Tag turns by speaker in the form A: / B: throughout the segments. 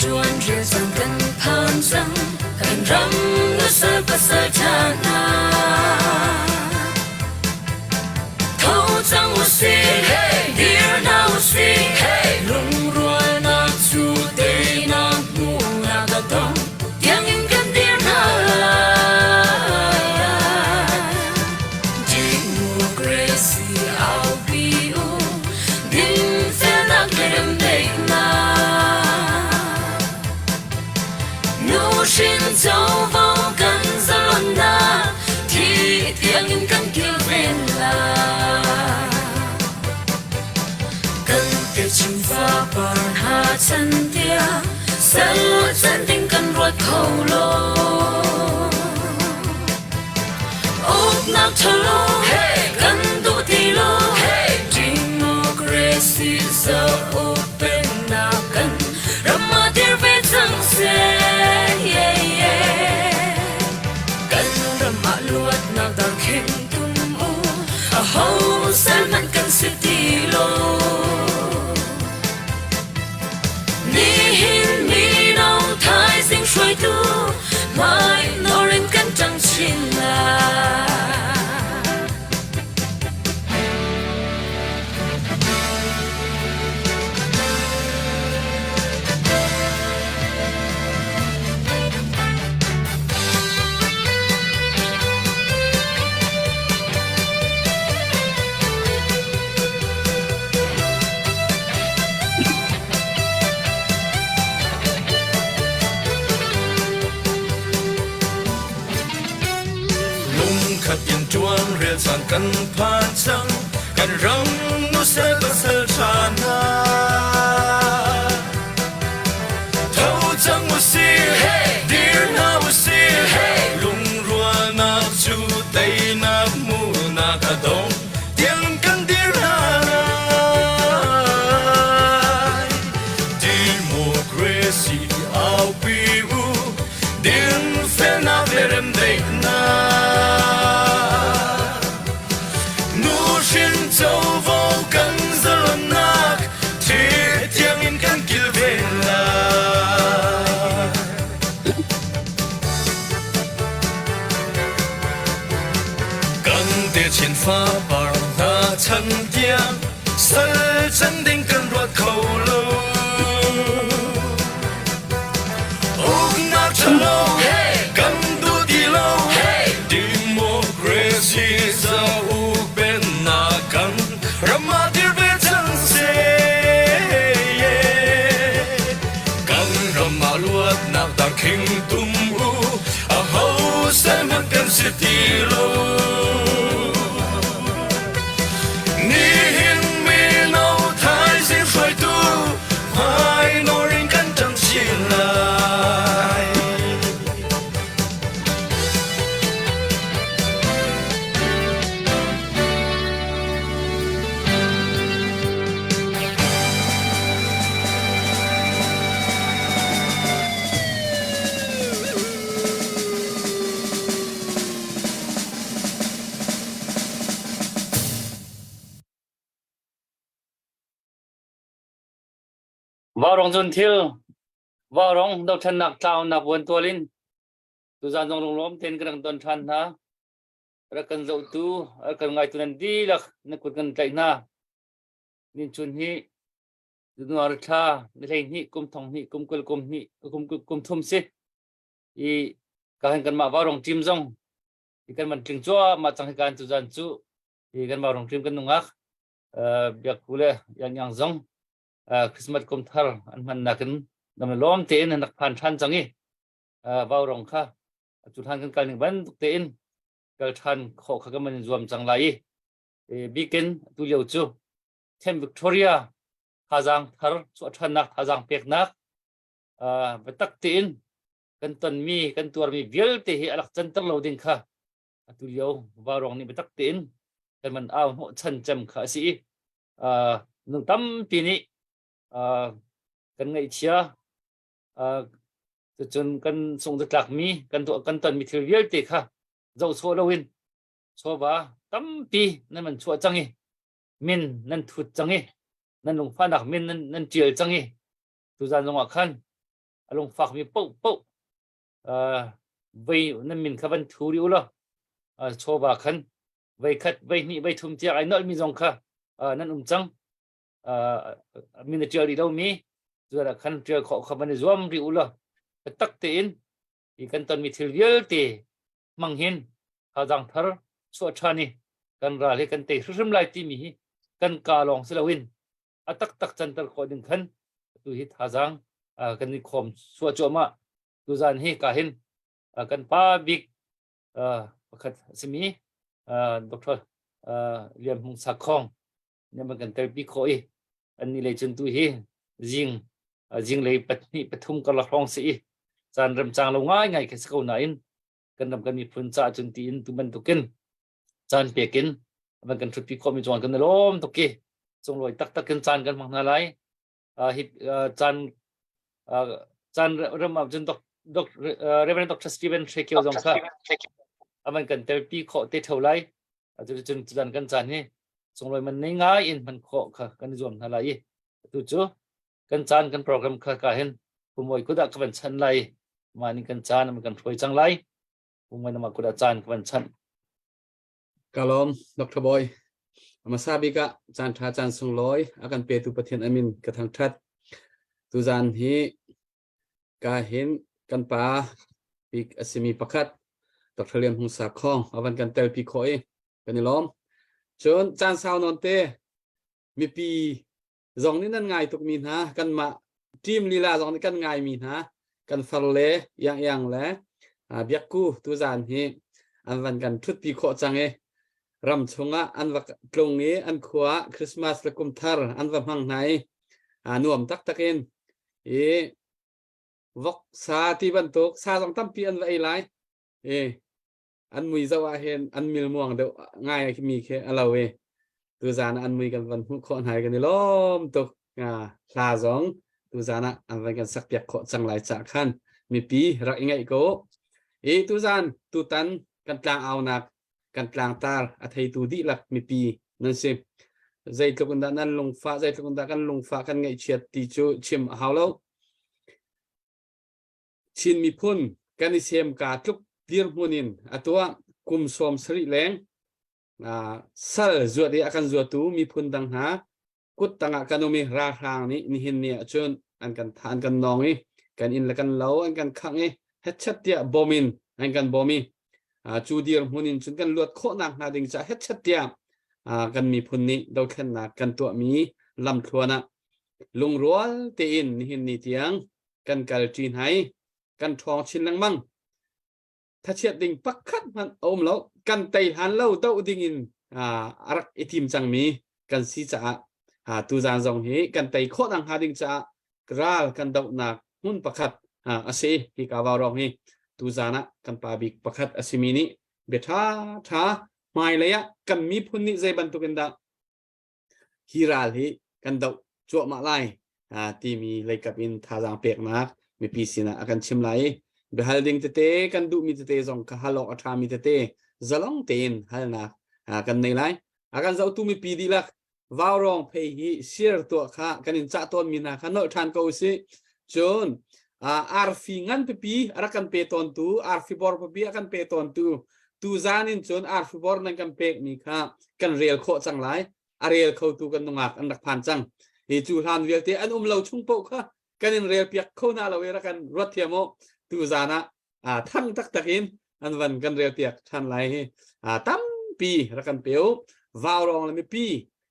A: Ṭuan rel cang kan phan cang, kan ram nusal pasal ṭha hna. Tho cang usih, dir hna usih, lungrualnak cu teinak hmuhnak a dong, tiangin kan dir hna lai. Democracy aupi u, dinfelnak le remdaihnak. Nuhrin covo kan zalonnak, thi tiangin kan kilven lai. Kan techin fapar hna chan tiang, sal chan ding kan ruat kho lo. Uknak ṭhalo kan duh ti lo. Democracy zoh pennak kan ram ah dir ve cang seh. Yeah, yeah. Kan ram ah luatnak darkhin tum u. Aho sal hmanh kan si ti lo. Nihin mino thaizing hruaitu hmai nawr in kan ṭang chin lai.
B: Lungkhat in ṭuan rel caan kan phan cang, kan ram nusel pasal ṭha hna. Tho cang usih, dir hna usih, lungrualnak cu teinak hmuhnak a dong. Tiang kan dir hna lai. Democracy aupi u, dinfelnak le remdaihnak. Nuhrin covo kan zalonnak, thi tiangin kan kilven lai. Kan techin fapar hna chan tiang sal chan ding kan ruat kho lo. Uknak ṭhalo kan duh ti lo. Democracy zauk pennak kan ram ah dir ve cang seh. Kan ram ah luatnak darkhing tum u, aho sal hmanh kan si ti lo. Nihin mino thaizing hruaitu hmai nawr in kan ṭang chin lai.
C: Vaurawng cun thil vaurawng dothlennak tlaunak vuan tual in tuzan zong lunglawm tein kan rak don ṭhan hna. Rak kan zohtu, rak kan ngaitu nan dihlak na kut kan tlaih hna. Nin chun hi January thla ni 12 kum thong hnih kum kul kum hnih kum kum thum si. I ka han kanmah vaurawng team zong i kan man tling cuahmah cang hi kan tuzan cu i kan vaurawng team kan nungak biak ku le yang yang zong Christmas kum thar an hman nakin dam lawm tein an rak phan ṭhan cang i vaurawng kha cu hlan kan kal ning bantuk tein kal ṭhan khawh kha kan man zuam cang lai i bikin tu lio cu Camp Victoria thazaang thar chuah ṭhannak thazaang peknak biatak tein kan tonmi kan tuarmi vialte hi a rak canter lo ding kha atu lio vaurawng nih biatak tein kan man au hnawh chan cem kha a si i nung tampi nih kan ngaihchia cucun kan sung tlakmi kan tuah kan tonmi thil vialte kha zoh sawh loin chawva tampi nan man chuah cang i min nan thut cang i nan lungfahnak min nan nan tial cang i tuzan zongah khan. A lungfakmi paohpaoh vei nan min kha van thu rih u law chawva khan vei khat vei hnih vei thum tiang ai nolhmi zong kha nan um cang. Min a ṭial rih lomi cuah khan ṭial khawh kha van i zuam rih u law biatak tein hi kan tonmi thil vialte hmang hin thazaang thar chuah ṭhan i kan ral hi kan tei hrimhrim lai timi hi kan kaa lawng si loin a taktak canter khawh ding khan atu hi thazaang kan i khawm suah cuahmah. Tuzan hi ka hin kan pa bik pakhat a simi Dr. Lian Hmung Sakhong nih an kan telpi khawh i annih lei cun tu hi zing zinglei pahnih pathum karlak hrawng si i caan remcang lo ngaingai khi si ko nain kan ram kan miphun caah cun tiin tu bantukin caan pek in van kan ṭhutpi khawhmi cungah kan i lawm tuk i sunglawi taktak in caan kan hmang hna lai. Hi caan caan ram ah cun Reverend Dr. Stephen Hre Kio zong kha aman kan telpi khawh te theo lai. Cuticun caan kan caan hi sunglawi man nei ngai in hman khawh kha kan i zuam hna lai i atu cu kan caan kan program kha ka hin pumoi kudah ka van chan lai mah nih kan caan an kan hruai cang lai pumoi nama kudah caan ka van chan
D: Ka lawm Dr. Boy hmasa bik ah caan ṭha caan sunglawi a kan petu Pathian amin ka thangṭhat tuzaan hi ka hin kan pa bik a simi pakhat Dr. Lian Hung Sakhong a van kan telpi khawh i kan i lawm cun caan sau nawn te mipi zong nih nan ngai tukmi hna kanmah team lila zong nih kan ngaimi hna kan far le iang iang le biakku tuzaan hi an van kan ṭhutpi khawh cang i ram chungah an va tlung i an khua Christmas le kum thar an va hmang hna i nuam taktak in i vok sa ti bantuk sa zong tampi an va ei lai i an mui zoh ah hin an milmuang deuh ngai mi khi a lo i tuzaan ah an mui kan van hmuh khawh hna i kan i lawm tuk hla zong tuzaan ah an van kan sakpiak khawh cang lai cah khan mipi rak i ngaih ko i tuzaan tutan kan tlang aunak kan tlangtar a theitu dihlak mipi nan si zeitluk in dah nan lungfah zeitluk in dah kan lungfah kan ngaihchiat ti cu chim a hau lo Chin miphun kan i semka tluk dirhmun in atu ah kum 70 leng sal zuat i a kan zuatu miphun dang hna kut tangah kan um i ralhrang nih nihin ni ahcun an kan thah an kan nawng i kan inn le kan lo an kan khangh i hetchet tiah bom in an kan bom i cu dirhmun in cun kan luat khawhnak hnga ding caah hetchet tiah kan miphun nih dothlennak kan tuahmi lamthluan ah lungrual tein nihin ni tiang kan kal ṭi hna i kan ṭhawng chin lengmang. Thachiat ding pakhat hmanh a um lo. Kan tei hlan lo doh ding in a rak i tim cangmi kan si caah tuzaan zong hi kan tei khawh nak hnga ding caah ral kan dohnak hmun pakhat a si hi ka vaurawng hi tuzaan ah kan pa bik pakhat a simi nih bia ṭha ṭha hmailei ah kan miphun nih zei bantuk in dah hi ral hi kan doh cuahmah lai timi leikap in thazaang peknak mipi sinah a kan chim lai i biahal ding tete kan duhmi tete zong ka hal awk a ṭhami tete zalong tein halnak kan nei lai. A kan zohtu mipi dihlak vaurawng phei hi share tuah kha kan in cah tawnmi hna kha nolh ṭhan ko usih. Cun arfi ngan pipi a rak kan pe tawntu arfi bor pipi a kan pe tawntu tuzan in cun arfi bor nan kan pekmi kha kan rel khawh cang lai a rel khotu kan nungak an rak phan cang hi cu hlan vialte an um lo chung paoh kha kan in rel piak kho hna lo i rak kan ruat thiam u tuzan ah thang taktak in an van kan rel piak than lai hi tampi rak kan pe u vaurawng le mipi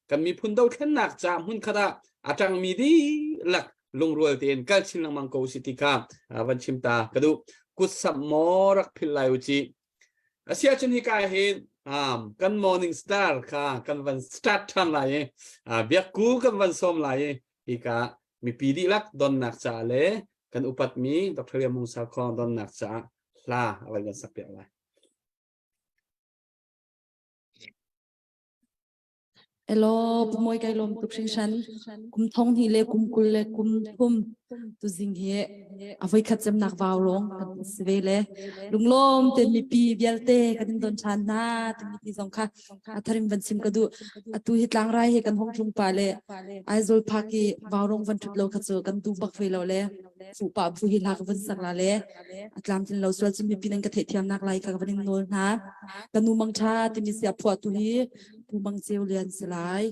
D: kan miphun dothlennak ca hmun khat ah a ṭangmi dihlak lungrual tein kal chin lengmang ko si ti kha van chim ta ka duh kut samh maw rak philh lai u ci asia cun hi ka hin um, kan morning star kha kan van start ṭhan lai i biakku kan van sawm lai i hi ka mipi dihlak donnak ca le kan upatmi Dr. Liam Hung Sakhong donnak caah hla a van kan sak piak lai.
E: Elaw, Pu Mawi kai lawm tuk hringhran. Kum thong hnih le kum 20 le kum thum tuzing hi a voikhat cemnak vau rong kan si ve le lunglawm te mipi vialte kan in don ṭhan hna timi ti zong kha a tharim van chim ka duh. Atu hi tlangrai hi kan hong tlung pa le Aizawl phak i vau rong van ṭhut lo kha cu kan duh bak ve lo le. Fuh pa bu hi hla ka vun sak la le a tlamtlin lo sual cu mipi nan ka theihthiamnak lai kha ka van in nawl hna. Ka nu mang ṭha timi sia phuahtu hi Pu Mang Ceu Lian si lai.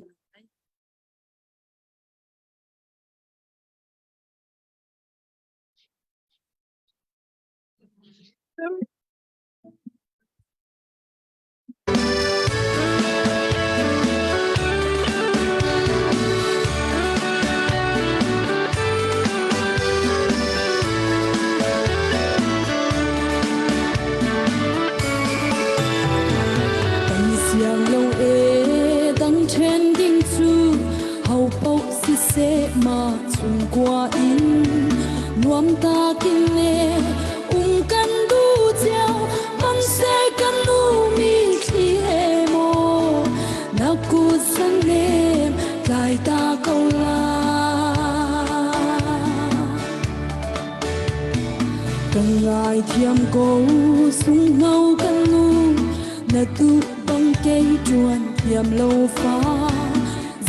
E: Kan siang lo e dang ṭhen ding cu ho paoh siseh ma chungkua in nuam takin le um kan duh cio hmanhseh kan nu mi thli he maw na kut san nem tlai ta ko la Kan ngaithiam ko sunghno kan nu na duh bang kei ṭuan thiam lo fa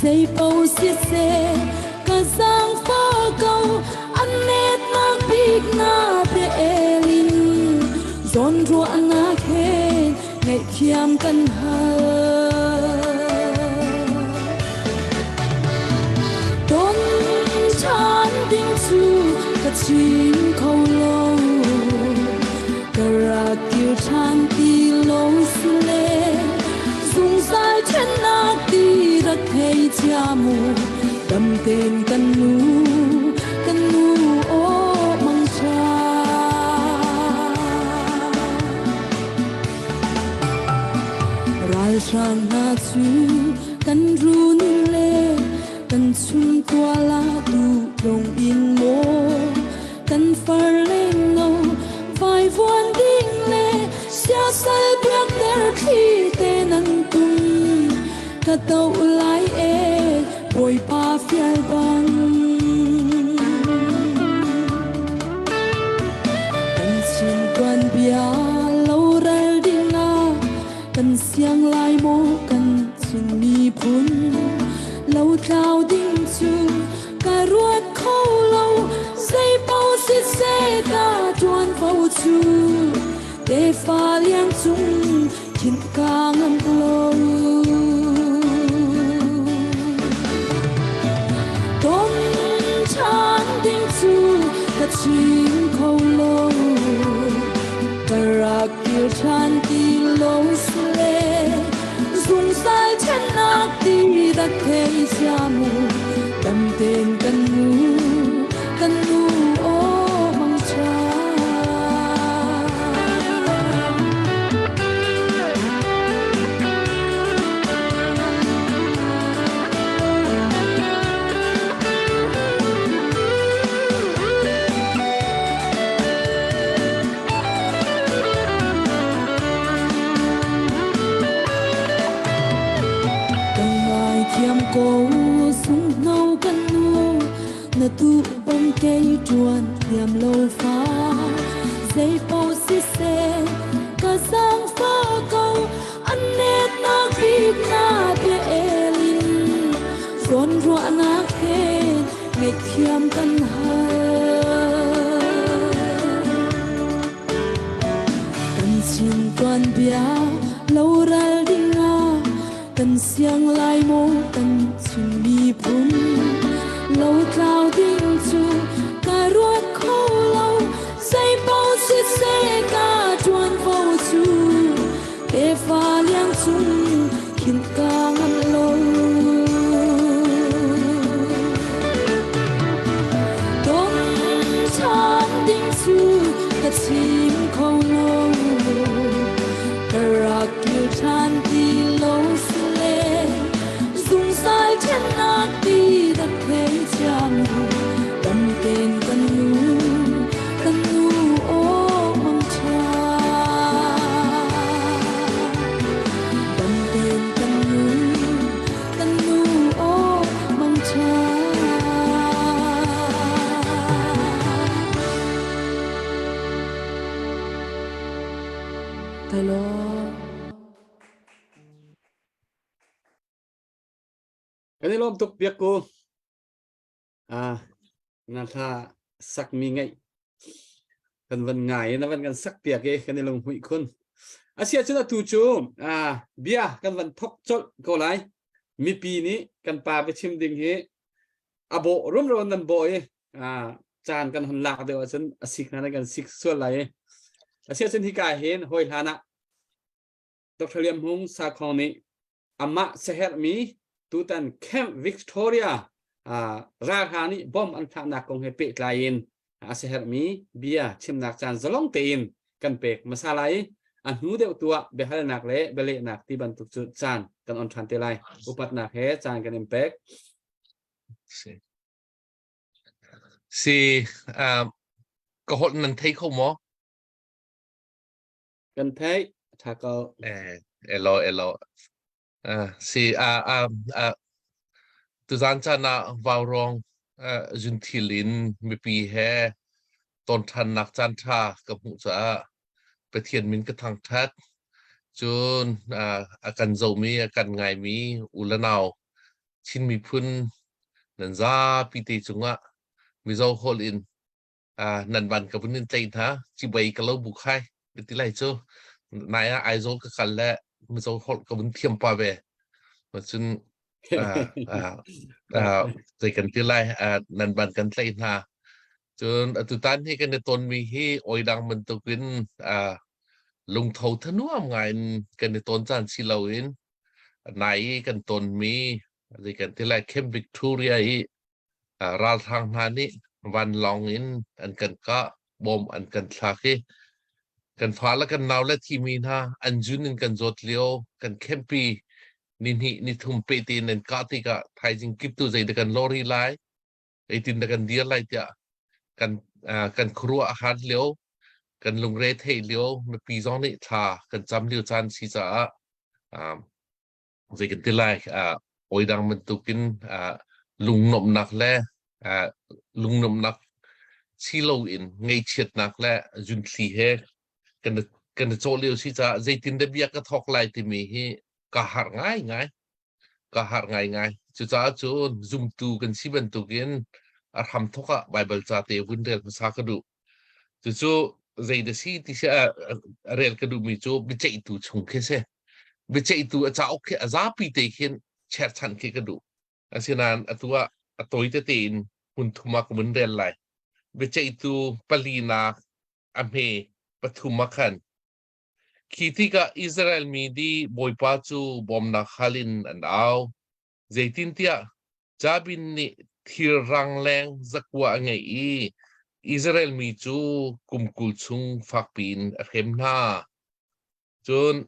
E: zei paoh siseh ka zaangfa ko an netnak bik na te elin zawnruahnak he ngaihthiam kan hal. Ton ṭhan ding cu ka chim kho lo ka rak kir ṭhan ti lo si le zungzal ṭhennak ti rak thei cia mu dam tein kan nu kan nu aw mangṭha. Ralhrang hna cu kan run le kan chungtual ah duh in maw kan far lengno vaivuan ding le siasal biakter thli te nan tum ka to lai e Bawipa fial bang Kan chim tuan bia lo ral ding ah kan siang lai maw kan Chin miphun lo tlau ding cu ka ruat kho lo zei paoh siseh ka ṭuanvo cu tefa liang cung khin ka ngam lo. Ton ṭhan ding cu ka chim kho lo ka rak kir ṭhan ti lo sile zungzal ṭhennak ti rak thei cia mu dam tein kan nu kan nu aw mangṭha. Kan ngaithiam ko sunghno kan nu na duh bang kei ṭuan thiam lo fa zei paoh siseh ka zaangfa ko an netnak bik na bia el in zawnruahnak he ngaihthiam kan hal. Kan chin tuanbia lo ral ding ah kan siang lai maw kan Chin miphun lo tlau ding cu ka ruat kho lo zei paoh siseh ka ṭuanvo cu tefa liang cung khin ka ngam lo. Ton ṭhan ding cu ka chim kho lo ka rak kir ṭhan ti lo sile zungzal ṭhennak ti rak thei cia mu dam tein kan nu kan nu aw mangṭha dam tein kan nu kan nu aw mangṭha. Kai lawm.
D: Kan i lawm tuk biak ku. Ah, na hla. Sakmi ngaih kan van ngai na van kan sak piak i kan i lunghmuih khun. Asia cun atu cu bia kan van thok colh ko lai. Mipi nih kan pa biachim ding hi a bawh rumro nan bawh i caan kan hun lak deuh ahcun a sik hna kan sik sual lai i. Asia cun hika hin hawi hlan ah Dr. Liam Hung Sakhong nih amah siaherhmi tutan Camp Victoria ralhrang nih bomb an thlaknak kong he pehtlai in a siaherhmi bia chimnak caan zalong tein kan pek hmasa lai i a hnu deuh tu ah biahalnak le bialehnak ti bantuk cu caan kan on ṭhan te lai. Upatnak he caan kan in pek.
F: Si. Si, ka holh nan thei kho maw?
D: Kan theih. Ṭha ko.
F: Eh, elo elo. Si a a a tuzan caan ah vaurong zunthil in mipi he ton ṭhannak caan ṭha ka hmuh caah Pathian min ka thangṭhat. Cun a kan zohmi, a kan ngaimi u le nau Chin miphun nan zapi te cungah Mizo holh in nan van ka vun in tleih hna cibai ka lo bu khai ka ti lai cu nai ah Aizawl ka kal le Mizo holh ka vun thiam pa ve cun zei kan ti lai nan van kan tleih hna cun atutan hi kan i tonmi hi oidang bantukin lungtho thanuam ngai in kan i ton caan si loin nai i kan tonmi zei kan ti lai Camp Victoria i Ralhrang hna nih vanlawng in an kan kah, bom an kan thlak i kan fale kan naule thimi hna an zun in kan zawt lio kan khenpi nihnih nithum peh tein an kah tikah thaizing kip tu zeidah kan lawr rih lai, zeitin dah kan dir lai tiah kan kan khuaruah a har lio, kan lungre theih lio, mipi zong nih thla kan cam lio caan si caah zei kan ti lai oidang bantukin lungnuamhnak le lungnuamhnak si loin ngaihchiatnak le zunthli he kan kan i cawh lio si caah zeitin dah bia ka thawk lai timi hi ka harh ngaingai ka harh ngaingai cucaah cun zumtu kan si bantukin a hramthawk ah Baibal ca te vun rel hmasa ka duh Cucu zei dah si ti si a rel ka duhmi cu biaceihtu chung khi si. Biaceihtu a cauk khi a zapi te khin cherchanh khi ka duh. Asinain atu ah a tawi tete in hmun thum ah ka vun rel lai. Biaceihtu palinak a hme pathum ah khan khi tikah Israel mi nih Bawipa cu bawmnak hal in an au. Zeitintiah Jabin nih thir rangleng zakua a ngeih i Israel mi cu kum 20 chung fakpi in a hrem hna. Cun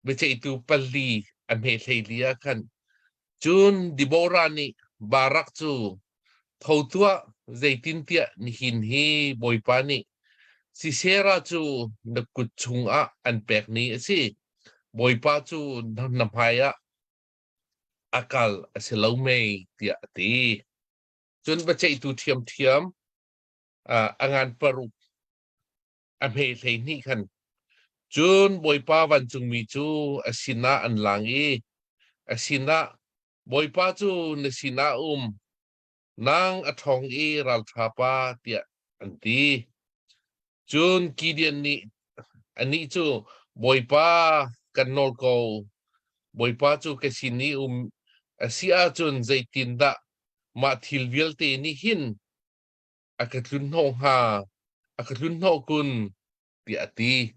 F: biaceihtu pali a hme hleili ah khan cun Deborah nih Barak cu tho tuah zeitintiah nihin hi Bawipa nih Sisera cu na kut chungah an pek ni a si. Bawipa cu na hmaiah a kal a si lo mei tiah a ti. Cun biaceihtu ṭhiamṭhiam a ngan paruk a hme 12 khan cun Bawipa vancungmi cu a sinah an lang i a sinah Bawipa cu na sinah um nang a ṭhawng i ralṭha pa tiah an ti. Cun Gideon nih anih cu, Bawipa, kan nawl ko, Bawipa cu ka sin i um a si ahcun zeitindah mah thil vialte nih hin a ka tlunhnawh hnga, a ka tlunhnawh kun, tiah a ti.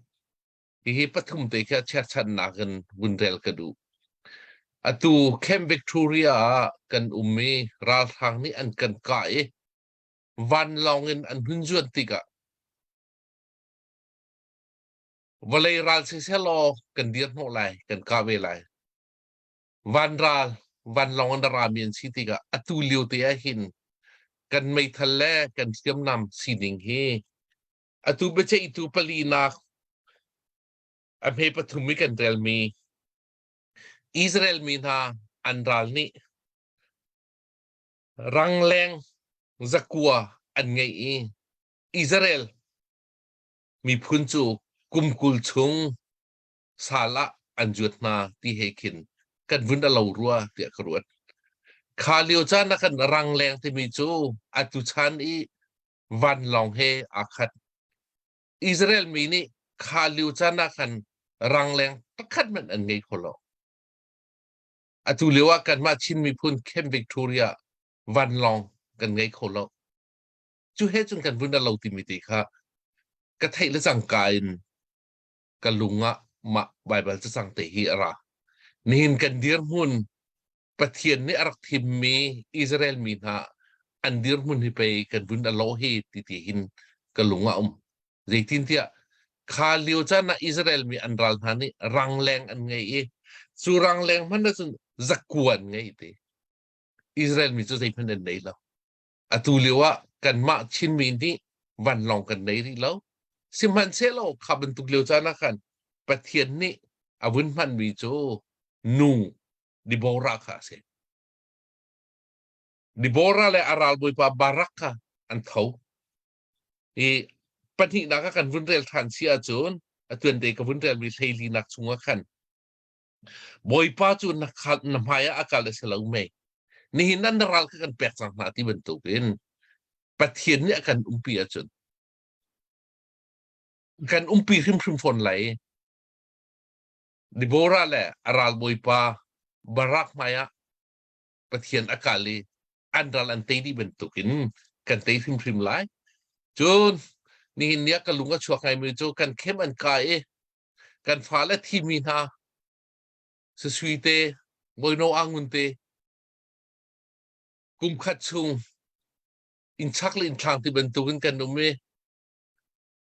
F: Hihi pathum te khi a cherchannak in vun rel ka duh. Atu Camp Victoria ah kan um i ralhrang nih an kan kah i vanlawng in an hun zuan tikah vawlei ral siseh law kan dir hnawh lai, kan kah ve lai. Vanral, vanlawng in a rami an si tikah atu lio te ah hin kan meithal le kan hriamnam sining hi atu biaceihtu palinak a hme pathum i kan relmi Israel mi hna an ral nih Rangleng zakua an ngeih i Israel miphun cu kum 20 chung sal ah an zuat hna ti he khin kan vun a lo rua tiah ka ruat. Kha lio caan ah khan rangleng timi cu atu chan i. Vanlawng he aa khat. Israel mi nih kha lio caan ah khan rangleng pakhat hmanh an ngei kho lo. Atu lio ah kanmah Chin miphun Camp Victoria vanlawng kan ngei kho lo. Cu he cun kan vun lo timi te kha ka theih le cangka in ka lung ah mah Baibal cacang te hi a ra. Nihin kan dirhmun Pathian nih a rak thimmi Israel mi hna an dirhmun hi pei kan vun a lo hi ti ti hin ka lung ah um. Zeitintiah kha lio caan ah Israel mi an ral hna nih rangleng an ngei i cu rangleng hmanh ahcun zakua an ngei ti. Israel mi cu zeihmanh an nei lo. Atu lio ah kanmah Chinmi nih vanlawng kan nei rih lo. Sihmanhsehlaw kha bantuk lio caan ah khan Pathian nih a vun hmanmi cu nu Deborah kha a si. Deborah le a ralbawipa Barak kha an tho. I pahnihnak ah kan vun rel ṭhan si ahcun a tuante ka vun relmi hleilinak chungah khan Bawipa cu na, na hmai ah a kal a si lo mei. Nihin nan na ral kha kan pek cang hna ti bantukin Pathian nih a kan umpi ahcun kan umpi hrimhrim fawn lai. Deborah le a ralbawipa Barak hmaiah Pathian a kal i an ral an tei dih bantukin kan tei hrimhrim lai. Cun nihin ni ah ka lung a chuak ngaimi cu kan khem an kai i kan fale thimi hna Sasui te, Bawino Angun te kum khat chung innchak le innthlang ti bantukin kan um i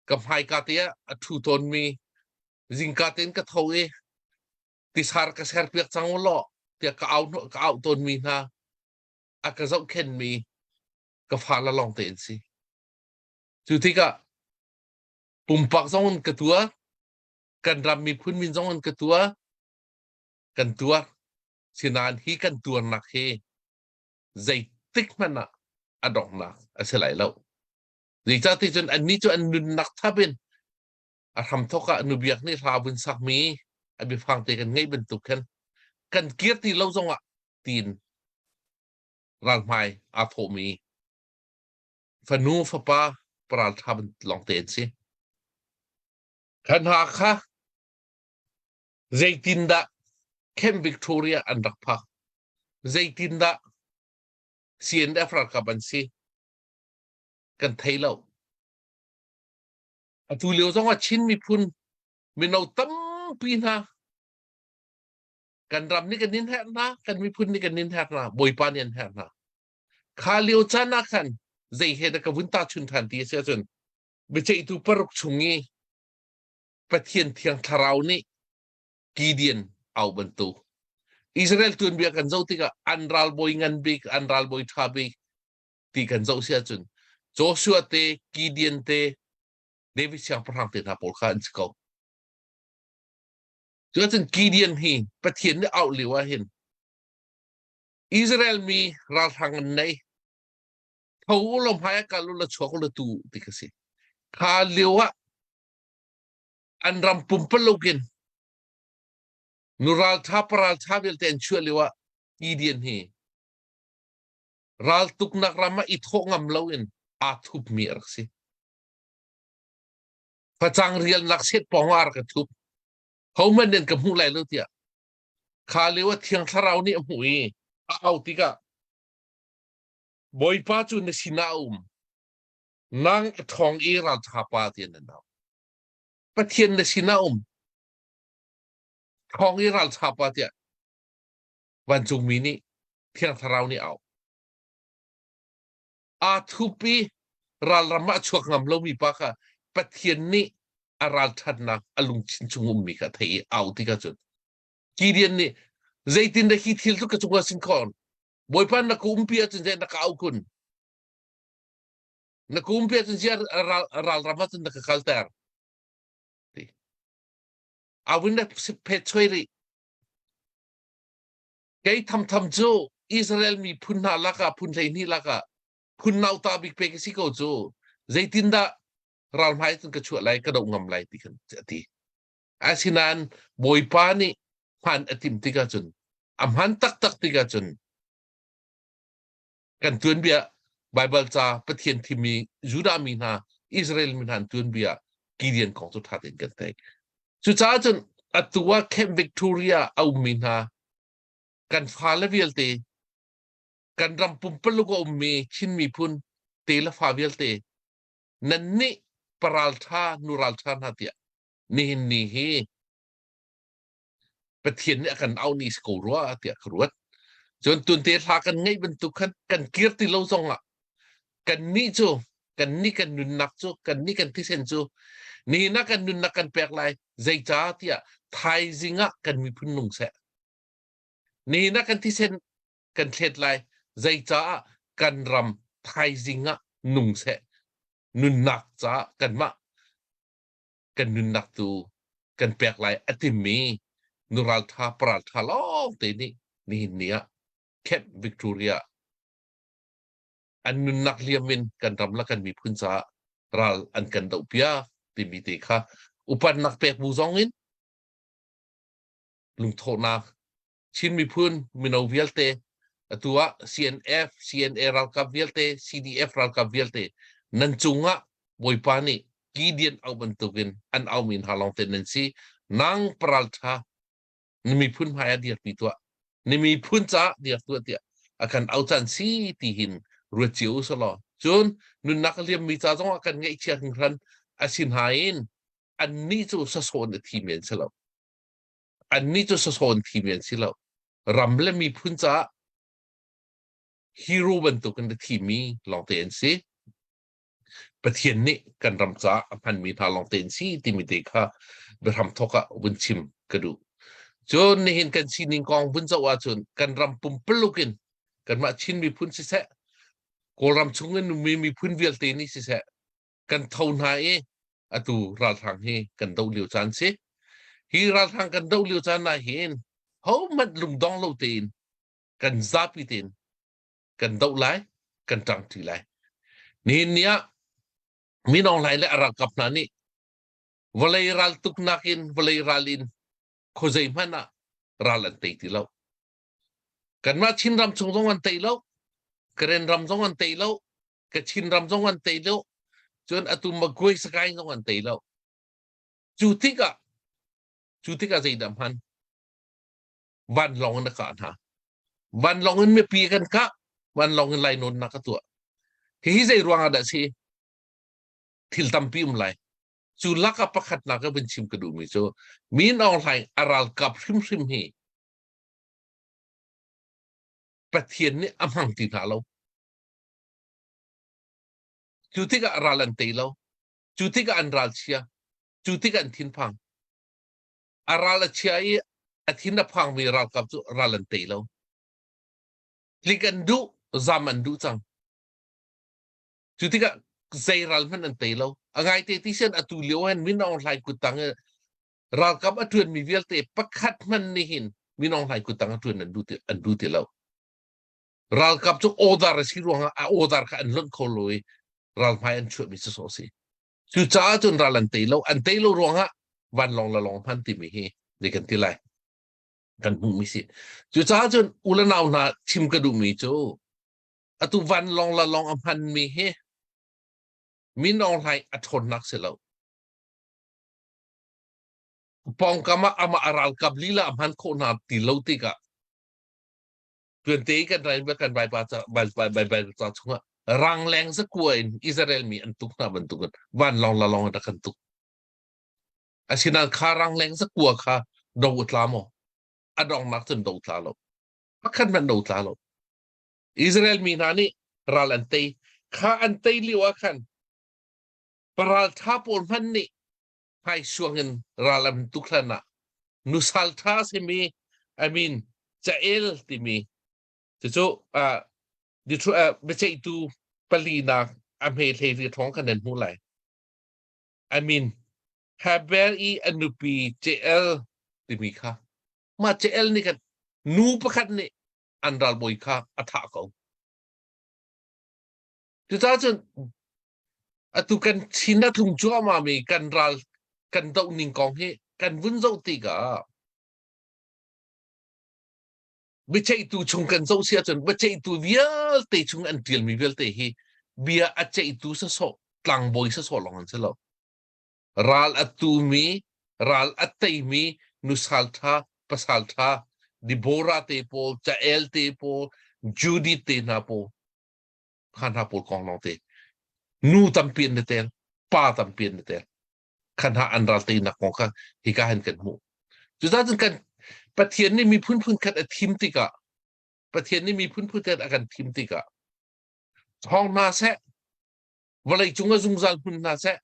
F: ka hmaika te ah a ṭhu tawnmi zingka tein ka tho i tisar ka serpiak cang u law tiah ka au ka auh tawnmi hna a ka zohkhenmi ka fale lawng te an si. Cu tikah pumpak zong in ka tuar, kan ram miphun min zong in ka tuar, kan tuar. Sinain hi kan tuarnak hi zeitik hmanh ah a donghnak a si lai lo. Zeicahti cun annih cu an nunnak thap in a hramthawk ah nubiak nih hla vun sakmi a biafang te kan ngeih bantuk khan kan kir ti lo zongah tiin ralhmai aa thawhmi fanu fapa paralṭha lawngte an si. Kha hna kha zeitindah Camp Victoria an rak phak? Zeitindah CNF ralkap an si? Kan thei lo. Atu lio zong ah Chin miphun mino tampi hna kan ram nih kan in herh hna, kan miphun nih kan in herh hna, Bawipa nih an herh hna. Kha lio caan ah khan zei he dah ka vun tahchun ṭhan ti a si ahcun biaceihtu paruk chung i Pathian Thiang Thlarau nih Gideon au bantuk. Israel tuanbia kan zoh tikah an ralbawi ngan bik, an ralbawi ṭha bik ti kan zoh si ahcun Joshua te, Gideon te, David siangpahrang te hna pawl kha an si ko. Cuahcun Gideon hi Pathian nih auh lio ah hin Israel mi ralhrang an nei. Tho u law hmai ah kal u law chuak u law tu ti kha si. Kha lio ah an ram pumpaluk in nu ralṭha paralṭha vialte an chuah lio ah Gideon hi raltuknak ram ah i thawh ngam loin aa thupmi a rak si. Facang rialnak set pawng ah a rak i thup. Hohmanh nih an ka hmuh lai lo tiah. Kha lio ah Thiang Thlarau nih a hmuh i a au tikah Bawipa cu na sinah a um. Nang a ṭhawng i ralṭha pa tiah nan au. Pathian na sinah um. Ṭhawng i ralṭha pa tiah vancungmi nih Thiang Thlarau nih au. Aa thup i ralram ah a chuak ngam lomi pa kha Pathian nih a ralṭhatnak a lungthin chung ummi kha a theih i au tikah cun Gideon nih zeitindah hi thil cu ka cungah sin khawh Bawipa na ka umpi ahcun zei na ka au kun na ka umpi ahcun ziar ral ralram ahcun na ka kalter ti awin na phet choi rih Kei thamtham cu Israel miphun hna lakah phun 12 lakah phun nauta bik pek a si ko cu zeitindah ral hmai cun ka chuah lai ka doh ngam lai ti khan a ti. Asinain Bawipa nih hman a timh tikah cun a hman taktak tikah cun kan tuanbia. Baibal ca Pathian thimmi Judah mi hna Israel mi hna an tuanbia Gideon kong cu ṭha tein kan theih. Cucaah cun atu ah Camp Victoria a ummi hna kan fale vialte kan ram pumpaluk a ummi Chin miphun te le fa vialte nannih paralṭha nu ralṭha hna tiah nihin ni hi Pathian nih a kan auh ni si ko rua tiah ka ruat. Cun tunte hla kan ngeih bantuk khan kan kir ti lo zongah kannih cu kannih kan nunnak cu kannih kan thisen cu nihin ah kan nunnak kan pek lai zeicah tiah thaizing ah kan miphun nung seh. Nihin ah kan thisen kan thlet lai zeicaah kan ram thaizing ah nung seh. Nunnak caah kanmah kan nunnak tu kan pek lai a timmi nu raltha paraltha lawng te nih nihin ni ah Camp Victoria an nunnak liam in kan ram le kan miphun caah ral an kan doh piak timi te kha upatnak pek bu zong in lungthawhnak Chin miphun mino vialte atu ah CNF, CNA ralkap vialte, CDF ralkap vialte nan cungah Bawipa nih Gideon au bantukin an aumi hna lawng te nan si. Nang paraltha na miphun hmai ah dirpi tuah. Na miphun caah dir tuah tiah a kan au caan si ti hin ruat cio u selaw. Cun nunnak a liammi ca zongah kan ngaihchia hringhran asinain annih cu sasawn a thi men si lo. Annih cu sasawn thimi an si lo. Ram le miphun caah hero bantukin a thimi lawngte an si. Pathian nih kan ram caah a hmanmi hna lawngte an si timi te kha biahram thawk ah vun chim ka duh. Cun nihin kan sining kong vun zoh ahcun kan ram pumpuluk in kanmah Chin miphun siseh, Kawlram chung in ummi miphun vialte nih siseh, kan tho hna i atu ralhrang hi kan doh lio caan si. Hi ralhrang kan doh lio caan ah hin hohmanh lungdong lo tein kan zapi tein kan doh lai, kan ṭangṭi lai. Nihin ni ah Min Aung Hlaing le a ralkap hna nih vawlei ral tuknak in vawlei ral in khuazei hmanh ah ral an tei ti lo. Kanmah Chinram chung zong an tei lo, Karen ram zong an tei lo, Kachin ram zong an tei lo cun atu Magway Sagaing zong an tei lo cu tikah cu tikah zeidah hman vanlawng in a kah hna vanlawng in mipi kan kah vanlawng in lainawnnak a tuah hihi zei ruang ah dah si thil tampi um lai cu lakah pakhatnak ka vun chim ka duhmi cu Min Aung Hlaing a ralkap hrimhrim hi Pathian nih a hmang ti hna lo Cu tikah ral an tei lo. Cu tikah an ral chia. Cu tikah an thinphang. A ral a chia i a thin a phangmi ralkap cu ral an tei lo. Tlik an duh, zam an duh cang. Cu tikah zei ral hmanh an tei lo. A ngaite ti sian atu lio hin Min Aung Hlaing kuttang i ralkap a ṭuanmi vialte pakhat hmanh nih hin Min Aung Hlaing kuttang a ṭuan an duh ti, an duh ti lo. Ralkap cu awdar a si ruangah a awdar kha an lonh kho lo i ralhmai an chuahmi sawsawh a si. Cucaah cun ral an tei lo. An tei lo ruangah vanlawng le lawng hman timi hi zei kan ti lai kan hmuhmi si. Cucaah cun u le nau hna chim ka duhmi cu atu vanlawng le lawng a hmanmi hi Min Aung Hlaing a ṭhawnnak si lo. Pawngkam ah amah a ralkap lila a hman khawh hna ti lo tikah Tuante i kan rai kan Baibal ca Baibal ca chungah rangleng zakua in Israel mi an tuk hna bantukin vanlawng lalawng in rak kan tuk. Asinain kha rangleng zakua kha do a tla maw? A dongnak cun do tla lo. Pakhat hmanh do tla lo. Israel mi hna nih ral an tei. Kha an tei lio ah khan paral ṭha pawl hmanh nih hmaisuang in ral an tuk hlan ah nusal ṭha a simi I mean cael timi cucu uh, biaceihtu palinak a hme hlei ri thawng kan nan hmuh lai I mean Habel i a nupi Jael timi kha mah Jael nih khan nu pakhat nih an ralbawi kha a thah ko cucaah cun Atu kan chin a tlung cuahmah mi kan ral kan doh ning kong hi kan vun zoh tikah biaceihtu chung kan zoh si ahcun biaceihtu vialte chung an ṭialmi vialte hi. bia a ceihtu sasawh tlangbawi sasawh lawng an si lo. Ral a tumi, ral a teimi nusal ṭha, pasal ṭha, Deborah te pawl, Jael te pawl, Judith te hna pawl, kha hna pawl kong lawng te. Nu tampi an i tel, pa tampi an i tel. Kha hna an ral teinak kong kha hika hin kan hmuh. Cucaah cun kan Pathian nih miphun phunkhat a thim tikah Pathian nih miphun phunkhat a kan thim tikah thawng hna seh, vawlei cung ah zungzal hmun hna seh,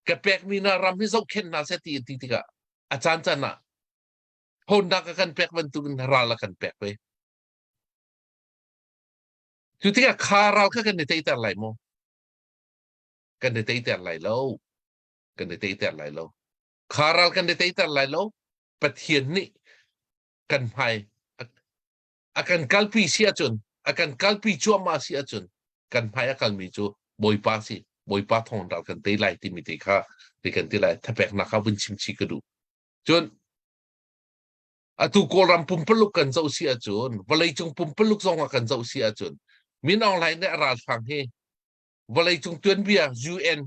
F: ka pekmi hna ram hi zohkhenh hna seh ti ti tikah a caan caan ah ṭhawnnak a kan pek bantukin ral a kan pek ve. Cu tikah kha ral kha kan i teiter lai maw? Kan i teiter lai lo. Kan i teiter lai lo. Kha ral kan i teiter lai lo. Pathian nih kan hmai a kan kalpi si ahcun a kan kalpi cuahmah si ahcun kan hmai a kalmi cu Bawipa si Bawipa thawng ral kan tei lai timi te kha ti kan ti lai thapeknak kha vun chim chih ka duh cun atu Kawlram pumpaluk kan zoh si ahcun vawleicung pumpaluk zong ah kan zoh si ahcun Min Aung Hlaing nih a ralhrang hi vawleicung tuanbia UN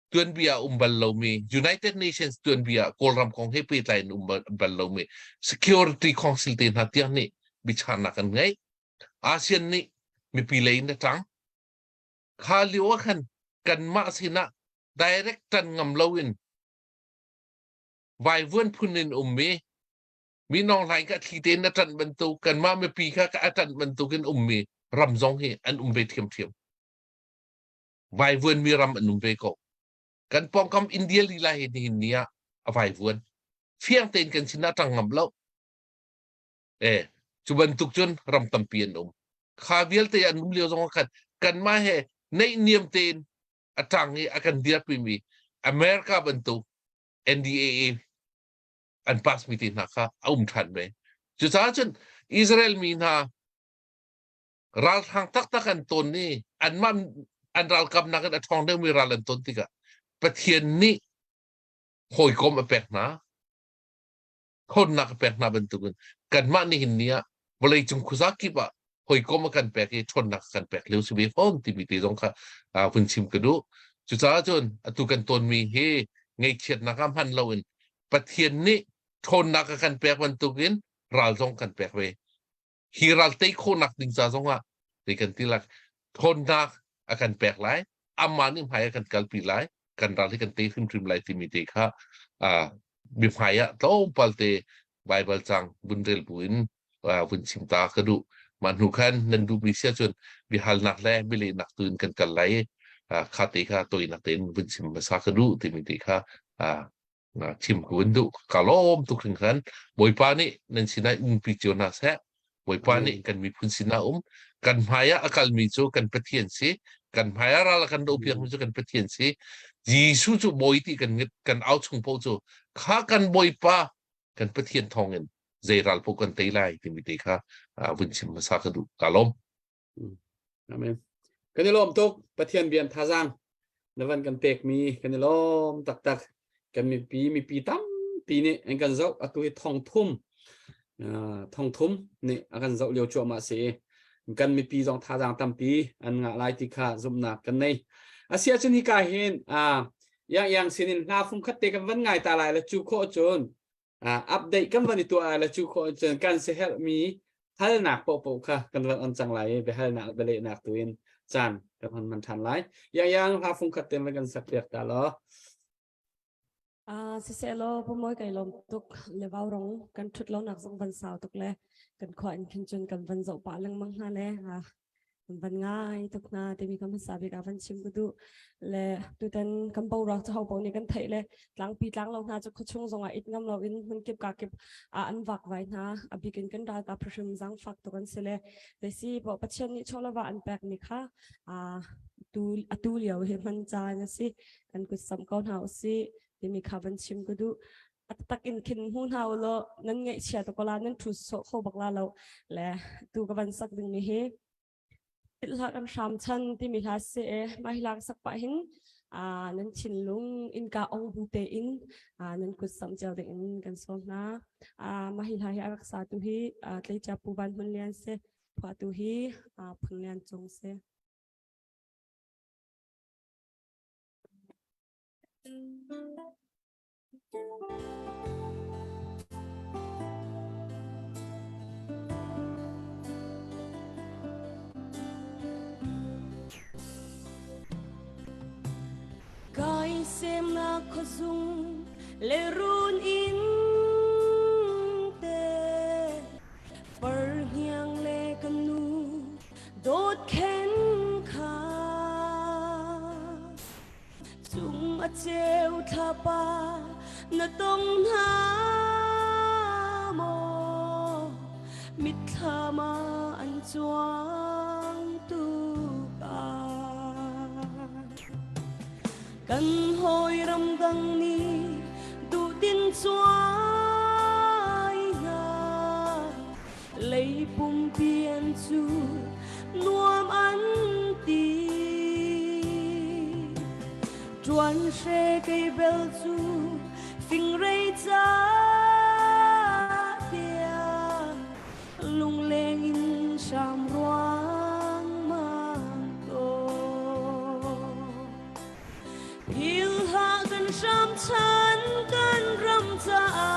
F: tuanbia um bal lomi United Nations tuanbia Kawlram kong he pehtlai in um bal lomi Security Council te hna tiang nih biacharnak an ngeih. ASEAN nih mipi lei in a ṭang. Kha lio ah khan kanmah sinah direct ṭan ngam loin vaivuan phun in ummi mi Nawng Hlaing kha thli tein a ṭanh bantuk kanmah mipi kha a ṭanh bantukin ummi ram zong hi an um ve ṭhiamṭhiam. Vaivuanmi ram an um ve ko. Kan pawngkam India lila hi nihin ni ah a vaivuan. Fiang tein kan sinah ṭang ngam lo. Eh, cu bantuk cun ram tampi an um. Kha vialte an um lio zong ah khan kanmah he naihniam tein a ṭang i a kan dirpimi America bantuk NDAA an pass mi te hna kha a um ṭhan ve. Cucaah cun Israel mi hna ralhrang taktak an ton i anmah an ralkap nakin a ṭhawng deuhmi ral an ton tikah Pathian nih hawikom a pek hna ṭhawnnak a pek hna bantukin kanmah nihin ni ah vawleicung khuaza kip ah hawikom a kan pek i ṭhawnnak a kan pek lio si ve fawn timi te zong kha vun chim ka duh. Cucaah cun atu kan tonmi hi ngaihchiatnak ah hman loin Pathian nih ṭhawnnak a kan pek bantukin ral zong kan pek ve. Hi ral tei khawhnak ding ca zongah ti kan ti lak ṭhawnnak a kan pek lai amah nih hmai a kan kalpi lai kan ral hi kan tei hrimhrim lai timi te kha mihmai ah tlawmpal te Bible cang vun rel buin vun chim ta ka duh mah hnu khan nan duhmi sia cun biahalnak le bialehnak tu in kan kal lai kha te kha toinak tein vun chim hmasa ka duh timi te kha chim ka vun duh. Ka lawm tuk hringhran. Bawipa nih nan sinah umpi cio hna seh. Bawipa nih kan miphun sinah um. Kan hmai ah a kalmi cu kan Pathian si. Kan hmai ah ral a kan dohpiakmi cu kan Pathian si. Jesuh cu Bawi ti kan kan au chung paoh cu kha kan Bawipa kan Pathian thawngin zei ral paoh kan tei lai timi te kha vun chim hmasa ka duh. Ka lawm.
D: Amen. Kan i lawm tuk. Pathian bian thazaang na van kan pekmi kan i lawm taktak. Kan mipi mipi tampi nih an kan zoh atu hi thong thum thong thum nih a kan zoh lio cuahmah si i kan mipi zong thazaang tampi an ngah lai ti kha zumhnak kan nei. Asi ahcun hika hin yang yang sinin hla fung khat te kan van ngai ta lai la cu khawh cun update kan van i tuah le cu khawh cun kan si herhmi halnak paohpaoh kha kan van on cang lai i biahalnak bialehnak tu in caan kan hon man ṭhan lai. Yang yang hla fung khat te van kan sak piak ta law.
G: Ah siseh law pumoi kai lom tuk le vau rong kan thut lo nak zong van sau tuk le kan khua in khin cun kan van zoh pah lengmang hna le van ngai tuk hna timi ka hmasa bik ah van chim ka duh le tutan kan boruak cu ho paoh nih kan theih le tlangpi tlang lo hna cu khuachung zongah it ngam lo in hmun kip ka kip ah an vak vai hna a bik in kan ralkap hrim zangfak tuk an si le zeisi poh Pathian nih chawlava an pek mi kha a tu atu lio hi hman caan a si kan kut sam ko hna usih timi kha van chim ka duh a tak in khin hmu hna u law nan ngaihchia to kola nan thu sawh kho bak la lo le tu ka van sak ding mi hi hla kan hram chan timi hla se e mah hi sak pah hin a nan thinlung inka ong bu te in nan kut sam cio ding in kan sawm hna a mah hi hla hi a rak sa tu hi tleicia pu van hmun lian se phua tu hi phun lian cung se. Kai semnak khuazung le run inn te Parhniang le ka nu dawt khen kha Cung a ceu thlapa na tong hna maw Mitthlam ah an cuang tuk ah Kan hawi ramdang nih duhtin cuai hna Lei pumpi an cu nuam an ti. Ṭuan hre kei bel cu fingrei ca tiang lungleng in hram ruangmang tawn. Phil hlah kan hram chan kan ram caah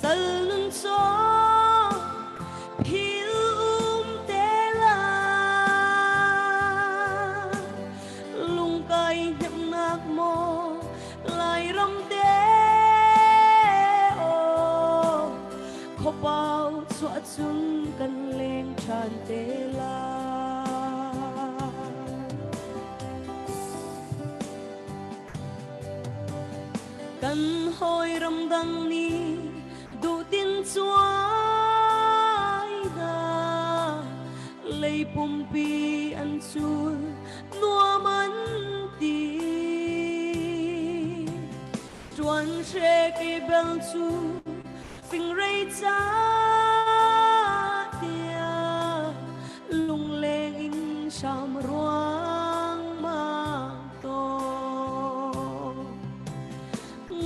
G: sal nun caw phil um te la lungkai hnemhnak maw Lairam te aw khuapau chuah cun kan leng ṭhan te lai. Kan hawi ramdang nih duhtin cuai hna lei pumpi an cul nuam an ti. Ṭuan hre ke bel cu fingrei ca tiang lungleng in hram ruangmang tawn.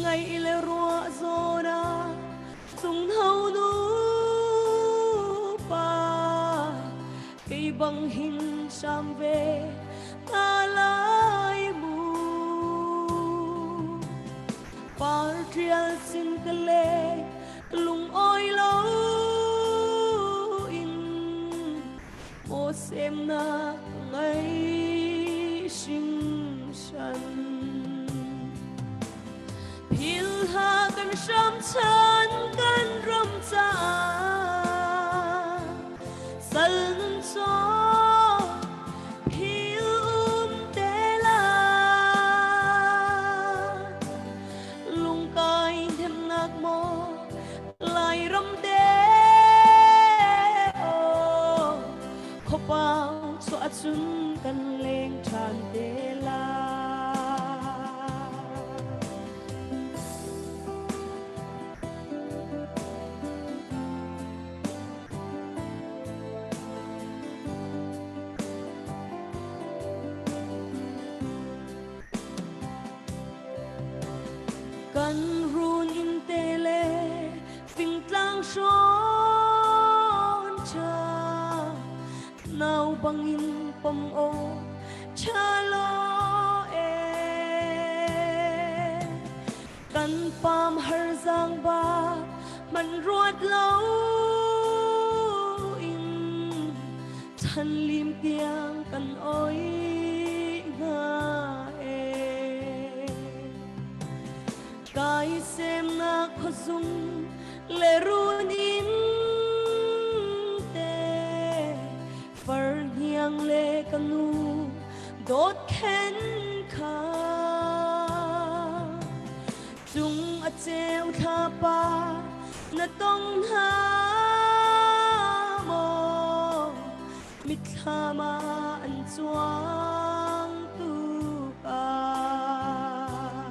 G: Ngaih le ruah zawn ah sungho nu pa kei bang hin hram ve hna lai mu. Par ṭial sin ka le lung awi lo in maw semnak ngei hringhran. Phil hlah kan hram chan kan ram caah sal nun caw phil um te la lungkai hnemnak maw Lairam te aw khuapau chuah cun kan leng ṭhan te lai. Kan run inn te le fingtlang hrawn ṭha nau bangin pom aw ṭha law e kan pam har zaang ba man ruat lo in chan lim tiang kan oi nga e kai semnak khuazung le run in te far hniang le ka nu dawt khen kha cung a ceu thlapa na tong hna maw mitthlam ah an cuang tuk ah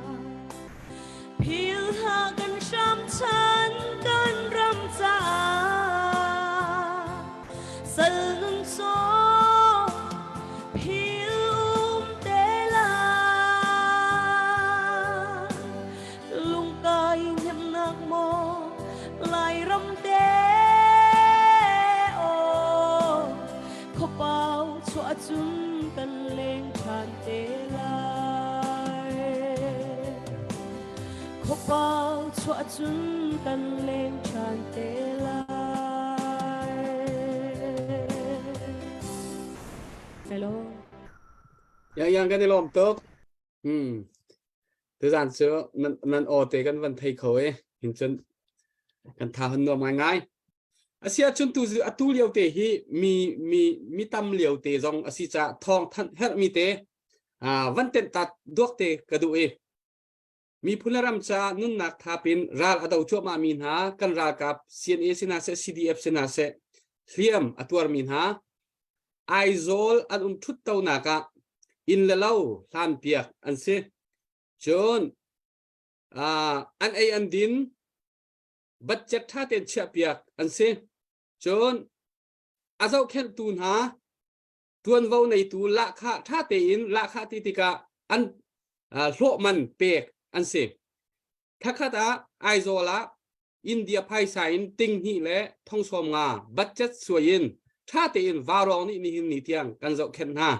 G: phil hlah kan hram chan kan ram caah sal nun caw phil um te la lungkai hnemnak maw Lairam te aw khuapau chuah cun kan. Khuapang chuah cun kan leng ṭhan te lai. Hello.
D: Yang yang kan i lawm tuk. Hmm. Tuzan cu nan nan aw te kan van thei kho e. Hin cun kan tha hun nuam ngai ngai. Asia cun tu atu lio te hi mi mi mi tam lio te zong asi ca thawng thanh herh mi te van tenh tat duak te ka duh i miphun le ram ca nunnak thapin ral a do cuahmah mi hna kan ralkap CNA si hna seh CDF si hna seh hliam a tuar mi hna Aizawl an um thut tonak ah inn le lo hlan piak an si cun an ei an din budget tha tein chiah piak an si cun a zohkhenhtu hna ṭuanvo neitu lahkhah ṭha tein lahkhah ti tikah an hlawh man pek an si. Thakhat ah Aizawl ah India phaisa in ting hnih le thong sawm nga budget suai in ṭha tein vaurawng nih nihin ni tiang kan zohkhenh hna.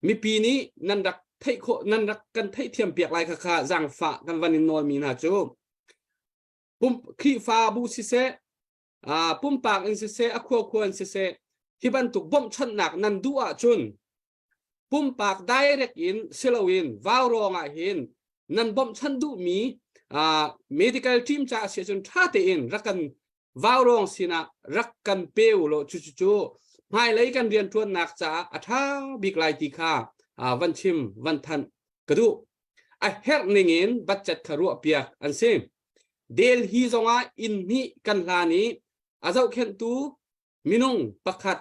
D: Mipi nih nan rak theih khawh nan rak kan theihthiam piak lai kha kha zaangfah kan van in nawl mi hna cu pum Khrihfabu siseh pumpak in siseh a khua khua in siseh hi bantuk bawmhchanhnak nan duh ahcun pumpak direct in siloin vaurawng ah hin nan bawmhchanh duhmi medical team ca a si ahcun ṭha tein rak kan vaurawng sinah rak kan pe u law cu cu hmailei kan rianṭuannak caah a ṭha bik lai ti kha van chim van thanh ka duh a herh ningin budget kha ruahpiak an si Delhi zongah inn hnih kan hlan i a zohkhenhtu minung pakhat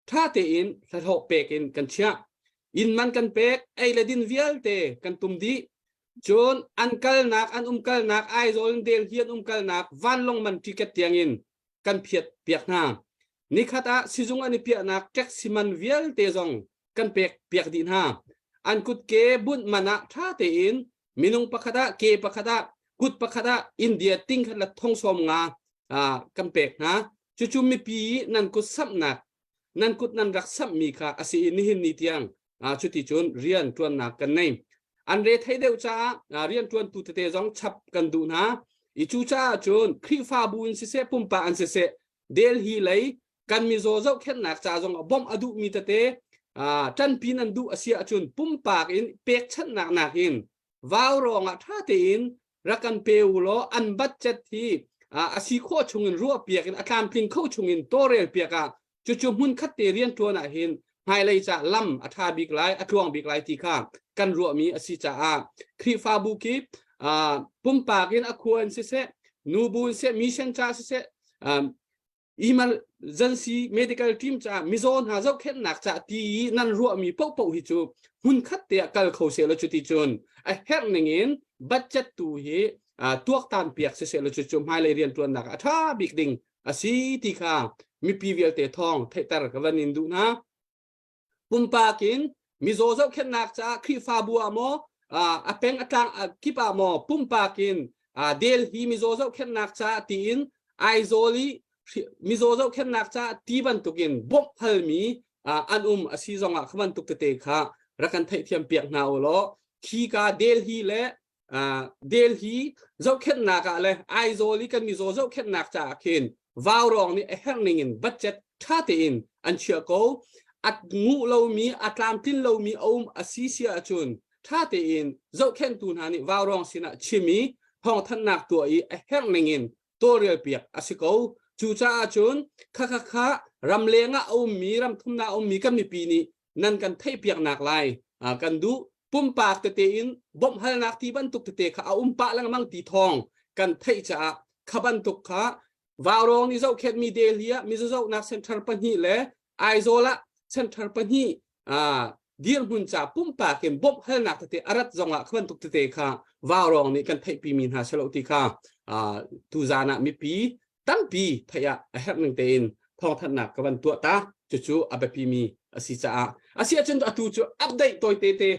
D: ṭha tein hlahlawh pek in kan chiah. Inn man kan pek, ei le din vialte kan tum dih. Cun an kalnak, an umkalnak, Aizawl in Delhi an umkalnak vanlawng man ticket tiangin kan phiat piak hna. Nikhat ah sizung an i piahnak taxi man vialte zong kan pek piak dih hna. An kutke bunh man ah ṭha tein minung pakhat ah ke pakhat ah kut pakhat ah India ting khat la thong sawm nga kan pek hna. Cucu mipi nan kut samhnak nan kut nan rak samhmi kha a si i nihin ni tiang cuti cun rian ṭuannak kan nei. An re thei deuh caah rian ṭuantu tete zong chap kan duh hna. I cu caah cun Khrihfabu in siseh pumpak an siseh Delhi lei kan mizaw zohkhenhnak ca zong ah bawmh a duhmi tete ṭanpi nan duh a si ahcun pumpak in pekchanhnak nakin vaurawng ah ṭha tein rak kan pe u law an budget hi a si khawh chungin ruahpiak in a tlamtling kho chungin tawlrel piak ah cucu hmun khat te rianṭuan ah hin hmailei ca lam a ṭha bik lai a tluang bik lai ti kha kan ruahmi a si caah Khrihfabu kip pumpak in a khua in siseh nubu in siseh mission ca siseh emergency medical team caah mizaw hna zohkhenhnak ca ti i nan ruahmi paohpaoh hi cu hmunkhat te ah kal kho seh law cuti cun a herh ning in budget tu hi tuaktan piak siseh law cucu hmailei rianṭuannak ah a ṭha bik ding a si ti kha mipi vialte thawng theihter ka van in duh hna. Pumpak in mizaw zohkhenhnak caah Khrihfabu ah maw a peng a tlang kip ah maw pumpak in Delhi mizaw zohkhenhnak caah tiin Aizawl i mizaw zohkhenhnak caah ti bantukin bawmh halmi an um a si zongah kha bantuk tete kha rak kan theihthiam piak hna u law khika Delhi le Delhi zohkhenhnak ah le Aizawl i kan mizaw zohkhenhnak caah khin vaurawng nih a herh ning in budget ṭha tein an chiah ko. A nguh lomi, a tlamtlin lomi a um a si si ahcun ṭha tein zohkhenhtu hna nih vaurawng sinah chim i thawngthanhnak tuah i a herh ning in tawlrel piak a si ko. Cucaah cun kha kha kha ramleng ah a ummi, ramthumnak a ummi kan mipi nih nan kan theihpiaknak lai kan duh. Pumpak tete in bawmhhalnak ti bantuk tete kha a um pah lengmang ti thawng kan theih caah kha bantuk kha Vaurawng nih zohkhenhmi Delhi ah mizazohnak center pahnih le Aizawl ah center pahnih dirhmun ca pumpak in bawmhhalnak tete a rat zongah kha bantuk tete kha Vaurawng nih kan theihpimi hna silo ti kha tuzan ah mipi tampi theih ah a herh ning tein thawngthanhnak ka van tuah ta cucu a biapimi a si caah a si ahcun atu cu update tawi te te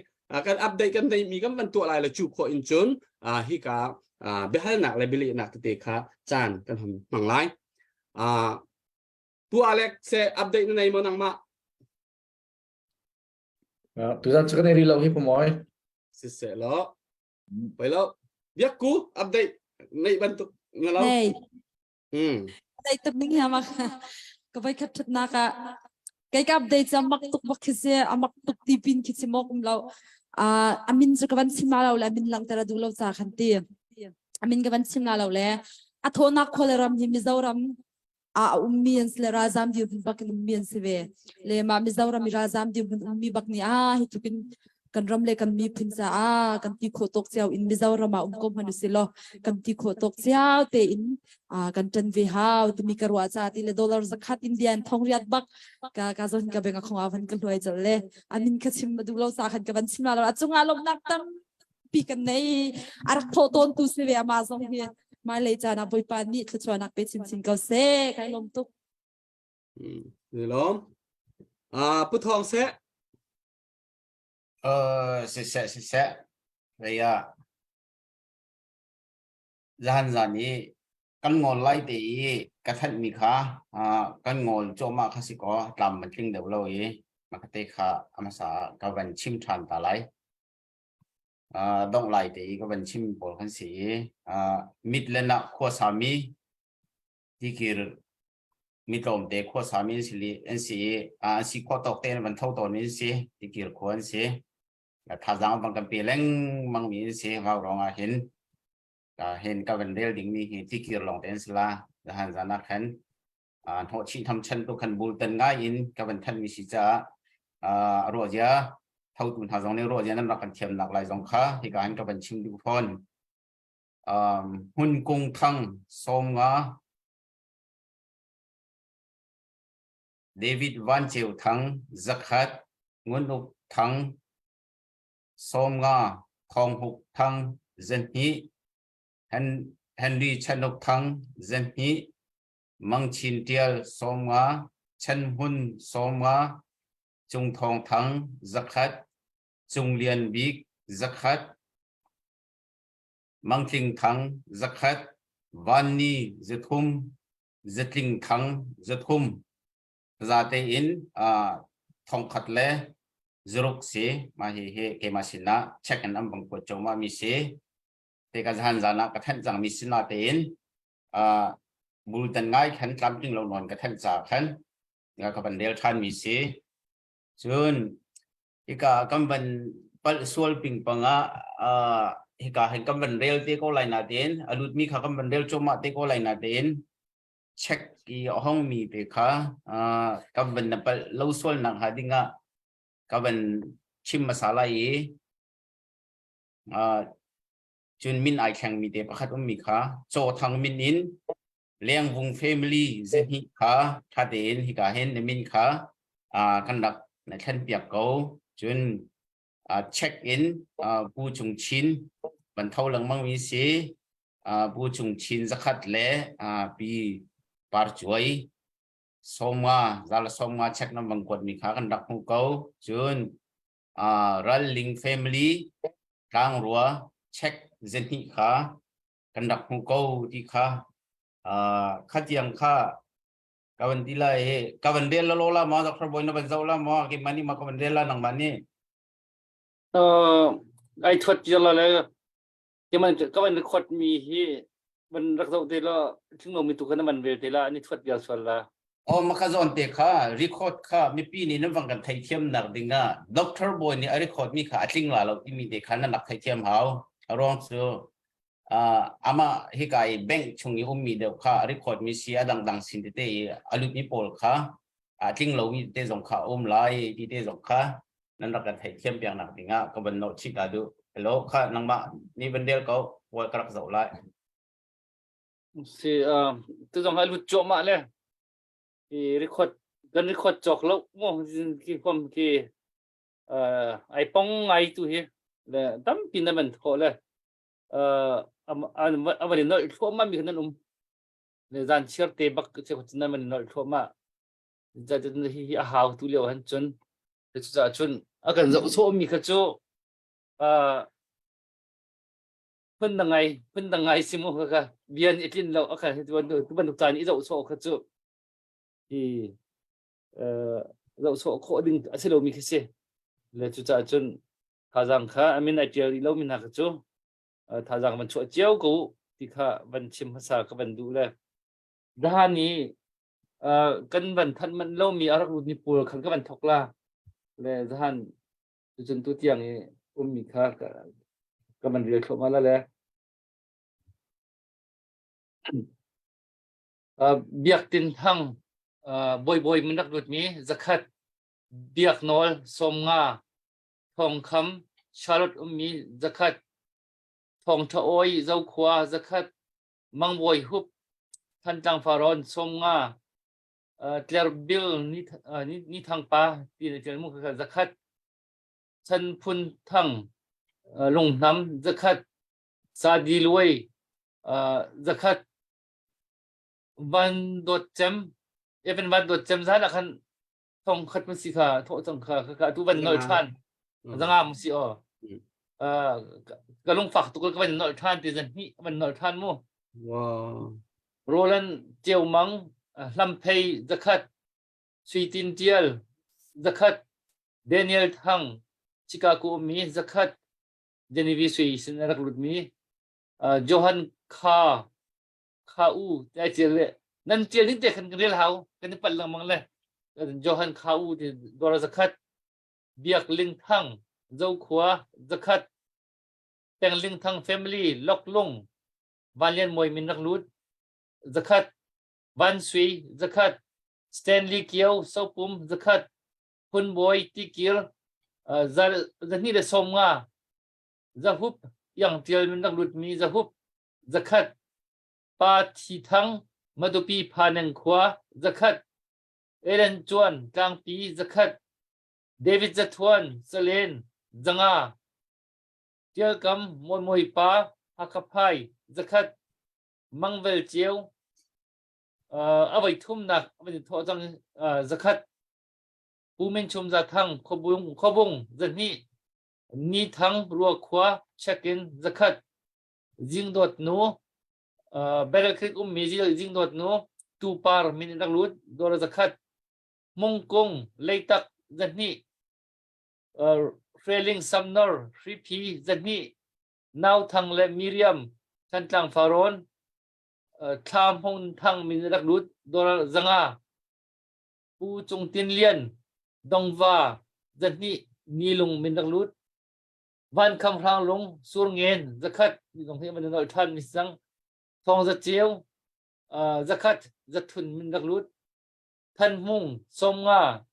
D: kan update kan neihmi kan van tuah lai le cu khawh in cun hika biahalnak le bialehnak tete kha caan kan hon hmang lai tu Alex se update na nei maw nangmah
H: tuzan cu kan ei rih lo hi pumoi
D: siseh lo poi lo. Biakku update ngeih bantuk na lo.
E: Nei.
D: Hmm.
E: Update tuk ning hi mak. Ka voi khat thatnak ah kei ka update cu mak tuk bak khi si amak tuk ti pin khi si mok um lo. Ah amin cu ka van chim la lo le amin langter a duh lo ca khan ti. Amin ka van chim la lo le a thawnak khua le ram hi Mizoram a ummi an si le ralzam dirhmun bak in ummi an si ve le mah Mizoram i ralzam dirhmun ummi bak nih a hi tluk in kan ram le kan miphun caah kan ti khawh tawk cio in Mizoram ah um ko hmanh usih law kan ti khawh tawk cio tein kan ṭan ve hau timi ka ruah ca ti le dollar zakhat Indian thong riat bak ka ka zon ka beng a khong ah van ka hluai col le amin kha chim ma duh lo sa khan ka van chim la lo a cungah lawmhnak tam pi kan nei a rak thawh tawn tu si ve ama zong hi hmailei caan ah Bawipa nih thluachuahnak pe chinchin ko seh kai lawm tuk
D: Ni lawm. Ah Pu Thawng seh.
H: Uh, siseh siseh. Rei ah zahan zan i kan ngol lai te i ka thanh mi kha uh, kan ngol cuahmah kha si kaw tlam man tling deuh lo i makate kha amasa ka van chim ṭhan ta lai. Uh, dongh lai te i ka van chim pawl kan si i uh, Midland ah khuasa mi tikir mi tlawmte khuasa mi an si li an si i uh, an si khawh tawk tein van tho tawn mi an si tikir khua an si thazaang bang kan pe lengmang mi an si vau rong ah hin ka hin ka van rel ding mi hi tikir lawng te an si la zahan zan ah khan hnawh chih tham chan tu khan bul tan ngai in ka van thanh mi si caah ruah zia thotu hna zong nih ruah zia nan rak kan thiam nak lai zong kha hika hin ka van chim duh fawn hmun kung thang som nga David Van Ceu Thang zakhat Ngun Uk Thang som nga Thong Huk Thang zahnih Henry Chan Uk Thang zahnih Mang Chin Ṭial 50, Chan Hmun 50, Cung Thawng Thang zakhat, Cung Lian Bik zakhat, Mang Tling Thang zakhat, Van Ni zathum, Zatling Thang zathum. Zate in thongkhat le zaruk si mah hi hi keimah sinah check in an bang kuat cawmah mi si. Te ka zahan zan ah ka thanh cang mi sinah tein bultan ngai khan tlamtling lo nawn ka thanh ca khan ka van rel ṭhan mi si. Cun hika kan van palh sual pingpang ah hika hin kan van rel te ko lai na tein a lut mi kha kan van rel cuahmah te ko lai na tein check i a hong mi te kha kan van na palh lo sual nak hnga ding ah ka van chim hmasa lai i Cun min ai thlengmi te pakhat ummi kha Caw Thang min in Lengvung family zahnih kha ṭha tein hika hin na min kha kan rak na thlen piak ko. Cun check in Pu Cung Chin van tho lengmang mi si. Pu Cung Chin zakhat le Pi Par Cuai sawmnga zala sawmnga check nan bang kuat mi kha kan rak hmuh ko. Cun Ralling family tlangrua check zahnih kha kan rak hmuh ko ti kha khatiang kha ka van ti lai ka van rel la lo la ma Dr. Boy na van zoh la ma ke mani ma ka van rel la nangmah nih
C: Ai thuat cia la le ke man ka van record mi hi van rak zoh te la thing lo mi tu khan van rel te la ani thuat vial sual la
H: Oh maka zawn te kha record kha mipi nih nan vang kan theithiam nak ding ah doctor boy nih a record mi kha a tling la lo timi te kha nan rak theithiam hau a ruang cu uh, ama hika i bank chung i ummi deuh kha a record mi si a dangdang sin tete i a lut mi pawl kha a tling lo mi te zong kha a um lai ti te zong kha nan rak kan theithiam piak nak ding ah ka van note chih ta duh hello kha nangmah ni van del ko wa ka rak zoh lai
C: Si tu zong a lut cuahmah le i record kan record cawk lo mo ki kom ki ai pong ngai tu hi le tampi na man khawh le a van i nolh thluahmah mi kha nan um le zan chiar te bak che ko nan van i nolh thluahmah hi hi a hau tu lio han cun cucaah cun a kan zoh sawh mi kha cu phun dang ngai phun dang ngai si mu kha bian i tlin lo a kha tu bantuk caan i zoh sawh kha cu i zoh sawh khawh ding a si lomi khi si le cucaah cun thazaang kha a min ai ṭial rih lomi hna kha cu. Thazaang van chuah cio ko ti kha van chim hmasa ka van duh le zahan i kan van thanh manh lomi a rak lutmi pawl khan ka van thok la le zahan tucun tu tiang i ummi kha ka van rel thluahmah la le Biak Tin Thang Bawibawi min rak lutmi zakhat Biak Nawl 50 Thawngkham Charlotte ummi zakhat Thawngtha Awi Zokhua zakhat Mangbawi Hup Thantlang Farrawn 50 Tlerbil Ni Thang Pa ti na tial mu kha zakhat Chan Phun Thang Lunghnam zakhat Sadi Luai zakhat Van Dawt Cem Evan Van Dawt Cem zan ah khan thong khat mun si kha thawh cang kha kha tu van nol than zanga mu si o ka lungfak tuk ka van nol than ti zan hi van nol than mu
D: wow
C: Roland Ceumang Hlamphei zakhat Sui Tin Tial zakhat Daniel Thang Chicago ummi zakhat Genevieve Sui sin rak lutmi Johan Kha Kha U tai tial le nan tial ning te khan kan rel hau kan i palh lengmang le Johan Kha U ti dora zakhat Biak Ling Thang Zokhua zakhat Peng Ling Thang family Loklung Van Lian Mawi min rak lut zakhat Van Sui zakhat Stanley Kio Sopum zakhat Phun Bawi Tikir zahnih le 50 Zahup Iang Tial min rak lutmi Zahup zakhat Pa Thi Thang Matupi Phaneng khua zakhat Ellen Cuan Tlangpi zakhat David Zathuan Salen 500 Tialkam Mawi Pa Hakhaphai zakhat Mangvel Ceu a voi thumnak a van thawh cang zakhat Pu Min Chum Za Thang Khuabung Khuabung 200 Ni Thang Ruakhua check-in zakhat Zingdawt nu Battle Creek ummi Zingdawt nu Tupar min in rak lut dawr zakhat Mungkung Leitak 200 Hreling Samnor Hriphi 200 Nau Thang le Miriam Thantlang Farrawn Thla Hmung Thang min in rak lut dawr 500 Pu Cung Tin Lian Dongva 200 Nilung min rak lut Vankham Hranglung Surngen zakhat mi zong hi man nolh ṭhan mi sang Thawng Za Ceu zakhat zathun min rak lut Than Hmung 50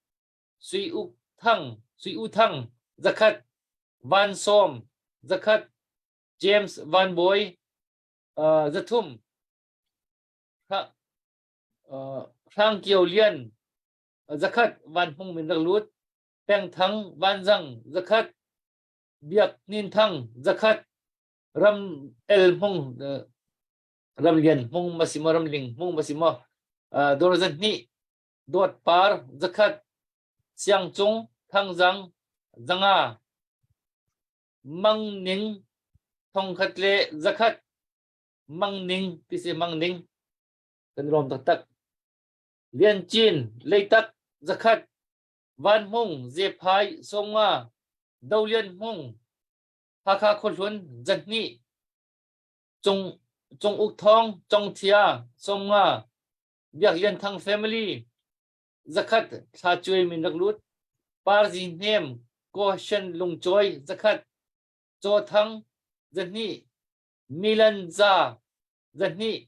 C: Sui Uk Thang Sui U Thang zakhat Van Sawm zakhat James Van Bawi 300 Hrang Kio Lian zakhat Van Hmung min rak lut Peng Thang Vanzang zakhat Biak Hnin Thang zakhat Ram El Hmung Ram Lian Hmung masimo Ram Ling Hmung masimo dor 200 Dawt Par zakhat Siang Cung Thangzang 500 Mang Ning 1100 Mang Ning ti si Mang Ning kan rawm taktak Lian Cin Leitak zakhat Van Hmung Zephai 50 Do Lian Hmung Hakha Khuahlun 200 Cung Cung Uk Thawng Cong Thia 50 Biak Lian Thang family zakhat Thla Cuai min rak lut Parzi Hnem Ko Shen Lung Cawi zakhat Caw Thang 200 Milan Za 200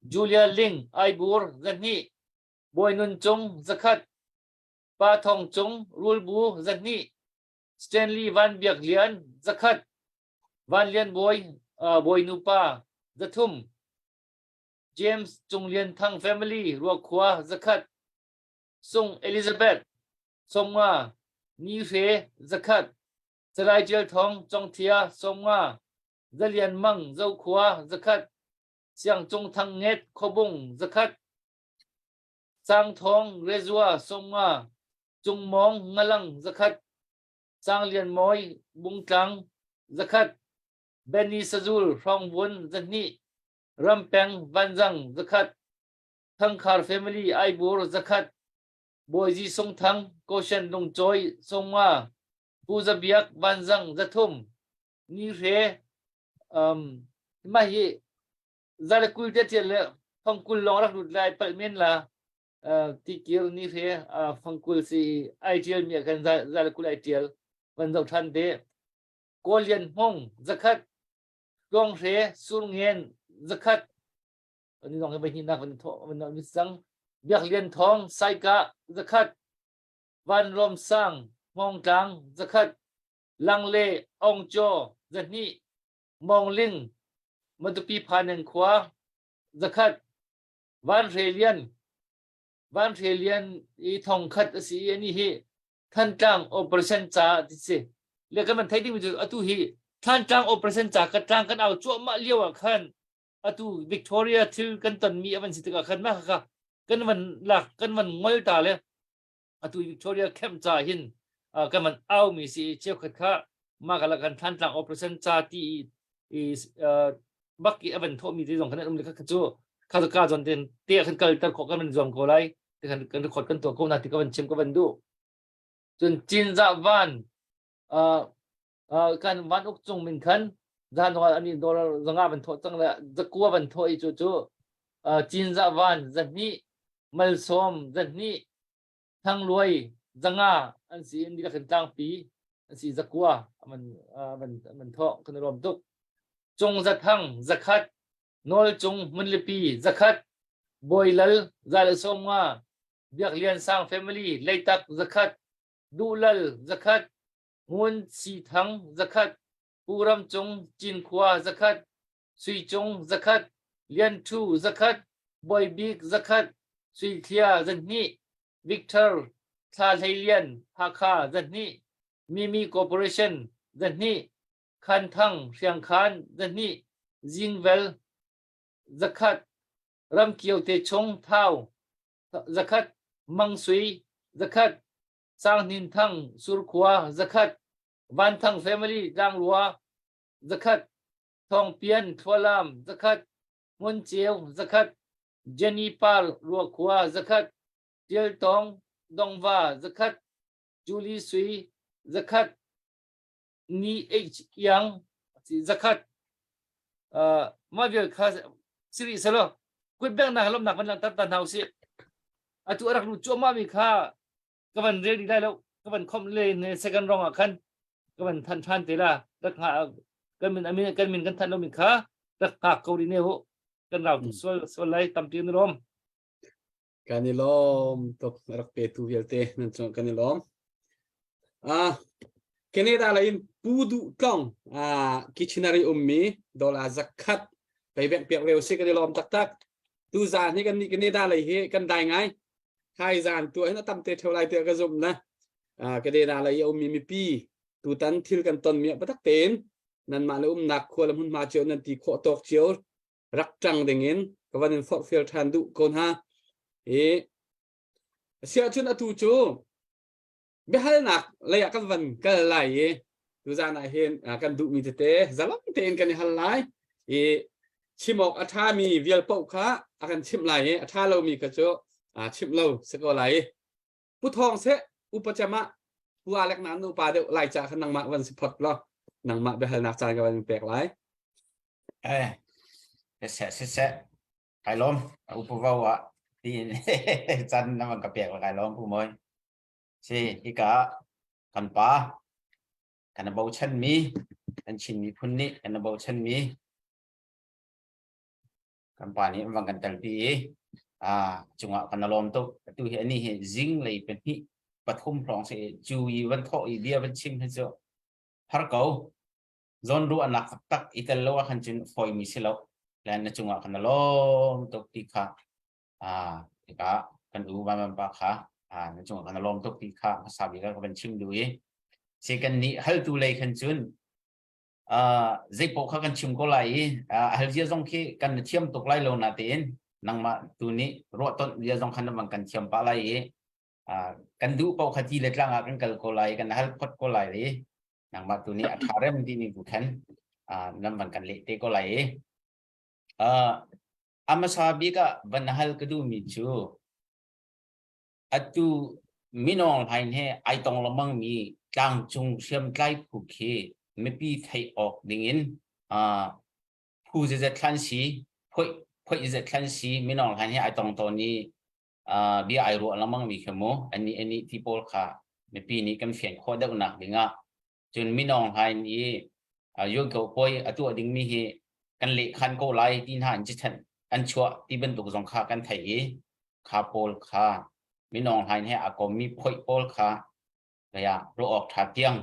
C: Julia Ling Aibur 200 Bawi Nun Cung zakhat Pa Thawng Cung Rulbu 200 Stanley Van Biak Lian zakhat Van Lian Bawi Bawi Nupa 300 James Cung Lian Thang family Ruakhua zakhat Sung Elizabeth 50 Ni Hre zakhat Salai Tial Thawng Congthia 50 Zalian Mang Zokhua zakhat Siang Cung Thang Nget Khuabung zakhat Sang Thawng Rezua 50 Cung Mawng Ngalang zakhat Sang Lian Mawi Bungtlang zakhat Benny Sazul Hrawngvun 200 Rampeng Vanzang zakhat Thangkhar family Aibur zakhat Bawizi Sung Thang Koshen Lungcawi 50 Pu Za Biak Vanzang 300 Ni Hre. Um mah hi zale kul te tial le fangkul lawng rak lut lai palh men la tikir ni hre fangkul si ai tial mi kan zale kul ai tial van zoh than te Kawlian Hmong zakhat Tluang Hre Surngen zakhat ani zong hi voi nak van tho van mi sang Biak Lian Thong Saika zakhat Van Rom Sang Hmong Tlang zakhat Langle Ong Cho zahnih Mawng Ling Matupi Phaneng khua zakhat Van Hre Lian Van Hre Lian i thong khat a si i ani hi Thantlang operation ca ti si le kan van thei dingmi cu atu hi Thantlang operation ca ka tlang kan au cuahmah lio ah khan atu Victoria thil kan tonmi a van si tikah khan mah kha kan van lak kan van ngol ta le atu Victoria camp ca hin kan van au mi si cheukhat kha mah kala kan Thantlang operation ca ti i bak i a van thawh mi te zong khan an um le kha cu kha ka zon ten te khan kal ter khawh kan van zuam ko lai te khan kan record kan tuah ko na ti ka van chim ka van duh cun Cinzah van kan van uk cung min khan zan ani dollar zanga van thawh cang le zakua van thawh i cu cu Cinzah van zahnih malsawm zahnih thangluai zanga an si in kan tlangpi an si zakua man man man thawh kan rom tuk cung zathang zakhat nawl cung hmunlipi zakhat bawilal zal som nga biak lian sang family leitak zakhat duhlal zakhat ngun si thang zakhat puram cung cinkhua zakhat sui cung zakhat lian thu zakhat bawibik zakhat sui thlia zahnih victor thla hlei lian hakha zahnih mimi corporation zahnih khan thang hriangkhan zahnih zingvel zakhat ramkio te chung thau zakhat mang sui zakhat Sang Thang Surkhua zakhat Van Thang family Tlangrua zakhat Thawng Pian Thlualam zakhat Hmun Ceu zakhat Jenny Par Ruakhua zakhat Tial Tawng Dongva zakhat Julie Sui zakhat Ni H Yang zakhat uh, mah vial kha siri selo kut beng nak lomnak van lang tar ta hna usih atu arak lu cuahmah mi kha ka van rel dih lai lo ka van khomh le ne second rong ah khan ka van than than te la rak nga kan min amin kan min kan than lo mi kha rak ngak ko ri ne hu kan rau tuk sual sual lai tampi na lom
D: Kan i lawm tuk rak petu vialte nan cung kan i lawm. Ah Canada lei in Pu Duh Tlong ah Kitchener i ummi dollar zakhat pei vek piak ve usih kan i lawm taktak. Tu zan hi kan nih Canada lei hi kan dai ngai. Hai zan tu hin a tam te theo lai tiah ka zumh na. Ah Canada lei i a ummi mipi tutan thil kan ton mi ah biatak tein nanmah le umnak khua le hmunhma cio nan ti khawh tawk cio rak ṭang dingin ka van in forhfial ṭhan duh ko hna. I siahcun atu cu biahalnak lei ah kan van kal lai i tuzan ah hin kan duhmi tete zalong tein kan i hal lai i chim awk a ṭhami vial paoh kha a kan chimh lai i a ṭha lomi kha cu chimh lo si ko lai i Pu Thawng seh upa cem ah Pu Alek na nu pa deuh lai ca khan nangmah van si phot law nangmah biahalnak caan ka van pek lai.
H: Eh, siseh siseh kai lawm upa vo ah tiin caan na van ka pek la kai lawm pu moi. Si hika kan pa kan bochan mi kan Chin miphun nih kan bochan mi kan pa nih van kan telpi i a cungah kan lawm tuk atu hi ani hi zing lei pahnih pathum hrawng si cu i van thawh i bia van chim hi cu har ko zawn ruahnak taktak i tel lo ah khan cun fawi mi si lo le na cungah kan lawm tuk ti kha a tikah kan u van van pa kha a na cungah kan lawm tuk ti kha hmasa bik ah ka van chim duh i si kan nih haltu lei khan cun zeipaoh kha kan chim ko lai i hal zia zong khi kan thiam tuk lai lo na tein nangmah tu nih ruahtonh zia zong khan bang kan thiam pah lai i kan duh paoh kha ti le tlang ah kan kal ko lai kan hal phot ko lai i nangmah tu nih a ṭha rem ti ning tu khan nan van kan leh te ko lai i a hmasa bik ah van hal ka duhmi cu Atu Min Aung Hlaing he ai tong lengmang mi tlangcung hriamtlai phu khi mipi theih awk dingin. Phu zeizat thlan si, phoih phoih zeizat thlan si, minong hlan he ai tong tawn i bia ai ruah lengmang mi khi mu ani ani ti pawl kha mipi nih kan fian khawh deuhnak dingah cun minong hlain i yuan ko poi a tuah dingmi hi kan leh khan ko lai ti hna an cithan an chuah ti bantuk zong kha kan theih i kha pawl kha minong hlain he a kommi phoih pawl kha kaya ruah awk tha tiang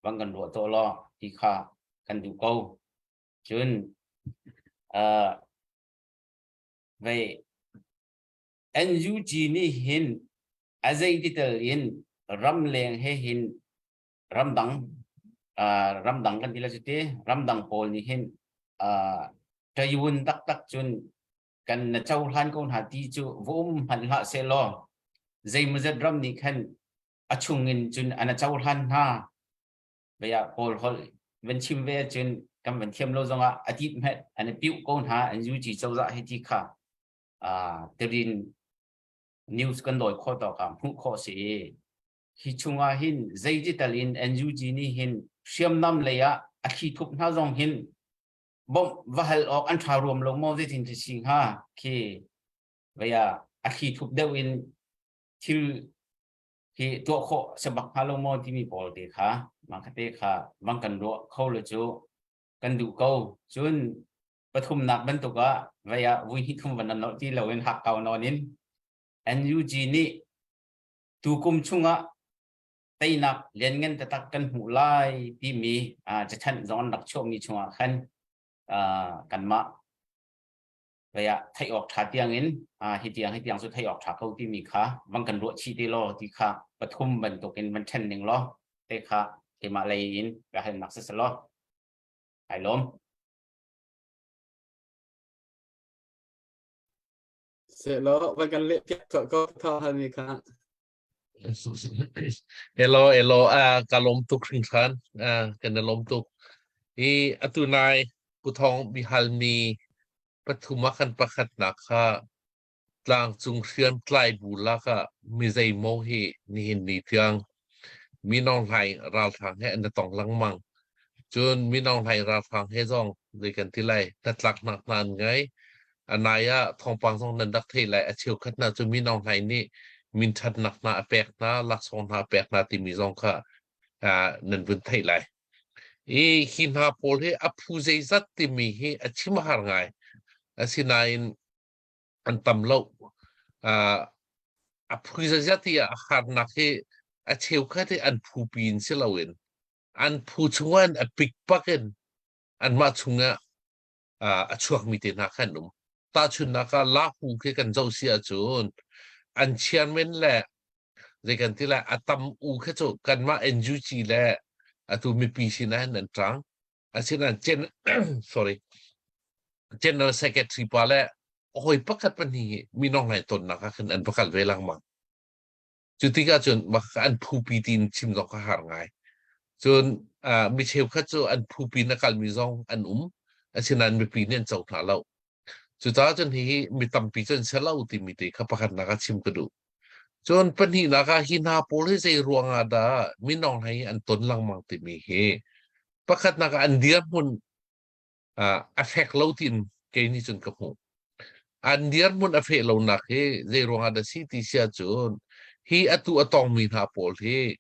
H: van kan ruah to law ti kha kan duh ko cun vei NUG nih hin a zeititel in ramleng he hin ramdang ramdang kan ti la cuti ramdang pawl nih hin ṭayun taktak cun kan na cohlan ko hna ti cu va um hmanh hlah sehlaw zeimawzat ram nih khan a chungin cun an a cohlan hna vei ah kawl holh van chim ve ahcun kan van thiam lo zongah a tit hmet an i piuh ko hna an UG cozah hi ti kha tirin news kan dawi khawh tawk ah hmuh khawh si i hi chungah hin zeiti tal in NUG nih hin hriamnam lei ah a thli thup hna zong hin bawmh va hal awk an ṭha ruam lo maw zeitin ti si hnga khi vei ah a thli thup deuh in thil hi tuah khawh se bak hnga lo maw timi pawl te kha mah kha te kha vang kan ruah kho le cu kan duh ko cun pathumnak bantuk ah vei ah vui hnih thum van nan ti lo in hak kau nawn in NUG nih tukum chungah teinak lianngan taktak kan hmuh lai timi cathanh zong an rak chuahmi chungah khan kanmah vei ah theih awk ṭha tiangin hi tiang hi tiang cu theih awk ṭha ko timi kha van kan ruah chih te law ti kha pathum bantukin van ṭhen ning law te kha keimah lei in ka halnak si selaw ai lawm.
D: Sehlaw van kan leh piak tuah ko tha halmi kha.
F: Hello, hello, uh, ka lawm tuk hringhran. Uh, kan i lawm tuk. I atu nai Puthong bihalmi pathum ah kan pakhatnak kha tlangcung hriamtlai bu lakah mi zeimaw hi nihin ni tiang Min Aung Hlaing ralhrang he an i tong lengmang. Cun Min Aung Hlaing ralhrang he zong zei kan ti lai hnatlaknak hna an ngei. A nai ah thawngpang zong nan rak theih lai. A cheukhat hna cu Min Aung Hlaing nih minṭhatnak hna a pek hna, laksawng hna a pek hna timi zong kha uh, nan vun theih lai. I hi hna pawl hi a phu zeizat timi hi a chim a har ngai. Asinain an tam lo. Uh, a phu zeizat ti a harnak hi a cheukhat hi an phupi in si loin an phu chungah in a pikpak in anmah chungah uh, a chuakmi te hna kha an um. Tahchunhnak ah lahu khi kan zoh si ahcun an chairman le zei kan ti lai a tam u khi cu kanmah NUG le atu mipi sinah hin an ṭang. Asinain gen sorry General Secretary pa le hawi pakhat pahnih hi minong lai tonnak ah khin an va kal ve lengmang. Cu tikah cun an phupi tiin chim zong kha har ngai. Cun uh, mi cheukhat cu an phupi na kalmi zong an um. Asinain mipi nih an co hna lo. Cucaah cun hihi mi tampi cu an si lo timi te kha pakhatnak ah chim ka duh. Cun pahnihnak ah hi hna pawl hi zei ruangah dah minong hei an ton lengmang timi hi pakhatnak ah an dirhmun uh, a fek lo tiin kei nih cun ka hmuh. An dirhmun a feh lonak hi zei ruangah dah si ti si ahcun hi atu a tongmi hna pawl hi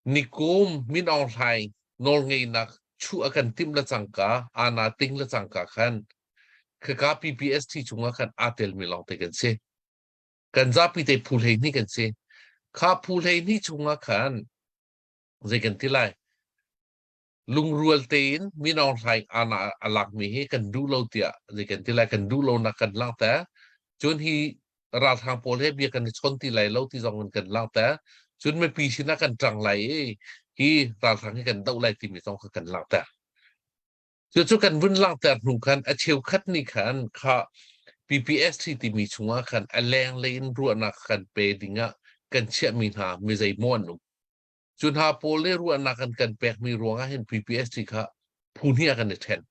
F: nikum Min Aung Hlaing nawlngeihnak chuh a kan timh le cangka ana ting le cangka khan khaka PPST chungah khan aa telmi lawngte kan si. Kan zapi te phu 12 kan si. Kha phu 12 chungah khan zei kan ti lai lungrual tein Min Aung Hlaing ana a lakmi hi kan duh lo tiah zei kan ti lai kan duh lo nak kan langhter cun hi ralhrang pawl he bia kan i chawn ti lai lo ti zong in kan langhter cun mipi sinah kan ṭang lai i hi ralhrang hi kan doh lai timi zong kha kan langhter cucu kan vun langhter hnu khan a cheukhat nih khan kha PPST timi chungah khan a lenglei in ruahnak kan pe dingah kan chiahmi hna mi zeimaw an um Cu hna pawl nih ruahnak an kan pekmi ruangah hin PPSC kha phu hnih ah kan i ṭhen.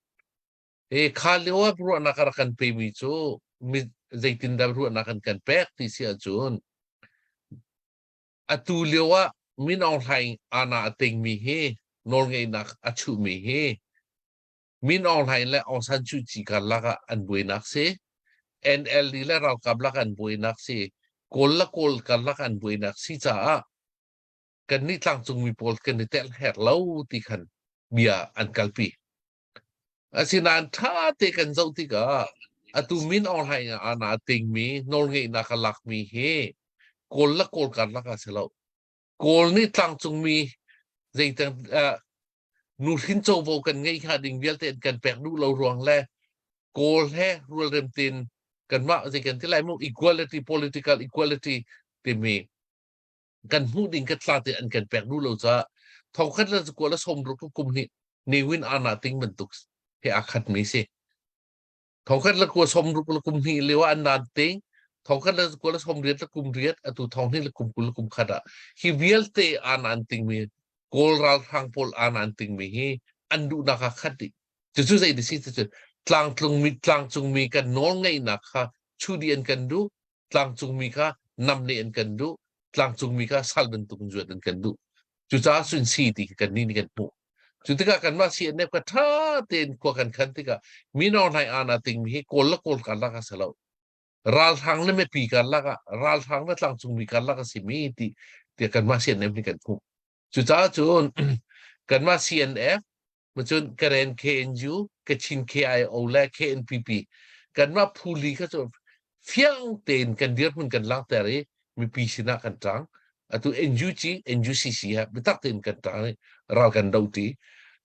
F: E kha lio ah ruahnak a rak kan pemi cu mi zeitindah ruahnak an kan pek ti si ahcun atu lio ah Min Aung Hlaing ana a tingmi hi nawlngeihnak a chuhmi hi Min Aung Hlaing le Aung San Suu Kyi karlak ah an buainak si. NLD le ralkap lak an buainak si. Kawl le Kawl karlak an buainak si caah kannih tlangcungmi pawl kan i tel herh lo ti khan bia an kalpi. Asinain ṭha te kan zoh tikah atu Min Aung Hlaing ah aa tingmi nawlngeihnak a lakmi hi Kawl le Kawl karlak ah si lo. Kawl nih tlangcungmi zeitang uh, nuhrin covo kan ngeih hnga ding vialte an kan pek duh lo ruang le Kawl he rualrem tein kanmah zei kan ti lai mu equality political equality timi kan hmuh ding ka tla te an kan pek duh lo caah thongkhat le kua le sawmruk kum hnih Ne Win ana ting bantuk he aa khat mi si. Thongkhat le kua 60 le kum hnih lio ah an naan ting. Thongkhat le kua le 80 le kum riat atu thong hnih le kum 20 le kum khat ah hi vialte aa naan tingmi Kawl ralhrang pawl aa naan tingmi hi an duhnak ah khat dih. Cucu zei ti si cucu tlangtlungmi tlangcungmi kan nawl ngeihnak kha chudi an kan duh tlangcungmi kha namneh an kan duh tlangcungmi kha sal bantuk in zuat an kan duh. Cucaah cun si ti kan nih nih kan hmuh. Cu tikah kanmah CNF ka ṭha tein khua kan khan tikah mino hnai ana tingmi hi Kawl le Kawl karlak a si lo. Ralhrang le mipi karlak ah ralhrang le tlangcungmi karlak a simi ti tiah kanmah CNF nih kan hmuh. Cucaah cun kanmah CNF Cun Karen KNU, Kachin KIO le KNPP kanmah phu li kha cu fiang tein kan dirhmun kan langhter i mipi sinah kan ṭang. Atu NUG, NUCC ha biatak tein kan ṭang i ral kan do ṭi.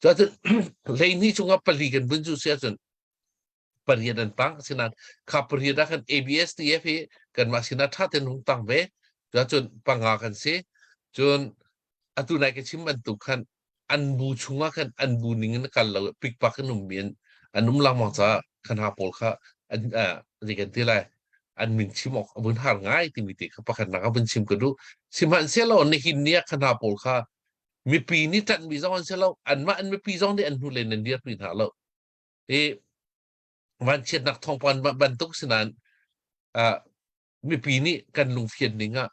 F: Cuahcun hleihnih chungah pali kan vun cu si ahcun pariat an tang asinain kha pariat ah khan ABSDF hi kanmah sinah ṭha tein hung tang ve cun panga kan si cun atu nai ka chim bantuk khan an bu chungah khan an bu ning in kal lo pikpak in ummi an an um lengmang caah khan ha pawl kha an zei kan ti lai an min chim awk a vun har ngai timi te kha pakhatnak a vun chim ka duh sihmanhsehlaw nihin ni ah khan ha pawl kha mipi nih ṭanhmi zong an si lo anmah an mipi zong nih an hnu len an dirpi hna lo i vanchiatnak thawngpang bantuk sinain uh, mipi nih kan lungfian ning ah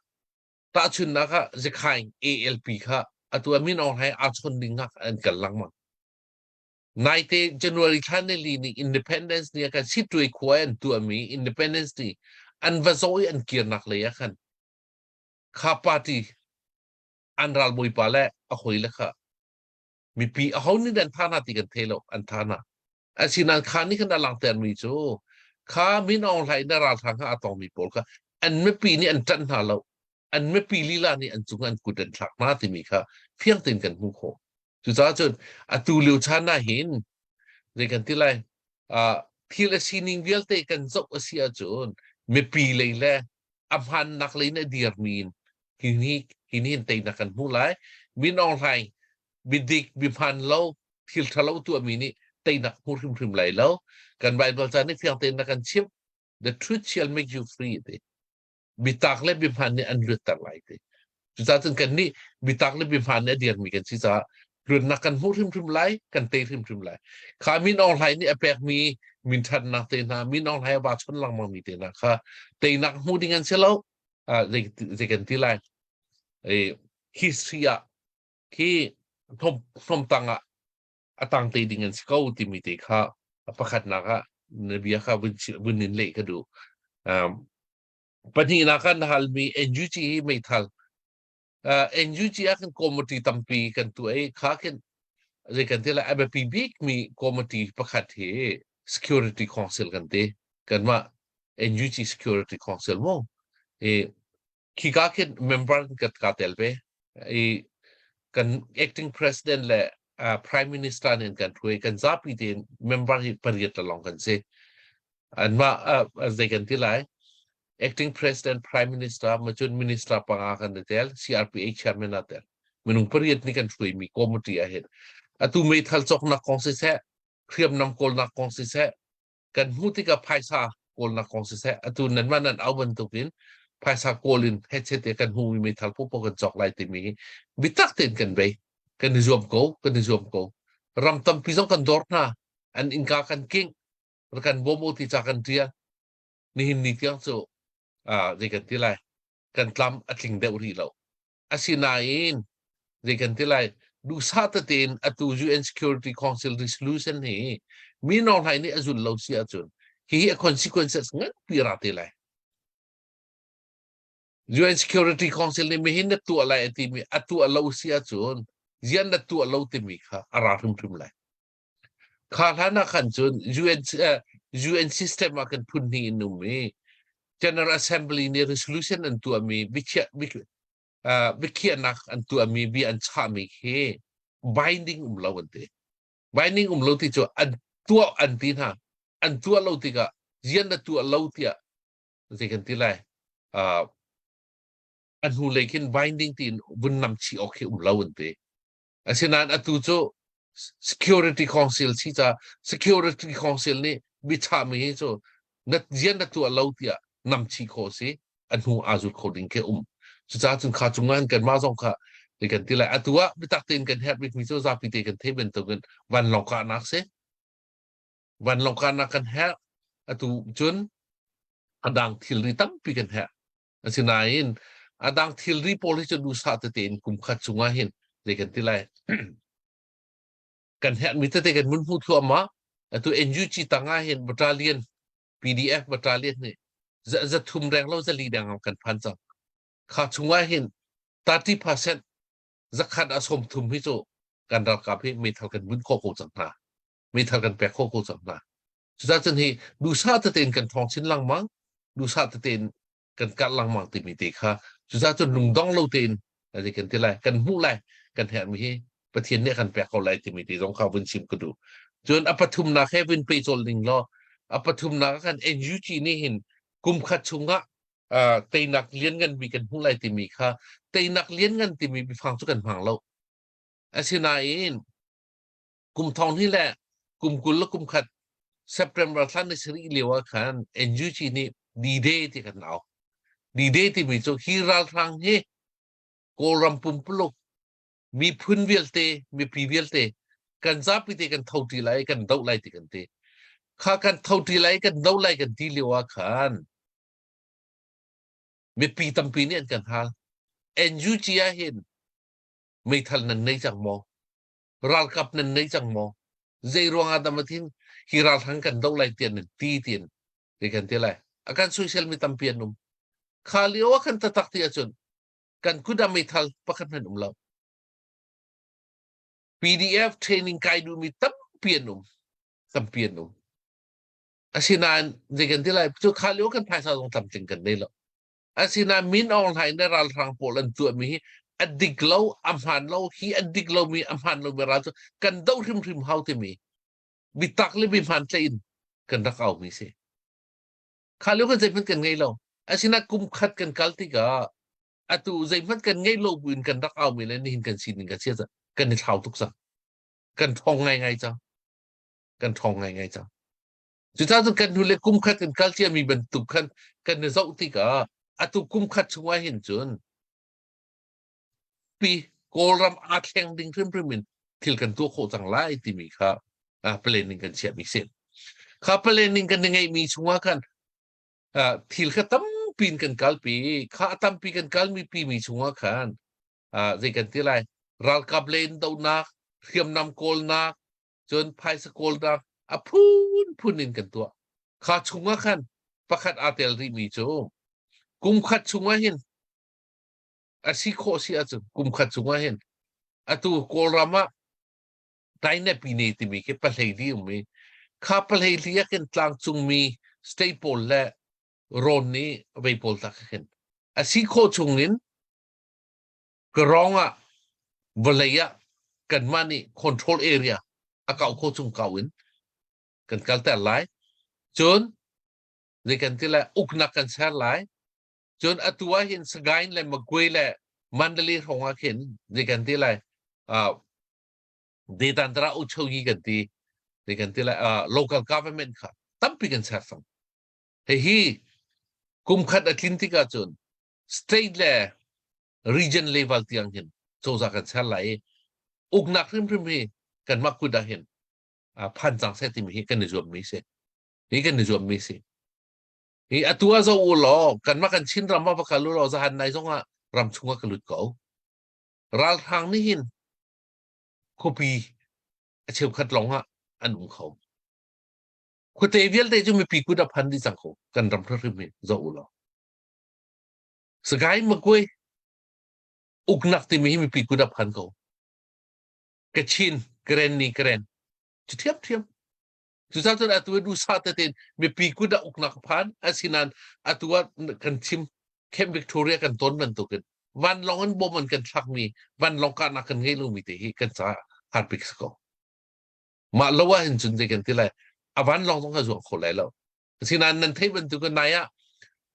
F: tahchunnak ah Zekhaing ALP kha atu a min Aung Hlaing aa chon ding ah an kal lengmang. Naite January thla ni li ni Independence ni ah khan Sittwe khua an tuahmi Independence ni an va zawh i an kirnak lei ah khan kha party an ralbawipa le a hoi le kha mipi aho nih an tha hna ti kan thei lo an tha hna asinain kha nih khan a langhtermi cu kha Min Aung Hlaing na ralhrang kha a tongmi pawl kha an mipi nih an ṭanh hna lo an mipi lila nih an cung an kut an thlak hna timi kha fiang tein kan hmuh khawh cucaah cun atu lio chan ah hin zei kan ti lai thil a sining vialte kan zoh a si ahcun mipi lei le a hmannak lei in a dirmi in hi ni hi ni hin teinak kan hmuh lai Min Aung Hlaing bidik bihman lo thil ṭhalo tuahmi nih teinak hmu hrimhrim lai lo kan Bible ca nih fiang tein na kan chimh the truth shall make you free ti bitak le bihman nih an luatter lai ti cucaah cun kan nih bitak le bihman nih a dirmi kan si caah luatnak kan hmuh hrimhrim lai kan tei hrimhrim lai kha Min Aung Hlaing nih a pekmi minthatnak te hna Min Aung Hlaing a ba chon lengmang mi te hna kha teinak hmu ding an si lo zei zei kan ti lai history ah khi hnawm tang ah a tang te ding an si ko timi te kha a pakhatnak ah na bia kha vun vun in leh ka duh um, pahnihnak ah na halmi NUG hi meithal uh, NUG ah kan committee tampi kan tuah i kha khin zei kan ti lai a biapi bik mi committee pakhat hi security council kan ti kanmah NUG security council mu i khika khin member kan ka tel ve i kan acting president le uh, prime minister nih kan hruai kan zapi tein member hi pariat lawng kan si anmah uh, zei kan ti lai acting president prime minister ma cun minister panga kan i tel CRPA chairman a tel minung pariat nih kan hruaimi committee ah hin atu meithal cawknak kong siseh hriamnam kawlnak kong siseh kan hmuh tikah phaisa kawlnak kong siseh atu nanmah nan au bantukin phaisa kawl in headset te kan hmuhmi meithal popo kan cawk lai timi hi bitak tein kan bei kan i zuam ko kan i zuam ko ram tampi zong kan dawr hna an innka kan king kan bawm u ti ca kan tial nihin ni tiang cu zei kan ti lai kan tlam a tling deuh rih lo asinain zei kan ti lai. Duhsah tete in atu UN Security Council resolution hi Min Aung Hlaing nih a zul lo si ahcun hihi a consequences nganpi ra te lai. UN Security Council nih mihin na tuah lai a timi a tuah lo si ahcun zian na tuah lo timi kha a ra hrimhrim lai. Kha hlan ah khan cun UN, uh, UN system ah kan phun hnih in um i General Assembly nih resolution an tuahmi biakhiah uh, biakhiahnak an tuahmi bia an chahmi khi binding um lo an ti. Binding um lo ti cu an tuah an ti hna. An tuah lo tikah zian na tuah lo tiah zei kan ti lai uh, a hnu lei khin binding tiin vun nam chih awk khi um lo an ti. Asinain atu cu Security Council si ca Security Council nih biachahmi hi cu na rian na tuah lo tiah nam chih khawh si a hnu aa zul kho ding khi um. Cucaah cun kha cungah kan kanmah zong kha ti kan ti lai. Atu ah biatak tein kan herh bikmi cu zapi te kan theih bantukin vanlawng kahnak si. Vanlawng kahnak kan herh. Atu cun a dang thilri tampi kan herh. Asinain a dang thilri pawl hi cu duhsah tete in kum khat chungah hin zei kan ti lai kan herhmi tete kan mun hmu thluahmah. Atu NUG tangah hin battalion PDF battalion nih za thum reng lo zali deng kan phan cang. Kha chungah hin 30% zakhat a som thum hi cu kan ralkap hi meithal kan bunh khawh ko cang hna. Meithal kan pek khawh ko cang hna. Cucaah cun hi duhsah tete in kan ṭhawng chin lengmang, duhsah tete in kan karh lengmang timi te kha cucaah cun lungdong lo tein zei kan ti lai, kan hmuh lai, kan herhmi hi Pathian nih a kan pek ko lai timi te zong kha vun chim ka duh. Cun a pathumnak he vun pe cawl ning law a pathumnak ah khan NUG nih hin kum khat chungah uh, teinak lianngan mi kan hmuh lai timi kha teinak lianngan timi biafang cu kan hmang lo. Asinain Kum thong hnih le kum 20 le kum khat September thla ni sarih lio ah khan NUG nih D-Day ti kan au. D-Day timi cu hi ralhrang hi Kawlram pumpuluk miphun vialte mipi vialte kan zapi te kan tho ṭi lai kan doh lai ti kan ti. Kha kan tho ṭi lai kan doh lai kan ti lio ah khan mipi tampi nih an kan hal. NUG ah hin meithal nan nei cang maw? Ralkap nan nei cang maw? Zei ruangah dah mathin hi ralhrang kan doh lai tiah nan ti tiin ti kan ti lai. A kan soisel mi tampi an um. Kha lio ah kan tatak ti ahcun kan kut ah meithal pakhat hmanh um lo. PDF training kai duhmi tampi an um. Tampi an um. Asinain zei kan ti lai cu kha lio kan phaisa zong tlamtling kan nei lo. Asinain Min Aung Hlaing le ralhrang pawl an tuahmi hi a dik lo, a hmaan lo, hi a dik lomi, a hmaan lomi ral cu kan doh hrimhrim hau timi bitak le bihmaan tlaih in kan rak aumi si. Kha lio kan zeihmanh kan ngei lo. Asinain kum khat kan kal tikah atu zeihmanh kan ngei lo buin kan rak aumi le nihin kan sining kan sia kan i thlau tuk cang. Kan ṭhawng ngaingai cang. Kan ṭhawng ngaingai cang. Cucaah cun kan hnulei kum khat in kal ciami bantuk khan kan i zoh tikah atu kum khat chungah hin cun pi Kawlram aa thleng ding hrimhrim in thil kan tuah khawh cang lai timi kha uh, planning kan chiahmi si. Kha planning kan ngeihmi chungah khan uh, thil kha tampi in kan kalpi. Kha tampi kan kalmi pimi chungah khan uh, zei kan ti lai ralkap len dohnak, hriamnam kawlnak, cun phaisa kawlnak a phunphun in kan tuah. Kha chungah khan pakhat aa tel rihmi cu kum khat chungah hin a si khawh si ahcun kum khat chungah hin atu Kawlram ah Tainepine timi khi pahlei li um i kha pahlei li ah khin tlangcungmi state pawl le rawn nih vei pawl tak khin a si khawh chungin Karawng ah vawlei ah kanmah nih control area a kau kho chung kau in kan kalter lai. Cun zei kan ti lai uknak kan ser lai. Cun atu ah hin Sagaing le Magway le Mandalay hrawng ah khin zei kan ti lai uh, Detantara Uchogi kan ti zei kan ti lai uh, local government kha tampi kan ser cang. Hihi kum khat a tlin tikah cun state le region level tiang hin cozah kan ser lai i uknak hrimhrim hi kanmah kut ah hin phan cang seh timi hi kan i zuammi si. Hi kan i zuammi si. Hi atu ah zo u law kanmah kan Chin ram ah va kal u law zahan nai zong ah ram chung ah ka lut ko. Ralhrang nih hin. Khuapi a cheukhat lawng ah an um kho. Khuate vialte cu mipi kut a phan dih cang ko. Kan ram hrim hi zoh u law. Sagaing Magwe uknak timi hi mipi kut a phan ko. Kachin, Karenni, Karen. Cu thiamthiam. Cucaah cun atu ah duhsah tein mipi kut ah uknak phan asinain atu ah kan chim Camp Victoria kan ton bantukin vanlawng in bom an kan thlakmi vanlawng kahnak kan ngei lomi te hi kan caah harbik si ko. Mah lo ah hin cun zei kan ti lai a vanlawng zong ka zuang kho lai lo. Asinain nan theih bantukin nai ah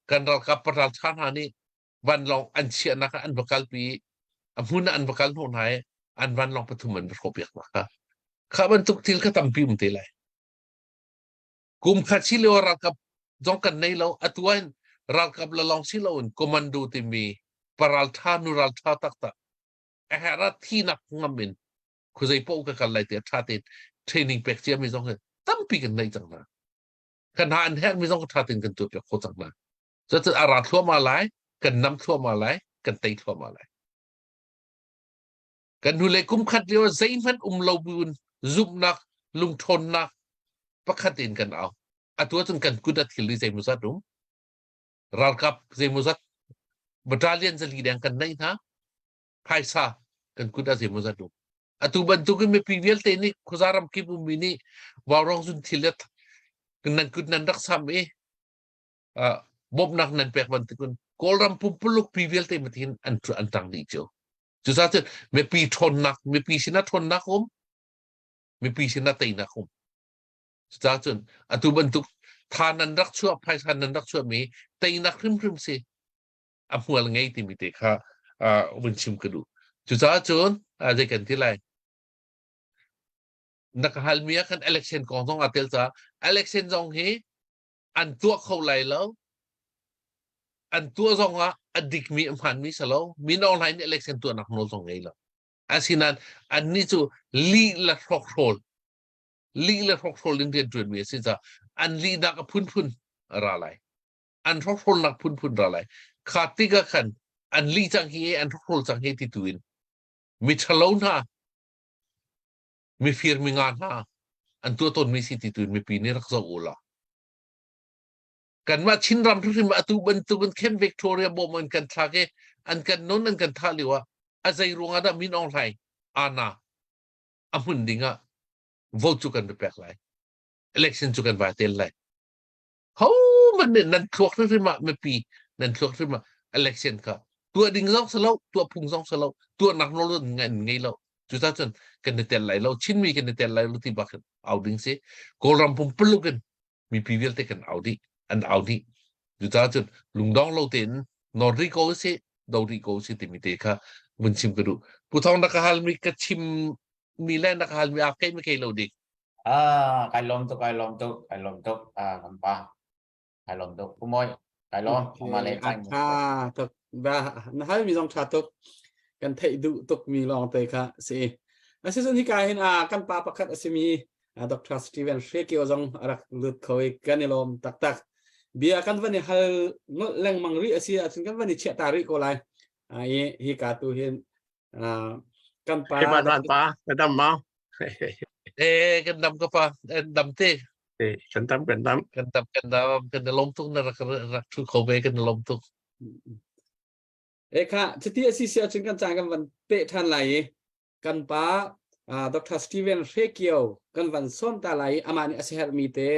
F: kan ralkap paral ṭha hna nih vanlawng an chiahnak ah an va kalpi i a hmun ah an va kal hnawh hna i an vanlawng pathum an va hrawhpiak hna kha. Kha bantuk thil kha tampi um te lai. Kum khat si lio ralkap zong kan nei lo. Atu ah hin ralkap le lawng si loin commando timi paralṭha nu ralṭha taktak a herh ah thinak ngam in khuazei paoh ka kal lai tiah ṭha tein training pek ciami zong hi tampi kan neih cang hna. Kan hna an herhmi zong ṭha tein kan tuahpiak khawh cang hna. Cucu a ra thluahmah lai, kan nam thluahmah lai, kan tei thluahmah lai. Kan hnulei kum khat lio zeihmanh um lo buin zumhnak, lungṭhawnnak pakhat in kan au. Atu ahcun kan kut a thil i zeimawzat um. Ralkap zeimawzat battalion zali deng kan neih hna. Phaisa kan kut ah zeimawzat um. Atu bantukin mipi vialte nih khuaza ram kip ummi nih vaurawng zun thil nan kut nan rak sam i bawmhnak nan pek bantukin Kawlram pumpuluk pi vialte matin an an tang dih cio. Cucaah cun mipi ṭhawnnak, mipi sinah ṭhawnnak um, mipi sinah teinak um. Cucaah cun atu bantuk tha nan rak chuah, phaisa nan rak chuahmi teinak hrimhrim si a hmual ngei timi te kha vun chim ka duh. Cucaah cun zei kan ti lai? Na ka halmi ah khan election kong zong aa tel caah election zong hi an tuah kho lai lo. An tuah zong ah a dikmi a hmaanmi si lo. Min Aung Hlaing nih election tuahnak nawl zong ngei lo. Asinain annih cu lih le hrokhrawl lih le hrokhrawl in rianṭuanmi a si caah an lihnak a phunphun a ra lai. An hrokhrawlnak phunphun ra lai. Kha tikah khan an lih cang hi an hrokhrawl cang hi ti tu in miṭhalo hna mifir minga hna an tuah tawnmi si ti tu in mipi nih rak zoh u law kanmah Chinram hrimhrim atu bantukin Camp Victoria bawm an kan thlak i an kan non an kan thah lio ah a zei ruangah dah Min Aung Hlaing ana a hmun ding ah vote cu kan pek lai election cu kan vai tel lai ho man nih nan thluak hrimhrim ah mipi nan thluak hrim ah election kha tuah ding zong si lo tuah phung zong si lo tuahnak nawl ngan ngei lo cucaah cun kan i tel lai lo Chinmi kan i tel lai lo ti bak in au ding si Kawlram pumpuluk in mipi vialte kan au dih an au dih cucaah cun lungdong lo tein nor rih ko si do rih ko si timi te kha vun chim ka duh Pu Thawng na ka halmi ka chim mi le na ka halmi a kei mi kei lo dik
H: Ah, kai lawm tuk, kai lawm tuk, kai lawm tuk. Ah, kan pa. Kai lawm tuk. Pu Mawi, kai lawm. Ama le
D: A tha tuk. Ba na hal mi zong tha tuk. Kan theih duh tuk mi lawng te kha si. Asicun hika hin a kan pa pakhat a simi Dr. Steven Hrekio zong a rak lut kho i kan i lawm taktak. Bia kan van i hal ngolh lengmang rih a si ahcun kan van i chiah ta rih ko lai. I hi ka tu hin kan pa
I: Hey, pa pa ka dam ma
F: Eh kan dam ka pa dam te
I: Eh kan dam kan dam
F: kan dam kan dam kan lom tuk na rak rak thu kho ve kan lom tuk
D: E kha chiti a si si ahcun kan caan kan van pe than lai i kan pa Dr. Steven Hrekio kan van sawm ta lai i amah nih a siaherhmi te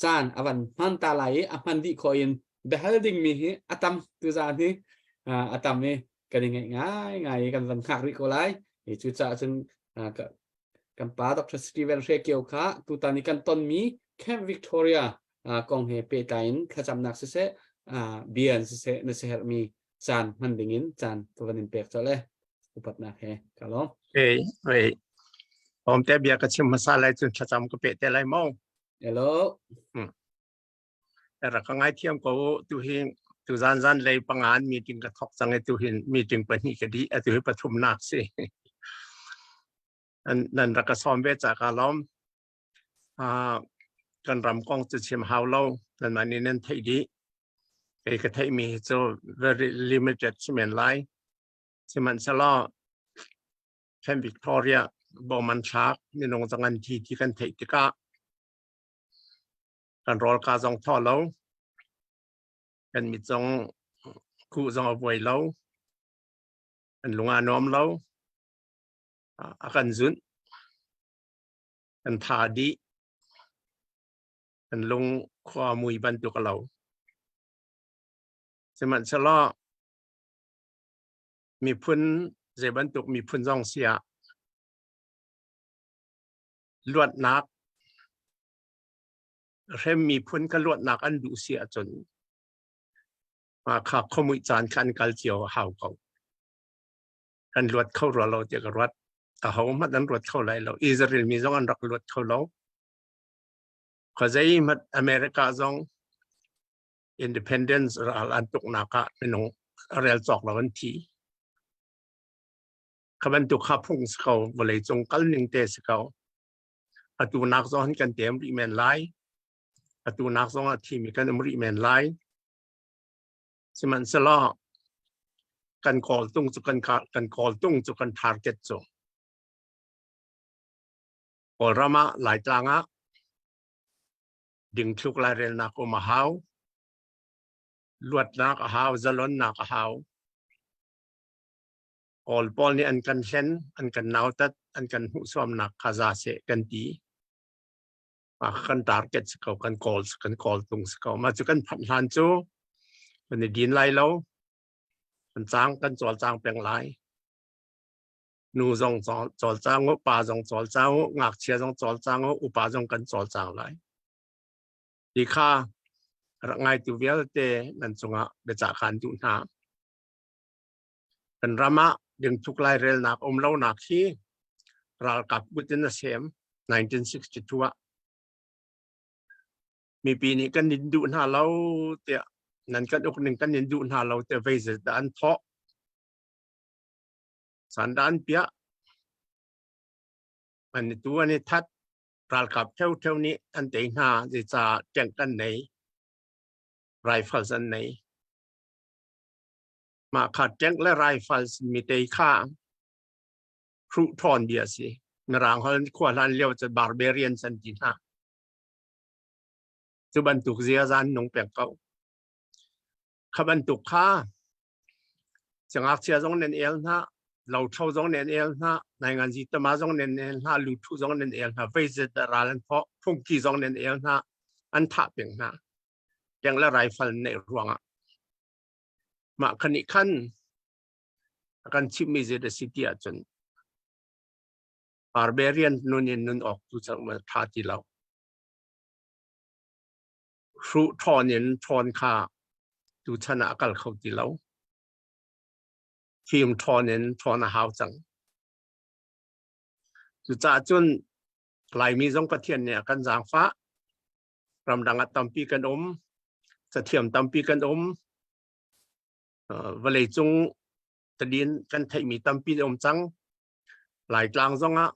D: caan a van hman ta lai i a hman dih khawh in biahal dingmi hi a tam tuzaan hi a tam i kan i ngaih ngai ngai i kan van hngak rih ko lai i cucaah cun kan pa Dr. Steven Hrekio kha tutan i kan tonmi Camp Victoria kong he pehtlai in thlacamnak siseh bia in siseh na siaherhmi caan hman dingin caan ka van in pek colh e upatnak he ka lawm.
I: Ei, ei. Om te bia ka chim hmasa lai cun thlacam ka pe te lai mo.
D: Hello.
I: Hmm. Rak ka ngai thiam ko tu hi tu zan zan lei pangan meeting ka thok cang i tu hin meeting pahnih ka di atu hi pathum nak si. Nan nan rak ka sawm ve ca ka lawm. Ah kan ram kong cu chim hau lo nan mah nih nan theih dih. Kei ka theihmi hi cu very limited si men lai. Sihmanhsehlaw. Camp Victoria bom an thlak minung zong an thi ti kan theih tikah kan rawl ka zong thaw lo kan mit zong kuh zong a vuai lo kan lung a nuam lo a kan zunh kan tha dih kan lung khua mui bantuk a lo sihmanhsehlaw miphun zei bantuk miphun zong si ah luatnak hrem miphun ka luatnak an duh si ahcun kha khuamuih caan kha an kal cio a hau ko. Kan luat kho rua lo tiah ka ruat. Aho hmanh an ruat kho lai lo. Israel mi zong an rak luat kho lo. Khuazei hmanh America zong independence ral an tuknak ah minung rel cawk lo an thi. Kha bantuk kha phung si ko, vawlei cung kal ning te si ko. Atu nak zong kan tem rih men lai. Atu nak zong ah thimi kan um rih men lai. Sihmanhsehlaw kan kawl tung cu kan kan kawl tung cu kan target cu Kawlram ah Laitlang ah dingthluk lairelnak um a hau luatnak a hau zalonnak a hau Kawl pawl nih an kan hlen an kan nautat an kan hmuhsuamnak kha za seh kan ti kan target si ko kan kawl kan kawl tung si ko mah cu kan phanh hlan cu kan i din lai lo kan cang kan cawlcang peng lai nu zong cawlcang u pa zong cawlcang u ngakchia zong cawlcang u upa zong kan cawlcang lai ti kha rak ngaitu vialte nan cungah biacah kan duh hna kan ram ah dingthuk lairelnak um lonak hi ralkap kut in a sem 1962 ah mipi nih kan in duh hna lo tiah nan kan uk ning kan in duh hna lo tiah vei zet dah an thawh sandan an piah an tu an i that ralkap theu theu nih an tei hna zeicah tank an nei rifles an nei mah kha tank le rifles mi tei kha hruh ṭhawn bia si mirang hol khua hlan lio cu barbarians an ti hna cu bantuk ziaza an nung peng ko kha bantuk kha Siangngakchia zong nan el hna, lothlo zong nan el hna, nainganzi tama zong nan el hna, luthu zong nan el hna, veizet dah ral an thawh, phungki zong nan el hna, an thah peng hna. Keng le rifle neih ruangah. Mah khan nih khan a kan chimhmi zei dah si ti ahcun barbarian nun in nun awk tu cu tha ti lo. Hruh ṭhawn in ṭhawn kha tuchan ah a kal kho ti lo. Fim ṭhawn in ṭhawn a hau cang. Cucaah cun Laimi zong Pathian nih a kan zaangfah. Ramdang ah tampi kan um. Cathiam tampi kan um. Vawlei cung tadin kan theihmi tampi um cang. Laitlang zongah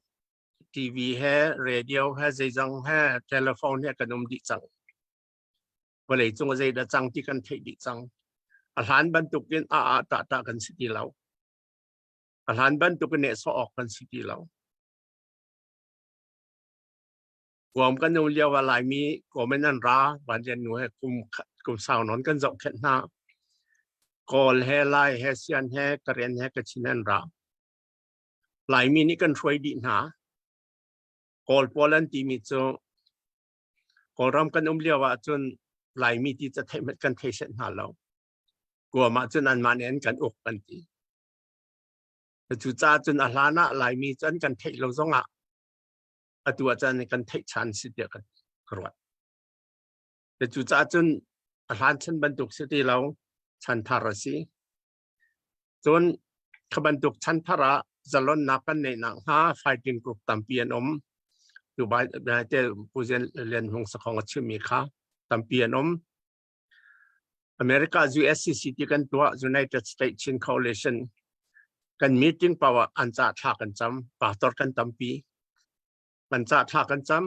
I: TV he radio he zeizong he telephone he kan um dih cang. Vawlei cung a zeidah cang ti kan theih dih cang. A hlan bantukin a ah tah tah kan si ti lo. A hlan bantukin nehsawh awk kan si ti lo. Guam kan um lio ah Laimi komen an ra Vanlian nu he kum kum sau nawn kan zohkhenh hna. Kawl he Lai he Sian he Karen he Kachin an ra. Laimi nih kan hruai dih hna. Kawl pawl an timi cu Kawlram kan um lio ahcun Laimi ti ca theih kan thei set hna lo. Guam ahcun anmah nih an kan uk kan ti. Cucaah cun a hlan ah Laimi cu an kan theih lo zongah atu ah cun kan theih chan si tiah ka ruat. Cucaah cun a hlan chan bantuk si ti lo, chan thar a si. Cun kha bantuk chanthar ah zalonnak kan neih nakhnga fighting group tampi an um. Dubai te Pu Lian Hmung Sakhong a chimmi kha tampi an um. America USCC ti kan tuah United States Chin Coalition kan meeting power an ca thla kan cam pastor kan tampi kan ca thla kan cam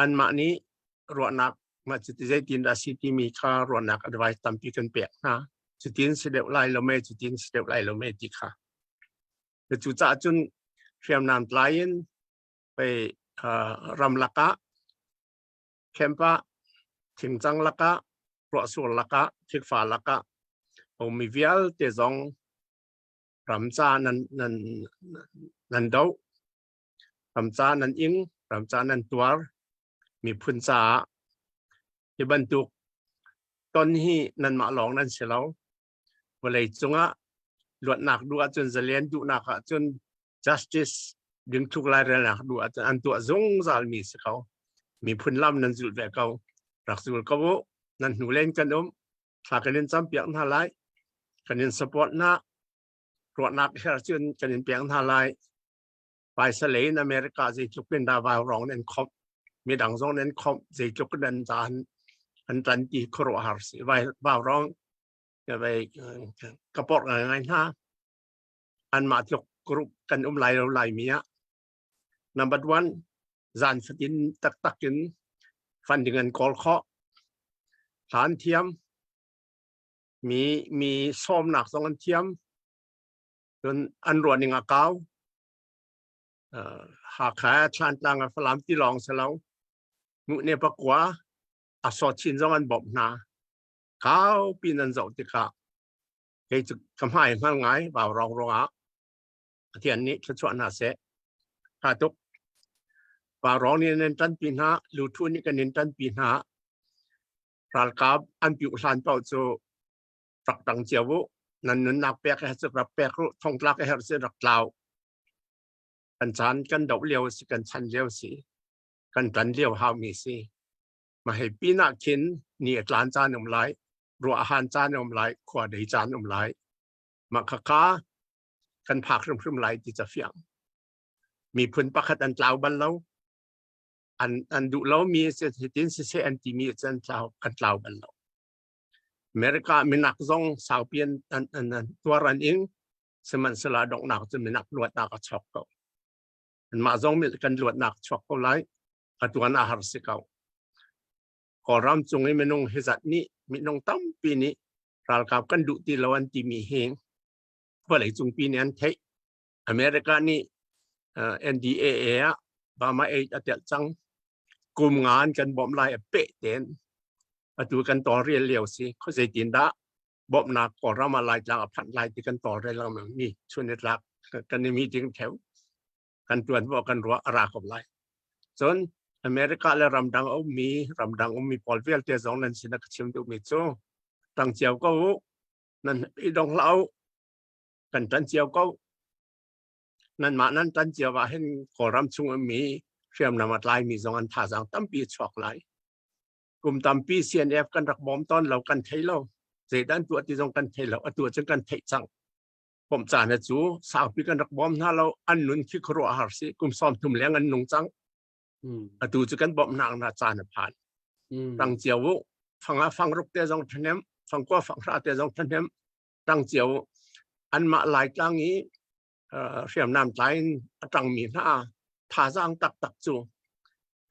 I: Anmah nih ruahnak mah cuti zeitin dah a si timi kha ruahnak advice tampi kan pek hna. Cutin si deuh lai lo mei, cutin si deuh lai lo mei ti kha. Cu caah cun hriamnam tlai in pei ramlak ah camp ah thingcang lakah ruahsur lakah thikfa lakah ummi vialte zong ram ca nan nan nan doh ram ca nan ing ram ca nan tuar miphun caah hi bantuk ton hi nanmah lawng nan si lo vawlei cungah luatnak duh ahcun zalen duhnak ahcun justice dingthluk lairelnak duh ahcun an tuah zungzal mi si ko miphun lam nan zulh ve ko rak zul ko u nan hnu len kan um thla kan in campiak hna lai kan in support hna ruahnak her cun kan in pek hna lai paisa lei in America zeitluk in dah vaurawng nan khomh midang zong nan khomh zeitluk nan caan an tan ti khuaruahhar si vaurawng ka porh ngai hna anmah tluk group kan um lai lo lai mi ah number one zan fatin taktak in funding an kawl khawh hlan thiam mi mi sawmnak zong an thiam cun an ruahning a kau Hakha Thlantlang a Falam ti lawng si lo Muhne pakua a saw chin zong an bawmh hna kau pin an zoh tikah kei cu ka hmai hngal ngai vau rong ruangah Pathian nih thluachuah hna seh tha tuk vau rong nih nan ṭanpi hna luthu nih kan in ṭanpi hna ralkap an piuh hlan paoh cu rak tang cio u nan nunnak pek he cu rak pek u thongtlak he si rak tlau kan caan kan doh lio si kan chan lio si kan tan lio hau mi si ma hei pinah khin ni a tlan caan um lai ruah han caan um lai khua dei caan um lai mah khakha kan phak hrimhrim lai ti ca fiang miphun pakhat an tlau bal lo an an duh lo mi hitin siseh an ti mi an tlau kan tlau bal lo America minak zong saupi an an an tuar an ing sihmanhsehlaw donghnak cu minak luatnak a chok ko anmah zong kan luatnak chuak ko lai a tuan a har si ko Kawlram cung i minung hi zat nih minung tampi nih ralkap kan duh ti lo an timi hi vawlei cungpi nih an theih America nih NDAA ah Burma Aid a telh cang kum nga an kan bawmh lai a peh ten atu kan tawlrel lio si khuazei tin dah bawmhnak Kawlram ah Laitlang a phanh lai ti kan tawlrel lengmang mi chun ni tlak kan i meeting theu kan tuanvo kan ruah a ra ko lai cun America le ramdang a ummi ramdang ummi pawl vialte zong nan sin a ka chim duhmi cu tang cio ko u nan i dong hlah u kan tan cio ko nanmah nan tan cio ah hin Kawlram chung ummi hriamnam a tlaimi zong an thazaang tampi a chuak lai kum tampi CNF kan rak bawm tawn lo kan thei lo zeidah an tuah ti zong kan thei lo atu cun kan theih cang bawmh caan cu saupi kan rak bawm hna lo an nun khi khuaruah har si kum 30 leng an nung cang atu cu kan bawmh hna na caan a phan tang cio u fanga fang ruk te zong thahnem fangkua fanghra te zong thahnem tang cio anmah laitlang i hriamnam tlai in a tangmi hna thazaang taktak cu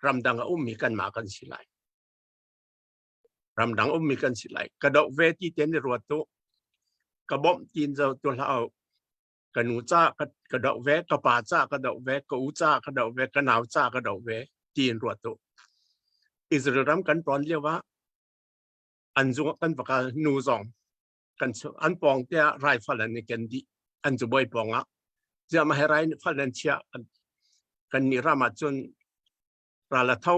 I: ramdang a ummi kanmah kan si lai ramdang ummi kan si lai ka doh ve ti ten i ruat tu ka bawmh tin zo tu hlah ka nu ca ka doh ve ka pa ca ka doh ve ka u ca ka doh ve ka nau ca ka doh ve tiin ruat tu Israel ram kan ton lio ah an zung kan vakal nu zong kan an pawng te ah rifle an i ken dih an cu bawi pawng ah ziah ma he rifle an chiah kan nih ram ah cun ral a tho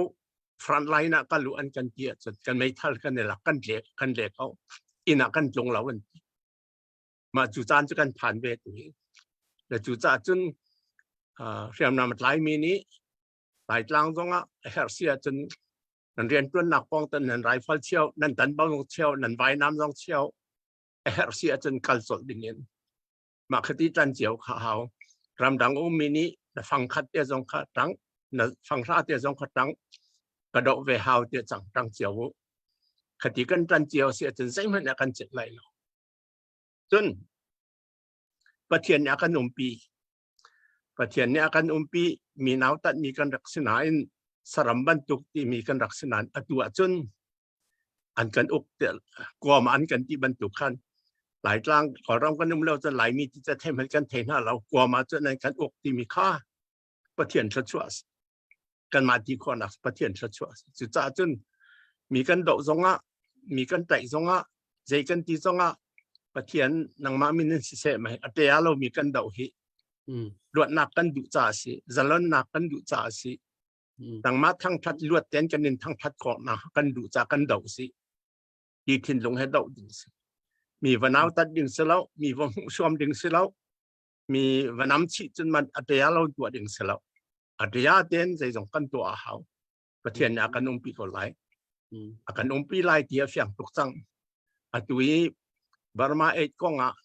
I: front line ah kal u an kan ti ahcun kan meithal kan i lak kan le kan le ko inn ah kan tlung lo an ti mah cu caan cu kan phan ve tu hi le cu caah cun hriamnam a tlaimi nih Laitlang zong ah a herh si ahcun nan riantuannak pawng tan nan rifle chio nan tanbang chio nan vainam zong chio a herh si ahcun kal colh ding in mah khati tan cio kha hau ramdang ummi nih na fang khat te zong kha tang na fang hra te zong kha tang ka doh ve hau te cang tang cio u khati kan tan cio si ahcun zeihmanh ah kan chet lai lo cun Pathian nih a kan umpi Pathian nih a kan umpi mi nautat mi kan rak si nain saram bantuk timi kan rak si nain atu ahcun an kan uk kuam an kan ti bantuk khan. Laitlang Kawlram kan um lo cun Laimi ti ca thei hmanh kan thei hna lo. Kuam ah cun an kan uk timi kha Pathian thluachuah a si. Kanmah ti khawhnak Pathian thluachuah a si. Cucaah cun mi kan doh zongah, mi kan tlaih zongah, zei kan ti zongah Pathian nangmah min in siseh mei a tea lomi kan doh hi luatnak kan duh caah a si, zalonnak kan duh caah a si. Nangmah thangthat luat ten kan in thangthat khawhnak kan duh caah kan doh si. Ti thinlung he doh ding si. Mi va nautat ding si lo, mi va hmuhsuam ding si lo, mi va nam chih cun man a tea lo tuah ding si lo. A tea ten zeizong kan tuah a hau. Pathian nih a kan umpi ko lai. A kan umpi lai ti a fiang tuk cang. Atu i Burma Aid kong ah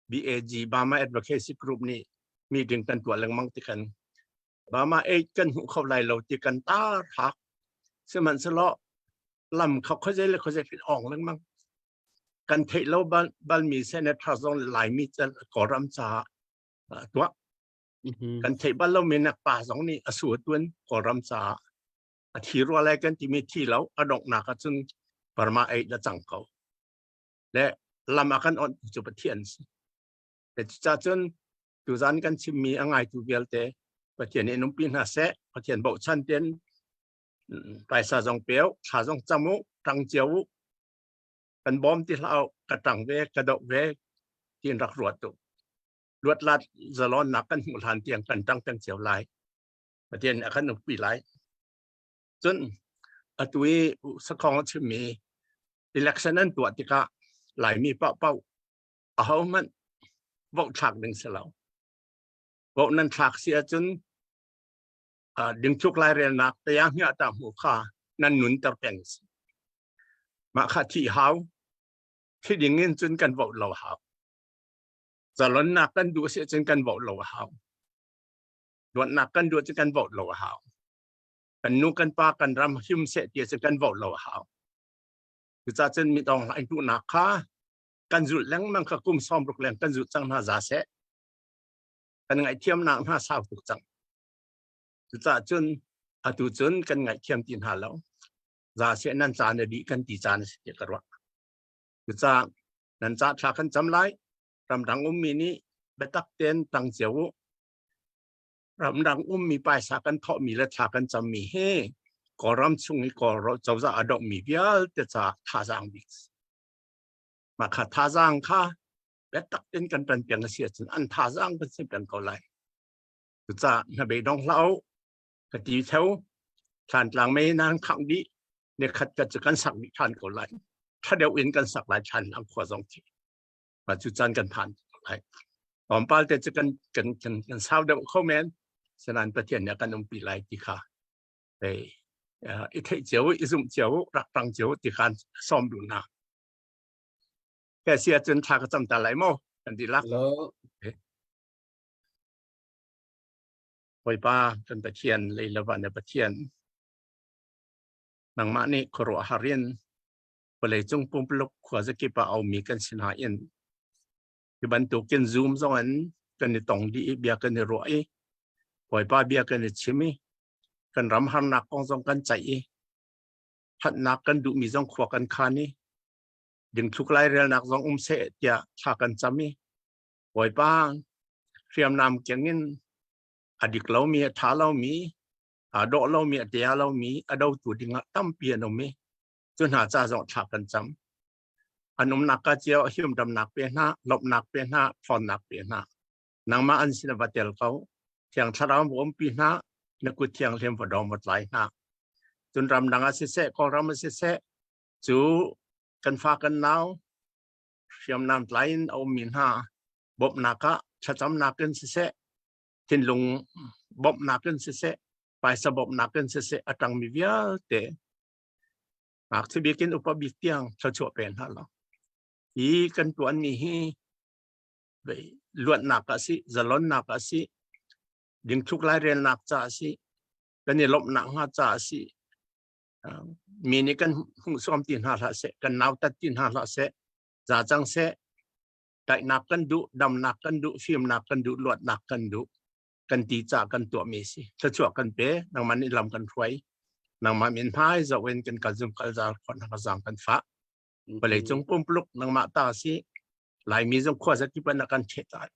I: BAG Burma Advocacy Group nih meeting kan tuah lengmang ti kan Burma Aid kan hmuh kho lai lo ti kan tar hak. Sihmanhsehlaw lam kha khuazei le khuazei kan ong lengmang. Kan theih lo bal, balmi senator zong Laimi Kawlram caah tuah. Kan theih bal lomi nak pa zong nih a su tuan Kawlram caah a thi rua lai kan timi thi lo a donghnak ahcun Burma Aid a cang ko. Le lam a kan onh cu Pathian si. Le cucaah cun tuzan kan chimmi a ngaitu vialte Pathian nih umpi hna seh, Pathian bochan ten paisa zong peu, thla zong cam u, tang cio u, kan bawm ti hlah u, ka tang ve, ka doh ve, tiin rak ruat u. Luatlat zalonnak kan hmuh hlan tiang kan tang peng cio lai. Pathian nih a kan umpi lai. Cun atu i sakhong a chimmi election an tuah tikah Laimi paohpaoh ahohmanh vote thlak ding si lo. Vote nan thlak si ahcun dingthluk lairelnak taya hmiah ta hmu kha nan nunter peng si. Mah kha thih hau. Thi ding in cun kan vote lo hau. Zalonnak kan duh si ahcun kan vote lo hau. Luatnak kan duh cu kan vote lo a hau. Kan nu kan pa kan ram him seh ti cu kan vote lo a hau. Cucaah cun mitawng hlaing duhnak kha kan zulh lengmang kha kum 60 leng kan zulh cang hna za seh. Kan ngaihthiamnak hna sau tuk cang. Cucaah cun atu cun kan ngaihthiam ti hna lo. Za seh nan caan a dih kan ti caan a si ti ka ruah. Cucaah nan ca thla kan cam lai. Ramdang ummi nih biatak tein tang cio u. Ramdang ummi paisa kan thawhmi le thla kan cammi hi Kawlram chung i Kawl cozah a dohmi vialte caah thazaang bik si. Mah kha thazaang kha biatak tein kan ṭan piang a si ahcun an thazaang kan si peng ko lai. Cucaah hnabei dong hlah u, ka ti theo, Thlantlang mei nan khangh dih, nikhat ka cu kan sak dih ṭhan ko lai. Ṭha deuh in kan sak lai Thantlang khua zong khi. Mah cu caan kan phan lai. Tlawmpal te cu kan kan kan kan sau deuh kho men. Sinain Pathian nih a kan umpi lai ti kha hei i theih cio i zumh cio rak ṭang cio ti khan sawm duh hna. Ke si ahcun thla ka cam ta lai maw? Kan dihlak.
D: Hello.
I: Bawipa kan Pathian lei le van na Pathian nangmah nih khuaruahhar in vawleicung pumpuluk khuazakip ah a ummi kan si hna in hi bantukin Zoom zong in kan i tong dih i bia kan i ruah i Bawipa bia kan i chim i kan ram harnak kong zong kan ceih i thatnak kan duhmi zong khua kan khan i dingthluk lairelnak zong um seh tiah thla kan cam i Bawipa hriamnam keng in a dik lomi a tha lomi aa dawh lomi a tia lomi a dotu dingah tampi an um i cu hna ca zong thla kan cam. An umnak ka cio hiumdamnak pe hna, lawmhnak pe hna, ṭhawnnak pe hna. Nangmah an sin va tel ko. Thiang Thlarau va umpi hna, na kut thianghlim va dawm va tlai hna. Cun ramdang ah siseh, Kawlram ah siseh, cu kan fa kan nau hriamnam tlai in a ummi hna bawmhnak ah thlacamnak in siseh, thinlung bawmhnak in siseh, paisa bawmhnak in siseh a ṭangmi vialte ngakchia bik in upa bik tiang thluachuah pe hna law hi kan tuanmi hi luatnak a si zalonnak a si dingthluk lairelnak ca a si kan i lawmhnak hnga ca a si mi nih kan hmuhsuam ti hna hlah seh kan nautat ti hna hlah seh za cang seh daihnak kan duh damnak kan duh fimnak kan duh luatnak kan duh kan ti ca kan tuahmi si thluachuah kan pe nangmah nih lam kan hruai nangmah min hmai zoh in kan kal zum kal zal khon hna zang kan fah vawlei cung pumpuluk nangmah ta si. Laimi zong khua zakip ah na kan ṭheh ta.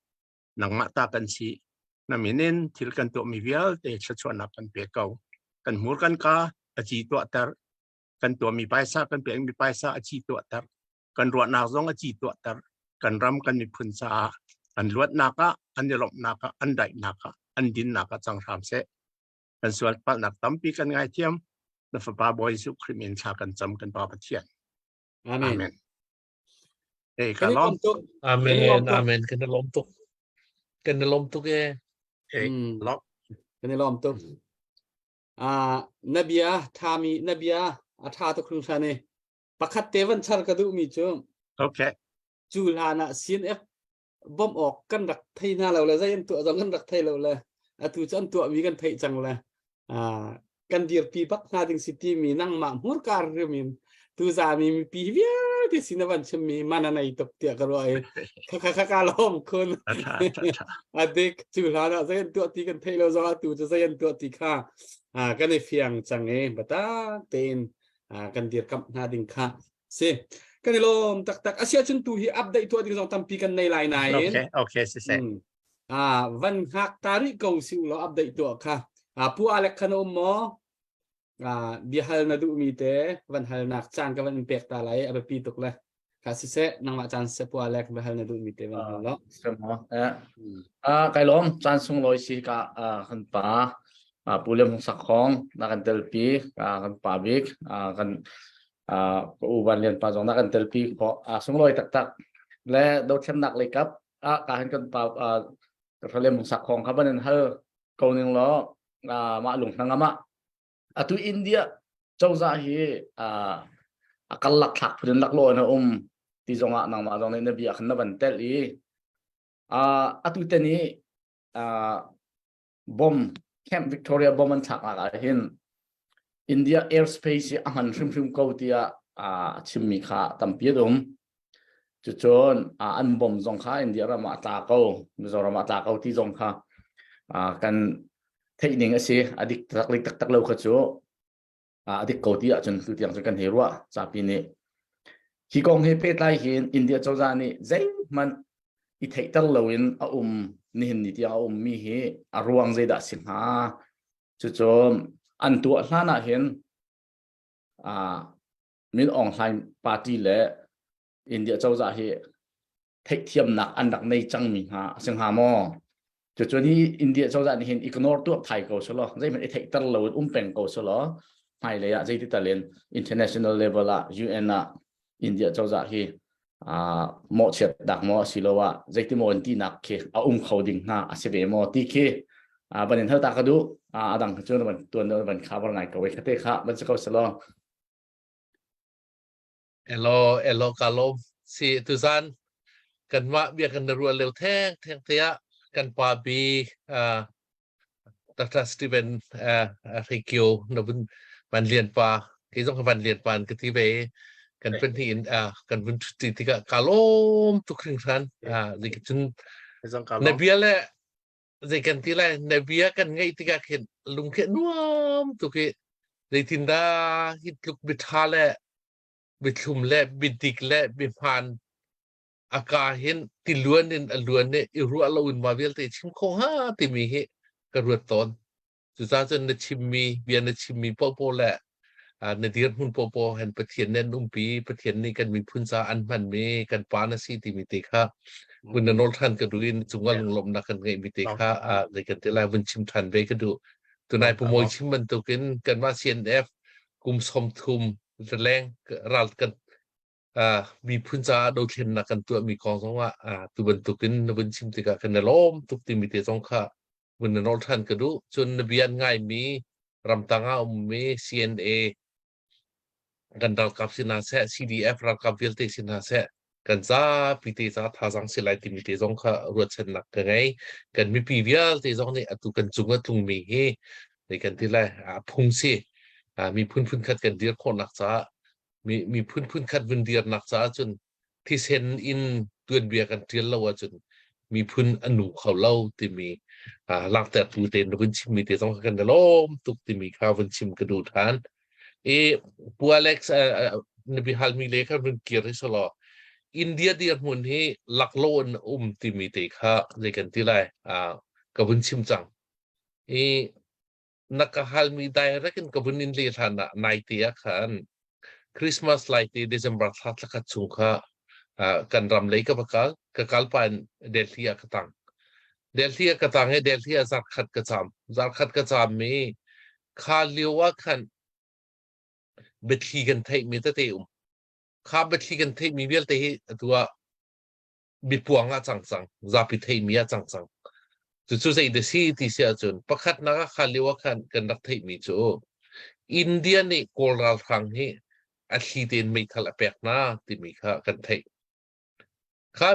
I: Nangmah ta kan si. Na min in thil kan tuahmi vialte thluachuahnak kan pe ko. Kan hmur kan ka a ci tuahter. Kan tuahmi paisa kan pekmi paisa a ci tuahter. Kan ruahnak zong a ci tuahter. Kan ram kan miphun caah an luatnak ah, an i lawmhnak ah, an daihnak ah, an dinnak ah cang hram seh. Kan sual palhnak tampi kan ngaithiam. Na Fapa Bawi Jesuh Khrih min thla kan cam kan Pa Pathian.
D: Amen.
I: Amen. Hey, ka lawm.
F: Amen. Amen. Kan i lawm tuk. Kan i lawm tuk e.
I: Hey, lawm.
D: Kan i lawm tuk. Ah, na bia thami na bia a tha tuk hringhran e. Pakhat te van char ka duh mi cu.
I: Okay.
D: Cu hlan ah CNF bawmh awk kan rak thei hna lo le zei an tuah zong kan rak thei lo le atu cu an tuahmi kan theih cang le kan dirpi bak hna ding si timi nangmah hmurka rim in tuzami mipi vialte sin a van chimmi man a nei tuk tiah ka ruah i kha kha ka lawm khun adik cu hlan ah zei an tuah ti kan theih lo zong atu cu zei an tuah ti kha kan i fiang cang i batak tein kan dirkamh hna ding kha Si. Kan i lawm taktak. A siah cun tu hi update tuah ding zong tampi kan nei lai nain.
I: Okay, okay, si seh.
D: Ah, van hngak ta rih ko si u law update tuah kha. Ah, Pu Alec kha na um maw? Ah, biahal na duhmi te van halnak caan ka van in pek ta lai a biapi tuk le. Kha siseh, nangmah caan siseh Pu Alec biahal na duhmi te van hal law.
J: Eh. Ah, kai lawm caan sunglawi si ka kan pa Pu Liam Hung Sak Hong na kan telpi kan pa bik kan ka u Van Lian pa zong na kan telpi khawh sunglawi taktak le dothlennak lei kap ah ka hin kan pa Dr. Liam Hung Sak Hong kha ban in hal ko ning law mah lung hnangam ah atu India cozah hi a kal lak thlak phun in lak lo in a um ti zong ah nangmah zong nih na bia khan na van tel i atu te ni bomb Camp Victoria bomb an thlaknak ah hin India airspace hi a hman hrimhrim ko tiah a chimmi kha tampi an um. Cucun an bomb zong kha India ram ah a tla ko, Mizoram ah a tla ko ti zong kha kan theih ning a si. A dik tak taktak lo kha cu a dik ko ti ahcun tutiang cu kan hei ruah zapi nih hi kong he pehtlai hin India cozah nih zeihmanh i theihter loin a um nihin ni tiang a ummi hi a ruang zeidah si hnga cucu an tuah hlan ah hin Min Aung Hlaing party le India cozah hi theihthiamnak an rak nei cangmi hna a si hnga maw? Cucun hi India cozah nih hin ignore tuah thai ko selaw zeihmanh i theihter lo in um peng ko selaw hmailei ah zeiti tal in international level ah UN ah India cozah hi mawhchiat dak maw asiloah zeiti maw in tinak khi a um kho ding hna a si ve maw ti khi van in hal ta ka duh a dang cu van tuan van cover ngai ko khate kha van si ko selaw
F: Elo elo ka lawm. Si tuzan kanmah bia kan rual leo theng theng te ah kan pa bi uh, Dr. Steven uh, Rikyo na vun van lian pa kei zong van lian pa ka ti ve kan pen hi in uh, kan vun ti tikah ka lawm tuk hringhran uh, cun na bia le zei kan ti lai na bia kan ngaih tikah khin lung khi nuam tuk i zeitindah hi tluk biṭha le bithlum le bidik le bihmaan a ka hin tiluan in a luan i i ruah lo in ma vialte chim kho hnga timi hi ka ruat tawn Cucaah cun na chimmi bia na chimmi paohpaoh le na dirhmun paohpaoh hen Pathian nih an umpi, Pathian nih kan miphun caah an hmanmi kan pa na si timi te kha vun na nawl ṭhan ka duh i na cungah lunglawmhnak kan ngeihmi te kha zei kan ti lai vun chim ṭhan ve ka duh. Tunai Pu Mawi chim bantukin kanmah CNF kum 30 leng ral kan miphun caah dothlennak kan tuahmi kong zongah tu bantukin na vun chim tikah kan i lawm tuk timi te zong kha vun na nawl ṭhan ka duh. Cun na bia an ngaimi ramtang ah ummi CNA kan ralkap si hna seh, CDF ralkap vialte si hna seh, kan zapi te ca thazaang si lai timi te zong kha ruahchannak ka ngei. Kan mipi vialte zong nih atu kan cung a tlungmi hi zei kan ti lai phung si. Miphun phunkhat kan dir khawhnak caah miphun phunkhat vun dirnak caah cun thisen in tuanbia kan ṭial lo ahcun miphun a nu kho lo timi langhtertu te na vun chimmi te zong kan i lawm tuk timi kha vun chim ka duh ṭhan. I Pu Alex na biahalmi le kha vun kir hi selaw. India dirhmun hi laklawh in um timi te kha zei kan ti lai ka vun chim cang. I na ka halmi direct in ka vun in le hlan ah naite ah khan Christmas lai te December thla thlakhat chung kha kan ram lei ka va kal ka kal pa in Delhi ah ka tang. Delhi ah ka tang i Delhi ah zarkhat ka cam. Zarkhat ka cam mi kha lio ah khan biathli kan theih mi tete um. Kha biathli kan theih mi vialte hi atu ah bipuang ah cang cang, zapi theih mi ah cang cang. Cucu zei dah si ti si ahcun pakhatnak ah kha lio ah khan kan rak theih mi cu India nih Kawl ralhrang hi a thli tein meithal a pek hna timi kha kan theih. Kha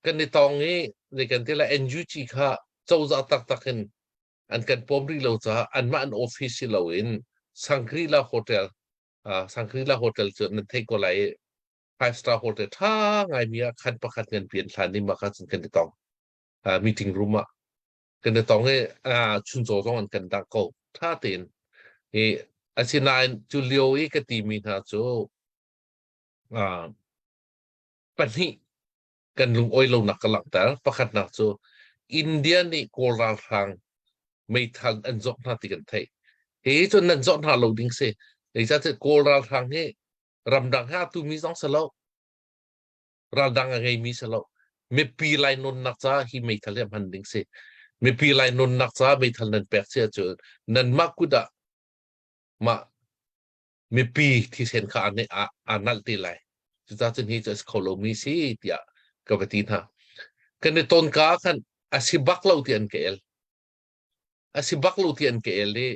F: kan i tong i zei kan ti lai NUG kha cozah taktak in an kan pawm rih lo caah anmah an office si loin Shangri-La Hotel uh, Shangri-La Hotel cu nan theih ko lai i five star hotel ṭha ngaimi ah khan pakhat ngan pian hlan i mah kha cun kan i tong uh, meeting room ah kan i tong i uh, chuncaw zong an kan dah ko ṭha tein i asinain cu lio i ka timi hna cu uh, pahnih kan lungawi lonak ka langhter. Pakhatnak cu India nih Kawl ralhrang meithal an zawh hna ti kan theih. Hi cu nan zawh hna lo ding si. Zeicahtiah Kawl ralhrang hi ramdang he aa tumi zong si lo. Raldang a ngeimi si lo. Mipi lainawnnak caah hi meithal hi a hman ding si. Mipi lainawnnak caah meithal nan pek si ahcun nanmah kut ah mah mipi thisen kha aa nalh te lai. Cucaah cun hi cu a si kho lomi si tiah ka va ti hna. Kan i ton ka ah khan a si bak lo ti an ka el. A si bak lo ti an ka el i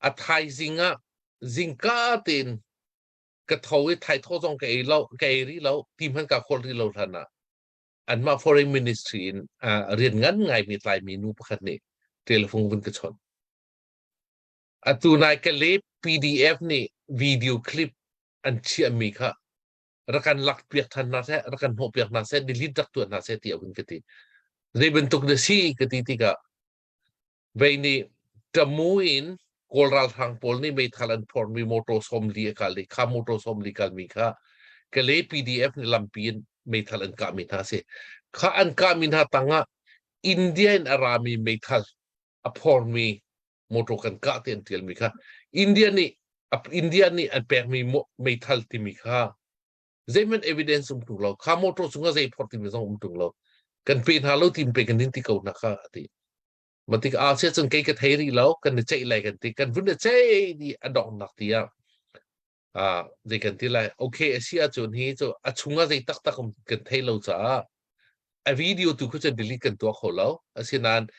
F: a thaizing ah zingka tein ka tho i thaithaw zong ka ei lo ka ei rih lo ti hmanh ka khawl rih lo hlan ah anmah foreign ministry in rian ngan ngaimi tlaimi nu pakhat nih telephone vun ka chawnh. Atu nai Kale PDF nih video clip an chiahmi kha rak kan lak piak than hna seh, rak kan hnawh piak hna seh, delete rak tuah hna seh ti a vun ka ti. Zei bantuk na si ka ti tikah vei nih Tamu in Kawl ralhrang pawl nih meithal an phorhmi motor 40 a kal i kha motor 40 kalmi kha Kale PDF nih lampi in meithal an kahmi hna a si. Kha an kahmi hna tangah India in a rami meithal a phormi motor kan kah ti an tialmi kha India nih India nih an pekmi meithal timi kha zeihmanh evidence um tung lo kha motor chungah zei phor timi zong um tung lo kan pe hna lo tim pe kan din ti ko na kha ati matik a sia cun kei ka thei rih lo kan ni ceih lai kan ti kan vun ceih di a dong nak ti ah ah zei kan ti lai okay a si ahcun hi cu a chungah zei taktak um kan thei lo caah a video tu khu cu delete kan tuah kho lo asinain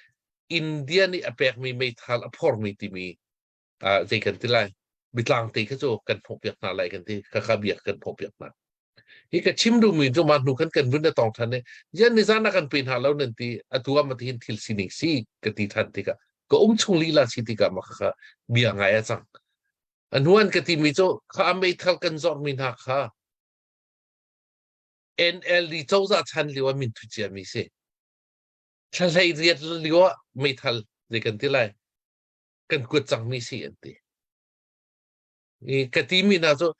F: India nih a pekmi meithal a phormi timi ah zei kan ti lai bitlang te kha cu kan phawhpiak hna lai kan ti kha kha bia kan phawhpiak hna hi ka chim duhmi cu mah hnu khan kan vun na tong than i yan ni zan ah kan pe hna lo nan ti atu ah ma hin thil sining si ka ti than tikah ka um chung lila si tikah ma kha bia ngai a cang A hnuan ka timi cu kha meithal kan zormi hna kha NLD cozah chan lio ah min thu ciami si. Thlahlei riat lio ah meithal zei kan ti lai kan kuat cangmi si an ti. I ka timi hna cu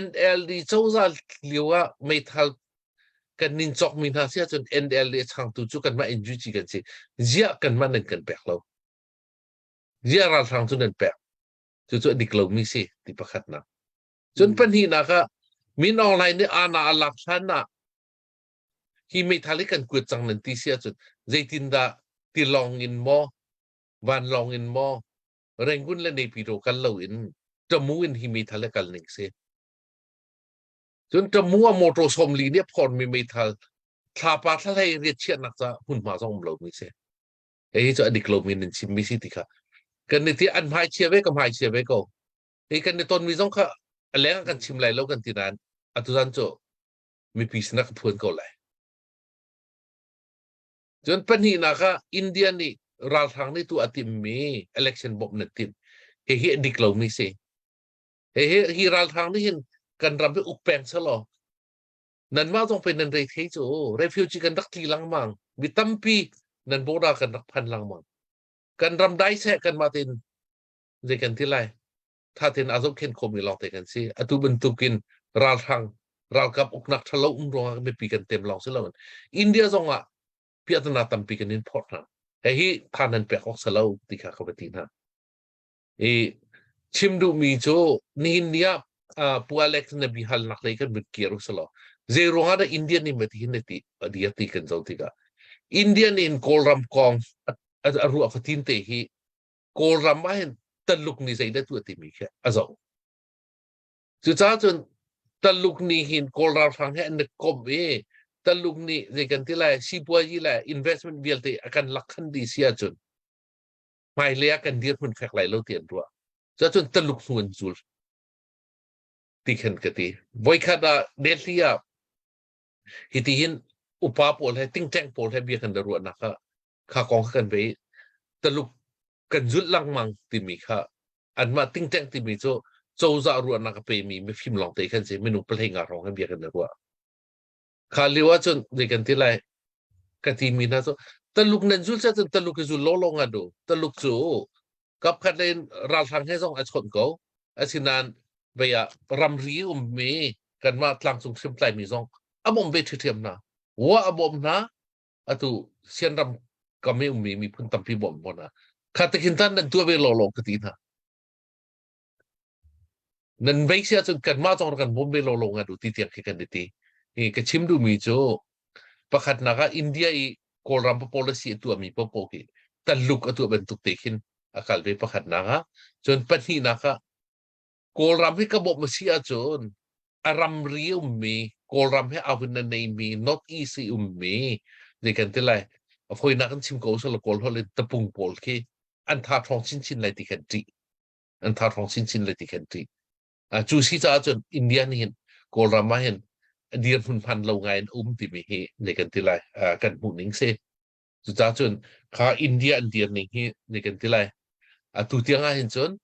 F: NLD cozah lio ah meithal kan nin cawkmi hna si ahcun NLD a changtu cu kanmah NUG kan si. Ziah kanmah nan kan pek lo. Ziah ralhrang cu nan pek. Cucu a dik lomi si ti pakhatnak. Cun pahnihnak ah Min Aung Hlaing nih aana a lak hlan ah hi meithal hi kan kuat cang nan ti si ahcun zeitindah tilawng in maw vanlawng in maw Rangoon le Naypyidaw kal loin Tamu in hi meithal hi kal ning si. Cun Tamu ah motor 40 nih a phormi meithal thlapa thlahlei riat chiahnak ca hmunhma zong um lomi si. Hei cu a dik lomi nan chimmi si ti kha kan i ti an hmai chia ve ka hmai chia ve ko. Hi kan i tonmi zong kha a leng ah kan chim lai lo kan ti nain atu zan cu mipi sinah ka phuan ko lai. Cun pahnihnak ah India nih ralhrang nih tu a timmi election bawmh na timh. Hihi a dik lomi si. Hihi hi ralhrang nih hin kan ram hi uk peng selaw nanmah zong pei nan rei thei cu refugee kan rak tli lengmang mi tampi nan border kan rak phan lengmang kan ram dai seh kanmah tein zei kan ti lai tha tein a zohkhen khomi lawng te kan si atu bantukin ralhrang Ralkap uknak ṭhalo um ruangah mipi kan tem lawng si loin India zong ah piahtana tampi kan in phorh hna. Hihi tha nan pek awk si lo ti kha ka va ti hna. I chim duhmi cu nihin ni ah uh, Pu Alex na bi halnak lei kan vun kir usalaw zei ruangah dah Indian nih mati hin ti dia ti kan zo tikah Indian in Kawlram kong a ruah fatin te hi Kawlram ah hin Taluk nih zeidah tuah timi khi a zoh. Cucaah cun Taluk nih hin Kawl ralhrang he an i komh i Taluk nih zei kan ti lai sipuazi le investment vialte a kan lak khan dih si ahcun hmailei ah kan dirhmun fek lai lo ti an ruah. Cuahcun Taluk hnu an zul ti khan ka ti. Voikhat ah Delhi ah hiti hin upa pawl he tingteng pawl he bia kan da ruahnak ah kha kong kha kan ve Taluk kan zulh lengmang timi kha anmah tingteng timi cu cozah ruahnak a pemi mifim lawng te khan si minung pahlei nga hrawng he bia kan i ruah. Kha lio ahcun zei kan ti lai ka timi hna cu Taluk nan zul cun Taluk hi zul lawlaw ngat u. Taluk cu kapkhat lei in ralhrang he zong a chawnh ko. Asinain vei ah ramri ummi kanmah tlangcung hriamtlaimi zong a bawmh ve ṭhiṭhiam hna. Wa a bawmh hna. Atu Sianram kam i ummi miphun tampi bawmh hna. Kha tikhin tan nan tuah ve lawlaw ka ti hna. Nan vei si ahcun kanmah zong kan bawm ve lawlaw ngat u ti tiang khi kan i ti. Hi ka chim duhmi cu pakhatnak ah India i Kawlram policy a tuahmi paohpaoh khi taluk a tuah bantuk te khin a kal ve pakhatnak ah. Cun pahnihnak ah Kawlram hi ka bawmh a si ahcun a ramri ummi Kawlram he aa hun a neimi North East i ummi zei kan ti lai a fawinak in chim ko usalaw Kawl holh in tapung pawl khi an tha ṭhawng chinchin lai ti kan ṭih. An tha ṭhawng chinchin lai ti kan ṭih. Cu si caah cun India nih hin Kawlram ah hin dirhmun hman lo ngai in um timi hi zei kan ti lai kan hmuh ning si. Cucaah cun kha India an dir ning hi zei kan ti lai. Atu tiang ah hin cun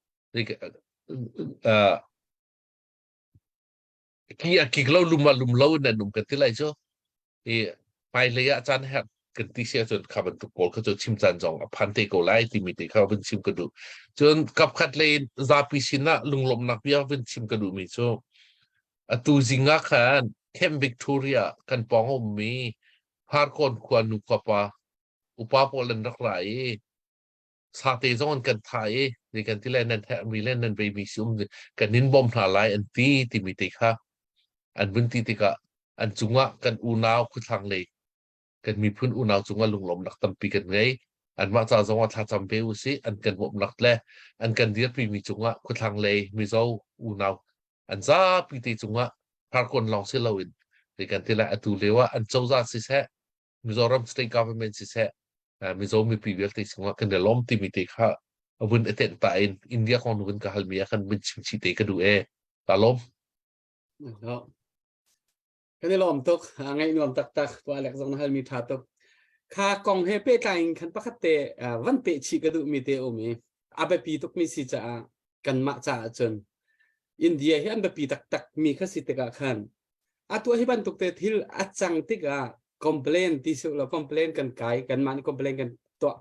F: ki a kik lo lum ah lum lo in an um kan ti lai cu. I hmailei ah caan herh kan ti si ahcun kha bantuk pawl kha cu chim caan zong a phan te ko lai timi te kha vun chim ka duh. Cun kapkhat lei in zapi sin ah lunglawmhnak bia vun chim ka duhmi cu atu zing ah khan Camp Victoria kan pawng a ummi Farkawn khua nu khua pa upa pawl an rak ra i sate zong an kan thah i zei kan ti le nan herhmi le nan veimi si um kan in bawm hna lai an ti timi te kha an vun ti tikah an cungah kan unau khuthlang lei kan miphun unau cungah lunglawmnak tampi kan ngei anmah ca zongah thlacam ve usih an kan bawmhnak le an kan dirpimi cungah khuthlang lei Mizo unau an zapi te cungah Farkawn lawng si loin zei kan ti lai atu lio ah an cozah siseh Mizoram state government siseh Mizo mipi vialte cungah kan i lawm timi te kha a vun i tenh ta in India kong vun ka halmi ah khan vun chim chih te ka duh e ta lawm.
D: Kan i lawm tuk ngaih nuam taktak pu Alex zong na halmi tha tuk. Kha kong he pehtlai in khan pakhat te van peh chih ka duhmi te um i a biapi tukmi si caah kanmah caah cun India hi an biapi taktak mi kha si tikah khan atu hi bantuk te thil a cang tikah complain ti si lo complain kan kai kanmah nih complain kan tuah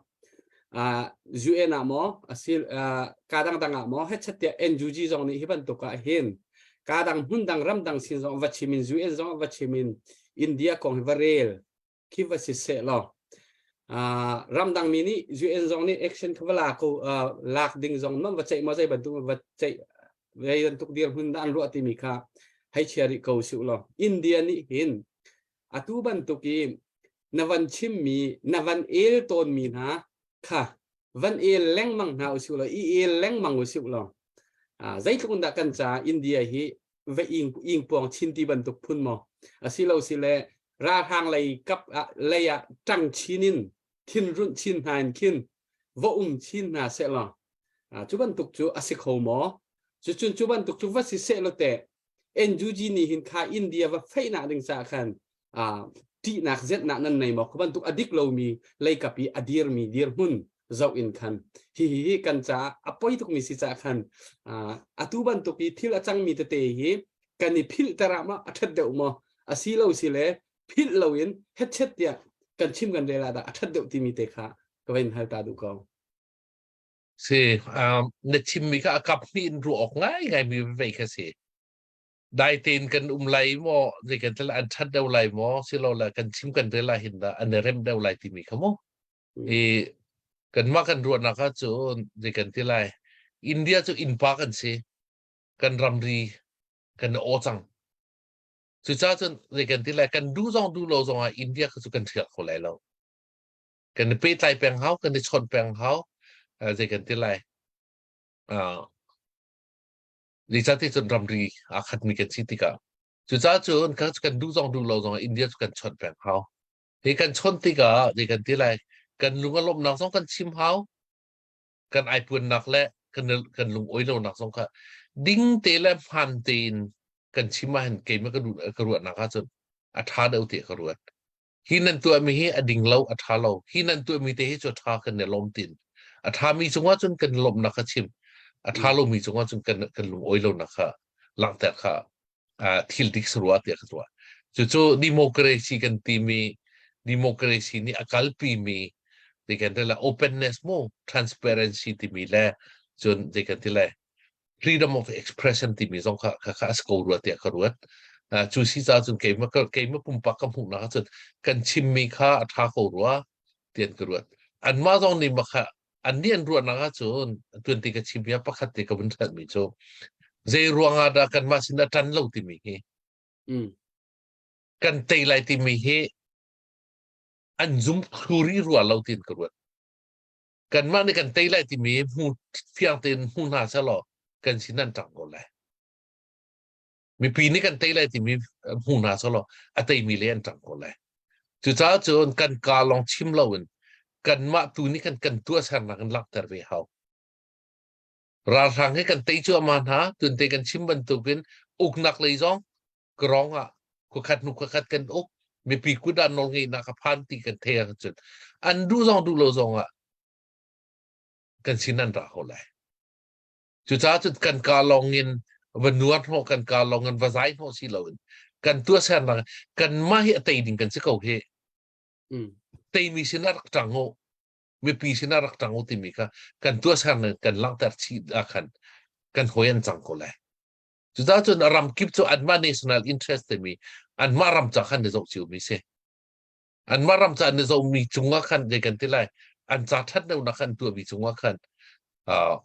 D: uh, UN ah maw asil uh, ka dang dang ah maw hetchat tiah NUG zong nih hi bantuk ah hin ka dang hmun dang ram dang sin zong va chim in UN zong va chim in India kong hi va rel khi va si seh law uh, ramdang mi nih UN zong nih action kha va la ko uh, lak ding zong non va ceih maw zei bantuk va ceih zei bantuk dirhmun dah an ruah timi kha hei chia rih ko su law India nih hin atu bantuk i na van chimmi na van el tawnmi hna kha van el lengmang hna usih law i el lengmang usih law zeitluk in dah kan ca India hi va ing ing puang chin ti bantuk phun maw asilo si le ralhrang lei kap ah lei ah ṭang chin in thinrunh chin hna in khin va um chin hna seh law cu bantuk cu a si kho maw cucun cu bantuk cu va si seh law teh NUG nih hin kha India va feihnak ding caah khan ṭihnak zetnak nan nei maw kha bantuk a dik lomi leikap i a dirmi dirhmun zoh in khan hi hi hi kan caah a poi tukmi si caah khan atu bantuk i thil a cangmi tete hi kan i philh terah ma a ṭhat deuh maw a si lo si le philh loin hetchet tiah kan chim kan rel ah dah a ṭhat deuh timi te kha ka va in hal ta duh ko.
F: Si, um, na chimmi kha a kap hnih in ruah awk ngaingai mi vei kha si. Dai tein kan um lai maw zei kan tel an that deuh lai maw silole kan chim kan rel ah hin dah an i rem deuh lai timi kha mu. I kanmah kan ruahnak ahcun zei kan ti lai India cu innpa kan si kan ramri kan i aw cang. Cucaah cun zei kan ti lai kan duh zong duh lo zong ah India kha cu kan ṭhial kho lai lo. Kan i pehtlai peng hau, kan i chawnh peng hau. Zei kan ti lai. Uh, zeicahti cun ramri aa khatmi kan si tikah cucaah cun kan kan duh zong duh lo zong India cu kan chawnh peng hau. Hi kan chawnh tikah zei kan ti lai kan lung a lawmhnak zong kan chim hau. Kan aipuannak le kan kan lung oi lonak zong kha ding te le hmaan tein kan chim ahhin keimah ka duh ka ruahnak ahcun a ṭha deuh tiah ka ruat. Hi nan tuahmi hi a ding lo, a ṭha lo. Hi nan tuahmi te hi cu a ṭha kan i lawm tin. A ṭhami cungah cun kan lawmhnak kha chim. A ṭha lomi cungah cun kan kan lung oi lonak kha langhter kha thil dik sarua tiah ka tuah. Cucu democracy kan timi democracy nih a kalpimi ti kan ti le openness mu transparency timi le cun ti kan ti le freedom of expression timi zong kha kha kha a si ko rua tiah ka ruat. Cu si caah cun keimah keimah pumpak ka hmuhnak ahcun kan chimmi kha a ṭha ko rua tian ka ruat. Anmah zong nih mah kha annih an ruahnak ahcun tuanti ka chim bia pakhat te ka vun ṭhanmi cu zei ruangah dah kanmah sin a ṭan lo timi hi kan tei lai timi hi an zum thluri rua lo tiin ka ruat. Kanmah nih kan tei lai timi hmu fiang tein hmu hna selaw kan sin an ṭang ko lai. Mipi nih kan tei lai timi hmu hna selaw a teimi le an ṭang ko lai. Cucaah cun kan kaa lawng chim loin kanmah tu nih kan kan tuahsernak in langhter ve hau. Ralhrang hi kan tei cuahmah hna, tunte kan chim bantukin uknak lei zong karong ah khuakhat hnu khuakhat kan uk mipi kut ah nawlngeihnak a phan ti kan thei ahcun an duh zong duh lo zong ah kan sin an ra ko lai. Cucaah cun kan kaa lawng in va nuar hnawh kan kaa lawng in va zai hnawh si loin kan tuahsernak kanmah hi a tei ding kan si ko hi. Teimi sinah rak ṭang u mipi sinah rak ṭang u timi kha kan tuahsernak kan langhter chih ah khan kan hawi an cang ko lai. Cucaah cun ram kip cu anmah national interest timi anmah ram ca khan na zoh ciomi si. Anmah ram ca na zohmi cungah khan zei kan ti lai an ca ṭhatlonak khan tuahmi cungah khan uh,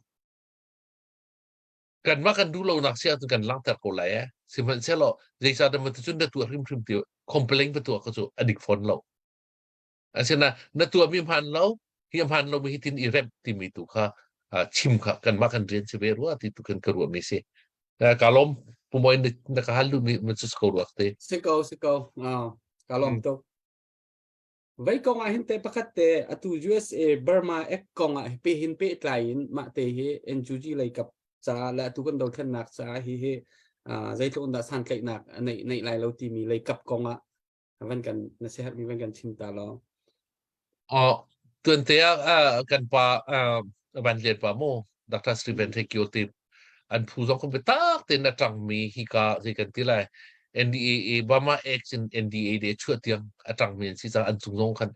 F: kanmah kan duh lonak si ahcun kan langhter ko lai eh. Sihmanhsehlaw zeicahdah maw cun na tuah hrimhrim ti complain va tuah kha cu a dik fawn lo. Asinain na tuahmi hmaan lo, hi a hmaan lomi hi tin i remh timi tu kha chim kha kanmah kan rian si ve rua ti tu kan ka ruahmi si. Ka lawm pumoin na ka hal duhmi man cu ko ruak te.
D: Si ko si ko. Ka lawm tuk. Vei kong ah hin te pakhat te atu USA Burma Act kong ah pe hin pe tlai in mah te hi NUG lei kap ca le atu kan dothlennak ca hi hi zeitluk in dah santlaihnak neih neih lai lo timi lei kap kong ah van kan na siaherhmi van kan chim ta law.
F: Oh, tuante ah kan pa van lian pa mu Dr. Stephen Thekyo te an phu zong kan tak tein a tangmi hi ka zei kan ti lai NDAA Burma Act in NDA de chuah tiang a tangmi an si caah an cung zong khan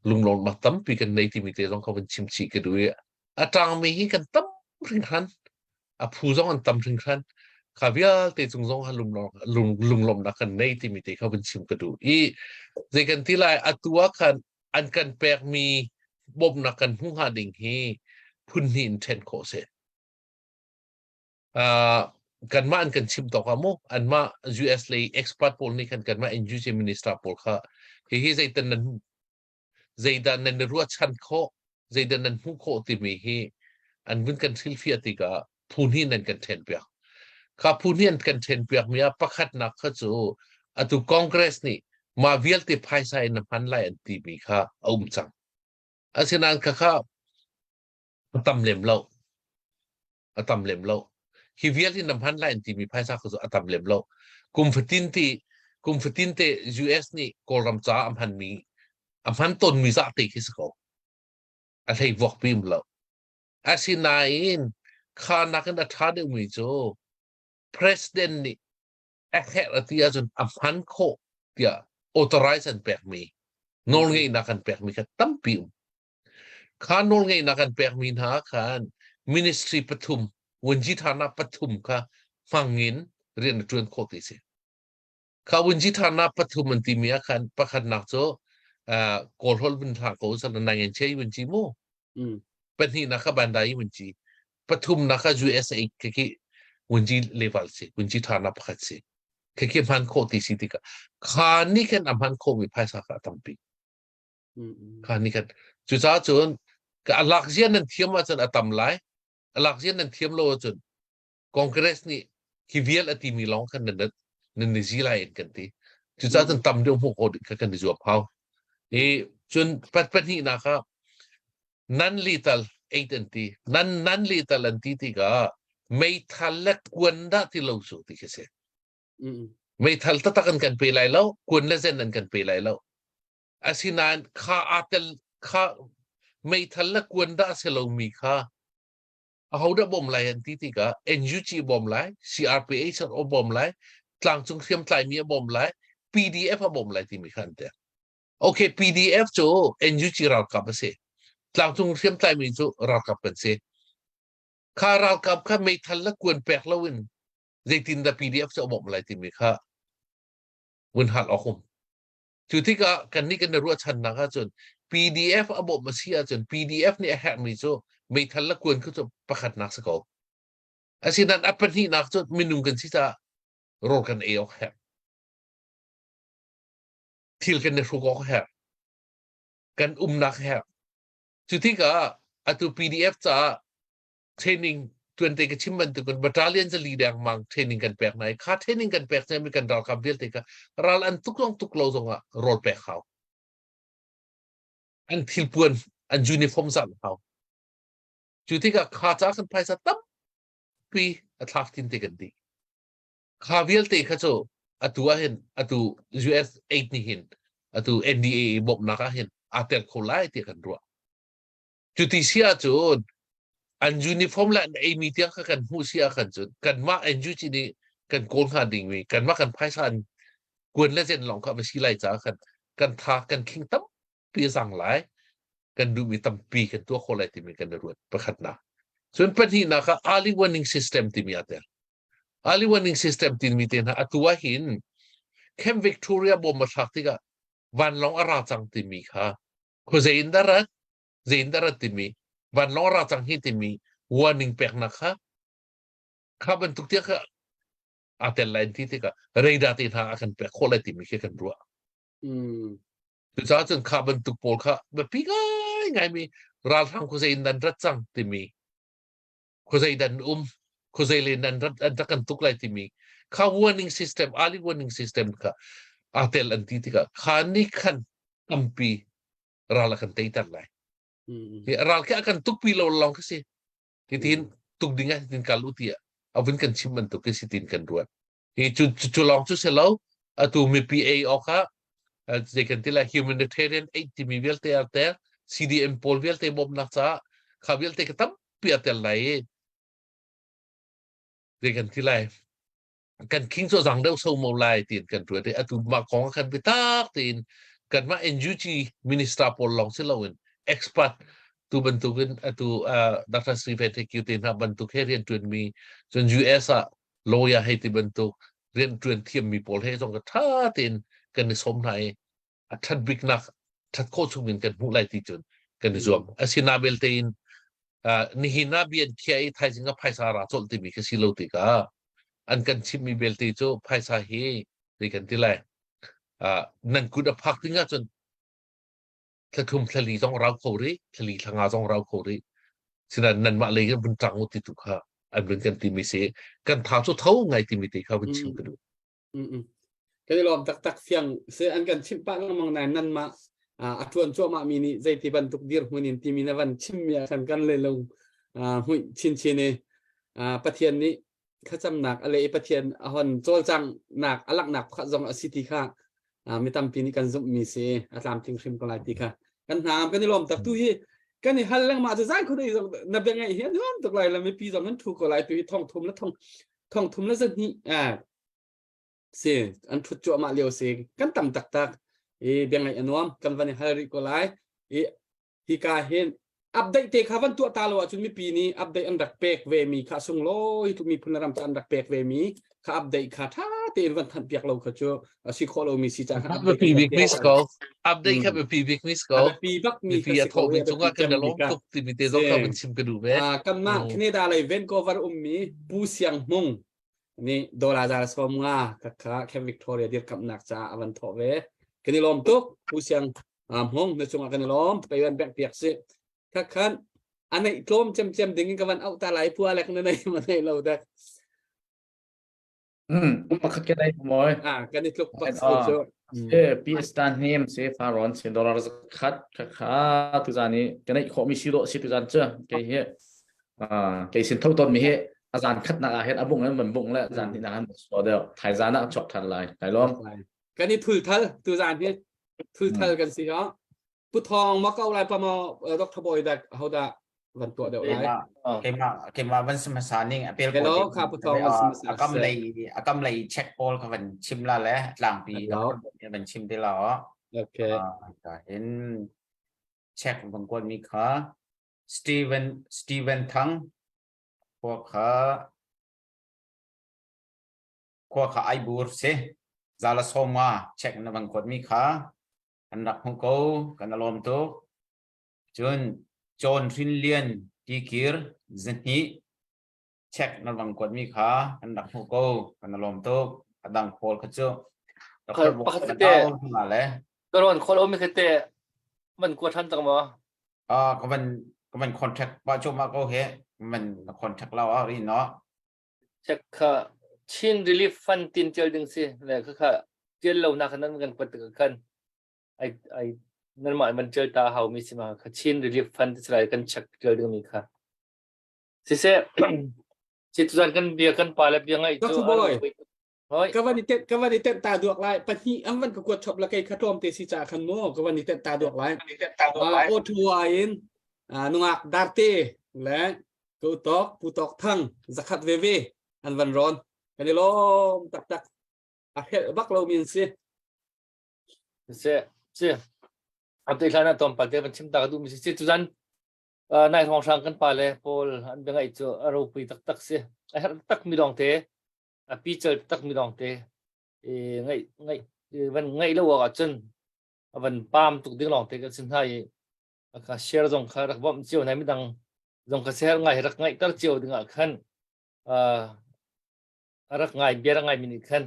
F: lunglawmnak tampi kan nei timi te zong kha van chim chih ka duh i a tangmi hi kan tam hringhran a phu zong an tam hringhran kha vialte cung zong kha lunglawmnak kan nei timi te kha vun chim ka duh i zei kan ti lai atu ah khan an kan pekmi bawmhnak kan hmu hnga ding hi phun hnih in ṭhen khawh si uh, kanmah an kan chim tawk ah mu anmah US lei expert pawl nih khan kanmah NUG minister pawl kha hihi zeitan nan zeidah nan i ruahchan khawh, zeidah nan hmuh khawh timi hi an vun kan hrilhfiah tikah phu hnih nan kan ṭhenpiak. Kha phu hnih an kan ṭhenpiakmi ah pakhatnak kha cu atu Congress nih mah vialte phaisa in na hman lai an timi kha a um cang. Asinain khakha a tam lem lo. A tam lem lo. Hi vial hi na hman lai an timi phaisa kha cu a tam lem lo. Kum fatin ti kum fatin te US nih Kawlram caah a hmanmi a hman tawnmi zah te khi si ko. A hlei vuak pi um lo. Asinain kha nakin a ṭha deuhmi cu president nih a herh a ti ahcun a hman khawh tiah authorize an pekmi nawlngeihnak an pekmi kha tampi um. Kha nawlngeihnak an pekmi hna khan ministry pathum, Wanji thana pathum kha hmang in. rian a ṭuan khawh ti si. Kha vunci ṭhanak pathum an timi ah khan pakhatnak cu uh, Kawlholh vun hlah ko sal nang in chei vunci mu. Pahnihnak kha Bandai vunci. Pathumnak kha USA khi khi vunci level si, vunci ṭhanak pakhat si. Khi khi hman khawh ti si tikah kha nih khan a hman khawhmi phaisa kha a tampi. Kha nih khan cucaah cun ka a lak zia nan thiam ahcun a tam lai. A lak zia nan thiam lo ahcun Congress nih hi vial a timi lawng khan nan nan ni zi lai in kan ti. Cucaah cun tam deuh hmuh ko ding kha kan i zuam hau. I cun pat pahnihnak ah nan lethal aid an ti. Nan nan lethal an ti tikah meithal le kuan dah ti lo cu ti khi si. Meithal taktak an kan pe lai lo, kuan le zen an kan pe lai lo. Asinain kha aa tel kha meithal le kuan dah si lomi kha ahodah bawm lai an ti tikah NUG bawm lai, CRPH a bawm lai, tlangcung hriamtlaimi a bawm lai, PDF a bawm lai timi kha an ti. Okay, PDF cu NUG ralkap a si. Tlangcung hriamtlaimi cu ralkap kan si. Kha ralkap kha meithal le kuan pek loin zeitindah PDF cu a bawmh lai timi kha vun hal awk um. Cu tikah kannih kan i ruahchannak ahcun PDF a bawmh a si ahcun PDF nih a herhmi cu meithal le kuan khu cu pakhatnak si ko. Asinain a pahnihnak cu minung kan si caah rawl kan ei awk herh. Thil kan i hruk awk herh. Kan umnak herh. Cu tikah atu PDF caah training tuante ka chim bantukin battalion zali dengmang training kan pek hna i kha training kan pek mi kan ralkap vialte kha ral an tuk zong tuk lo zongah rawl pek hau an thilpuan an uniform zan hau cu tikah kha ca kan phaisa tampi a thlak tin te kan ti kha vialte kha cu atu ah hin atu US 8 nih hin atu NDA bawmhnak ah hin aa tel kho lai ti kan ruah Cuti si ahcun an uniform le an eimi tiang kha kan hmuh si ahkhan cun kanmah NUG nih kan kawl hnga dingmi kanmah kan phaisa an kuan le zen lawng kha va si lai caah khan kan tha kan khing tampi a zang lai kan duhmi tampi kan tuah khawh lai timi kan i ruat pakhatnak cun pahnihnak ah early warning system timi aa tel early warning system timi te hna atu ah hin Camp Victoria bom a thlak tikah vanlawng a ra cang timi kha khuazei in dah rat zei in dah rat timi vanlawng ra cang hi timi warning peknak kha kha bantuk tiah kha aa tel lai ti tikah radar te hna a kan pek khawh lai timi khi kan ruah. Cucaah cun kha bantuk pawl kha biapi ngai ngaimi ralhrang khuazei in nan rat cang timi khuazei dan um khuazei le nan rat an rak kan tuk lai timi kha warning system early warning system kha aa tel an ti tikah kha nih khan tampi ral a kan teiter lai. Hi ral khi a kan tukpi lo lawng khi si. Hitin tuk ding ah hitin kal u tiah a vun kan chim bantuk khi si tin kan ruat. Hi cu cu lawng cu si lo atu mipi ei awk ah zei kan ti lai humanitarian aid timi vialte a tel CDM pawl vialte bawmhnak caah kha vialte ka tampi a tel lai i zei kan ti lai kan king cu zang deuh so mo lai tiin kan ruat i atu mah kong ah khan biatak tein kanmah NUG minister pawl lawng si loin expert tu bantukin atu uh, Dr. Stephen Thekyu te hna bantuk he rian ṭuanmi cun US ah lawyer hei ti bantuk rian ṭuan thiammi pawl he zong ka ṭha tein kan i sawm hna i a ṭhat biknak ṭhat khawh chung in kan hmuh lai ti cun kan i zuam. Asina belte in uh, nihin ah bia an khiah i thaizing ah phaisa ra colh timi khi si lo tikah an kan chimmi belte cu phaisa hi zei kan ti lai uh, nan kut a phak ding ahcun thlathum thlali zong rau kho rih thlali thlanga zong rau kho rih sinain nanmah lei in vun ṭang u ti tu kha an vun kan timi si kan tha cu tho ngai timi te kha vun chim ka duh
D: Kan i lawm taktak fiang se an kan chimh pah lengmang nain nanmah a ṭuan cuahmah mi nih zeiti bantuk dirhmun in timi na van chimmi ah khan kan le lung hmuih chinchin i Pathian nih thlacamnak a leh i Pathian a hon cawlcanghnak a langhnak pakhat zong a si ti kha mi tampi nih kan zumhmi si a tlamtling hrim ko lai ti kha kan hna kan i lawm tak tu hi kan i hal lengmah cu zan khudei zong na bia ngaih hi a nuam tuk lai la mipi zong an thu ko lai tu hi thong thum le thong thong thum le zahnih si an ṭhut cuahmah lio si kan tam taktak i bia ngaih a nuam kan van i hal rih ko lai i hika hin. Update te kha van tuah ta lo ahcun mipi nih update an rak pek ve mi kha sunglawi tuk miphun le ram ca an rak pek ve mi kha update kha tha tein van thanh piak lo kha cu a si khawh lo mi si cang kha
F: update biapi bik mi si ko update kha biapi bik mi si ko
D: biapi bak mi
F: mipi a thawh mi cungah kan lawm tuk timi te zong kha van chim ka duh ve
D: kanmah Canada lei Vancouver ummi Pu Siang Hmung nih dollar za som nga kha kha Camp Victoria dirkamnak caah a van thawh ve kan i lawm tuk Pu Siang Hmung na cungah kan i lawm pei van bek piak si kha khan a neih tlawm cemcem ding in ka van auh ta lai pu Alek na nei ma nei lo dek
J: Pakhat ke dai moi.
D: Ah, kan i tluk bak si cu.
J: Se PS tan hnim se faron se dollar khat kha kha tu zan i kan ei khawh mi si do si tu zan chu ke hi ah ke sin tho ton mi hi a zan khat nak ah hin a bung an man bung le zan ni nak an so deuh thai zan ah chok than lai kai lom
D: Kan i thul thal tu zan hi thul thal kan si ha. Pu Thawng ma ko lai pa ma Dr. Boy dak hoda van tuah deuh lai.
H: Keimah keimah van si hmasa ning apel ko.
D: Hello kha Pu Thawng van si hmasa.
H: Akam lei akam lei check pawl kha van chim la le tlangpi van chim te la o.
D: Okay.
H: Ka hin check van kuat mi kha Steven Steven Thang khua kha khua kha Aibur si zala soma check na van kuat mi kha kan rak hmuh ko kan alawm tuk cun John Hrin Lian Tikir zahnih check na vang kuat mi kha kan rak hmuh ko kan alawm tuk a dang pawl kha cu
C: Pakhat te
H: le
C: ka ron khol omi kha te man kuat than tak ma
H: ah ka van ka van contact pa chu ma ko he man contact lo a ri no
C: Check kha Chin Relief Fund tin tial ding si le kha kha tial lo na kha nan kan kuat tik khan ai ai nan mah man tial ta hau mi si ma kha Chin Relief Fund ti lai kan check tial ding mi kha siseh si tuzan kan bia kan pa le bia ngai
D: cu
C: Hoi.
D: Ka van i tet ka van i tet ta duak lai pahnih an van ka kuat chop la kei kha tlawm te si ca khan mu ka van i tet ta duak lai. O thua in nungak darte le ko tok pu tok thang zakhat ve ve an van ron kan i lawm taktak a helh bak lo min si.
C: Se si ate hlan ah tom palte van chim ta ka duh mi si si tuzan nai hrawng hrang kan pa le paul an bia ngaih cu a ropui taktak si a herh tak mi lawng te a pical tak mi lawng te ngaih ngaih van ngaih lo awk ahcun a van pam tuk ding lawng te kan si hna i ka share zong kha rak bawmh cio nai midang zong ka share ngai rak ngaihter cio dingah khan a rak ngai bia rak ngai mi nih khan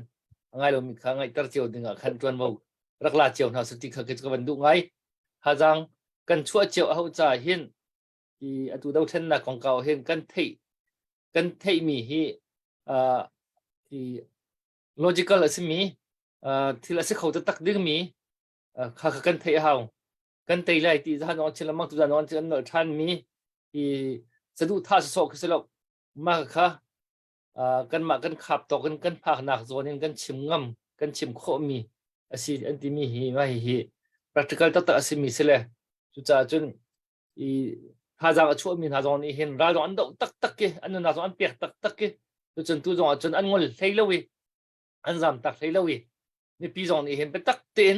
C: a ngai lomi kha ngaihter cio dingah khan ṭuanvo rak la cio hna sati kha ka van duh ngai hazang kan chuah cio a hau ca hin i atu dothlennak kongkau hin kan theih kan theihmi hi uh, i logical a simi uh, thil a si kho taktak dingmi uh, kha kha kan theih a hau kan tei lai ti zahan on chin lamang tu zan on chin an nolh than mi i saduhthah sawsawh khi si lo mah kha uh, kanmah kan khap tawk in kan phaknak zawn in kan chim ngam kan chim khawh mi a si an timi hi mah hi hi practical taktak a simi si le cucaah cun i thazaang a chuahmi hna zong nih hin ral zong an doh taktak i an nunnak zong an pek taktak i tucun tu zong ah cun an ngol hlei lo i an zam tak hlei lo i mipi zong nih hin biatak tein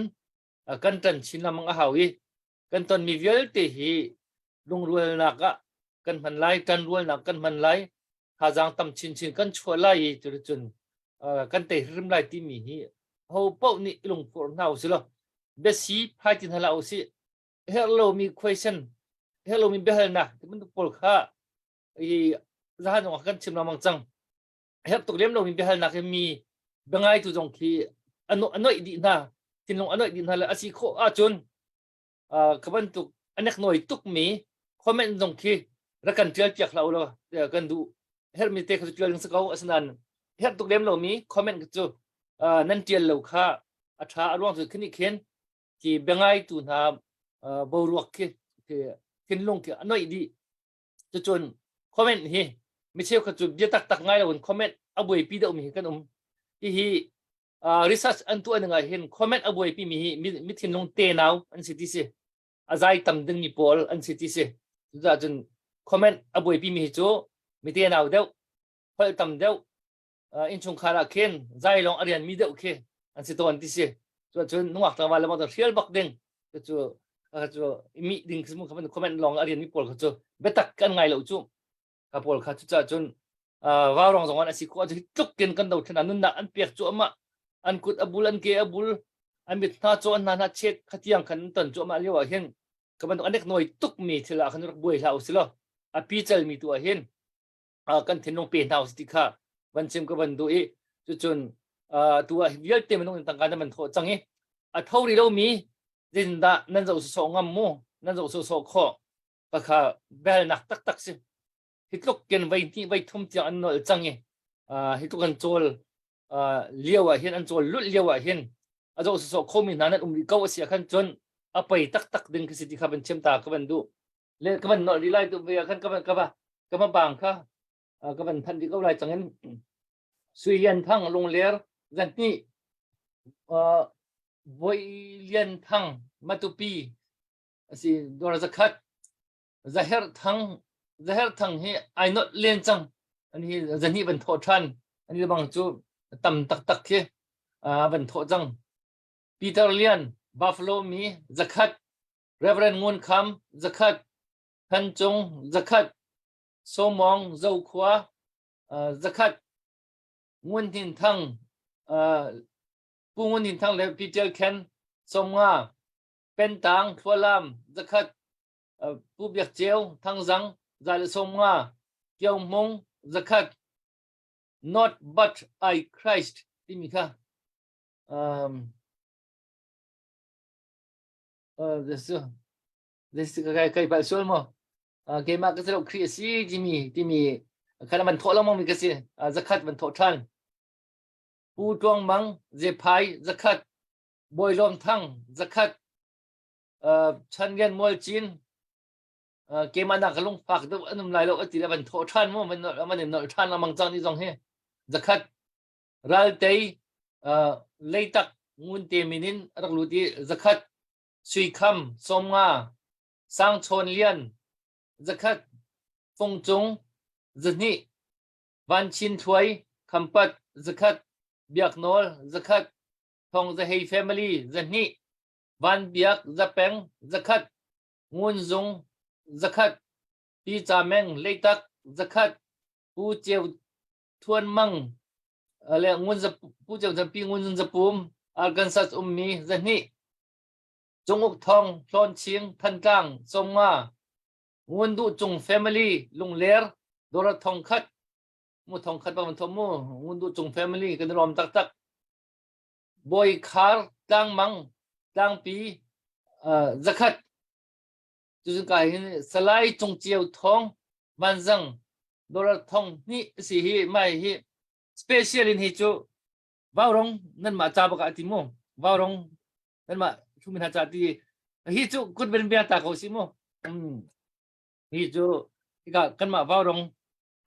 C: kan ṭan chin lengmang a hau i kan tonmi vialte hi lungrualnak ah kan hman lai ṭanrualnak kan hman lai thazaang tam chinchin kan chuah lai i cuticun kan tei hrim lai timi hi ho paoh nih i lungphur hna usih law biasi phai ti hna hlah usih herh lomi question herh lomi biahalnak ti bantuk pawl kha i zahan zong kan chim lengmang cang herh tuk lem lomi biahalnak hi mi biangaitu zong khi a noih dih hna thinlung a noih dih hna le a si khawh ahcun ka bantuk a neknawi tukmi comment zong khi rak kan tial piak hlah ulaw kan duh herhmi te kha cu tial ding si ko asinain herh tuk lem lomi comment cu nan tial lo kha a tha a ruang cu khini khin khi biangaitu hna boruak khi thinlung khi a noih dih cucun comment hi mi cheukhat cu bia taktak ngai loin comment a buaipi deuhmi hi kan um hihi research an tuah ning ah hin comment a buaipi mi hi mi thinlung tenau an si ti si a zai tam ding mi pawl an si ti si cucaah cun comment a buaipi mi hi cu mi tenau deuh holh tam deuh innchungkhar ah khin zai lawng a rian mi deuh khi an si tawn ti si cucun nungak tlangval le bang hrial bak ding cu. Kha cu mi ding khi mu kha comment lawng a rian mi pawl kha cu biatak kan ngai lo cu. Kha pawl kha cu ca cun vaurong zong an asi khawh cu tluk kin kan do thlen nunnak an pek cu ama an kut a bul an ke a bul an mit hna cu an hna hna chet khatiang khan an ton cu ama lio ah hin ka bantuk anek noi tuk mi thil ah khan rak buai hlah usilo a pi chal mi tu ah hin kan thinlung pe hna usi ti kha van chim ka van duh i cucun tu ah vialte minung in tangka nan man thawh cang i a tho ri lo mi zindah nan zoh sawh ngam mu nan zoh sawh khawh ka belnak taktak si hi tluk ken voi hnih voi thum tiang an nol cang i hi tluk an cawl lio ah hin an cawl lulh lio ah hin a zoh sawsawh khomi hna nan um rih ko a si ah khan cun a pei taktak ding khi si ti kha van chim ta ka van duh le ka van nolh rih lai tu ve ah khan ka van ka va ka va bang kha ka van thanh rih ko lai cang in Sui Lian Thang Lungler zan hnih Voi Lian Thang Matupi asi dor zakhat Zaher Thang Zaher Thang hi ai nolh len cang an hi zahnih van thawh ṭhan an hi bang cu tam taktak khi van thawh cang Peter Lian Buffalo mi zakhat Reverend Ngun Kham zakhat Than Cung zakhat Somong Zokhua zakhat Ngun Hnin Thang Pu Ngun Hnin Thang le Peter Ken Somnga Pentang Thlualam zakhat Pu Biak Ceu Thangzang 150 Kio Hmung 100 Not but I Christ timi kha um, uh, this this kai kai pal sual mo uh, keimah ka si lo Khrih a si timi timi khan man thawh lengmang mi ka si uh, zakhat man thawh ṭhan Pu Tluang Mang Zephai zakhat Bawi Lawm Thang zakhat Chan Lian Mual Cin keimah nak ka lungfak deuh an um lai lo ati le van thawh ṭhan mu van van in nolh ṭhan lengmang cang ni zong hi zakhat raltei leitak ngun te min in a rak lut i zakhat suikham 50 sangchawn lian zakhat fungcung 200 vanchin thuai khampat zakhat biaknawl zakhat thong zahei family 200 Van Biak Zapeng 100, Ngun Zung 100, Pi Ca Meng Leitak 100, Pu Ceu Thuan Mang le Ngun Pu Ceu Chan Pi Ngun Zung Zapum Arkansas ummi 200, Cung Uk Thong Hlawn Ching Thantlang 50, Ngun Duh Cung Family Lungler Dora Thong khat mu thong khat bang thom mu Ngun Duh Cung Family kan rom taktak Bawi Khar Tlangmang Tlangpi 100 cucun ka hin Salai Cung Ceu Thawng Vanzang dollar thong hnih si hi mai hi special in hi cu vaurong nan mah ca bak ah ti mu vaurong nan mah thumin ha ca ti hi cu kut ben bia ta ko si mu hi cu hika kanmah vaurong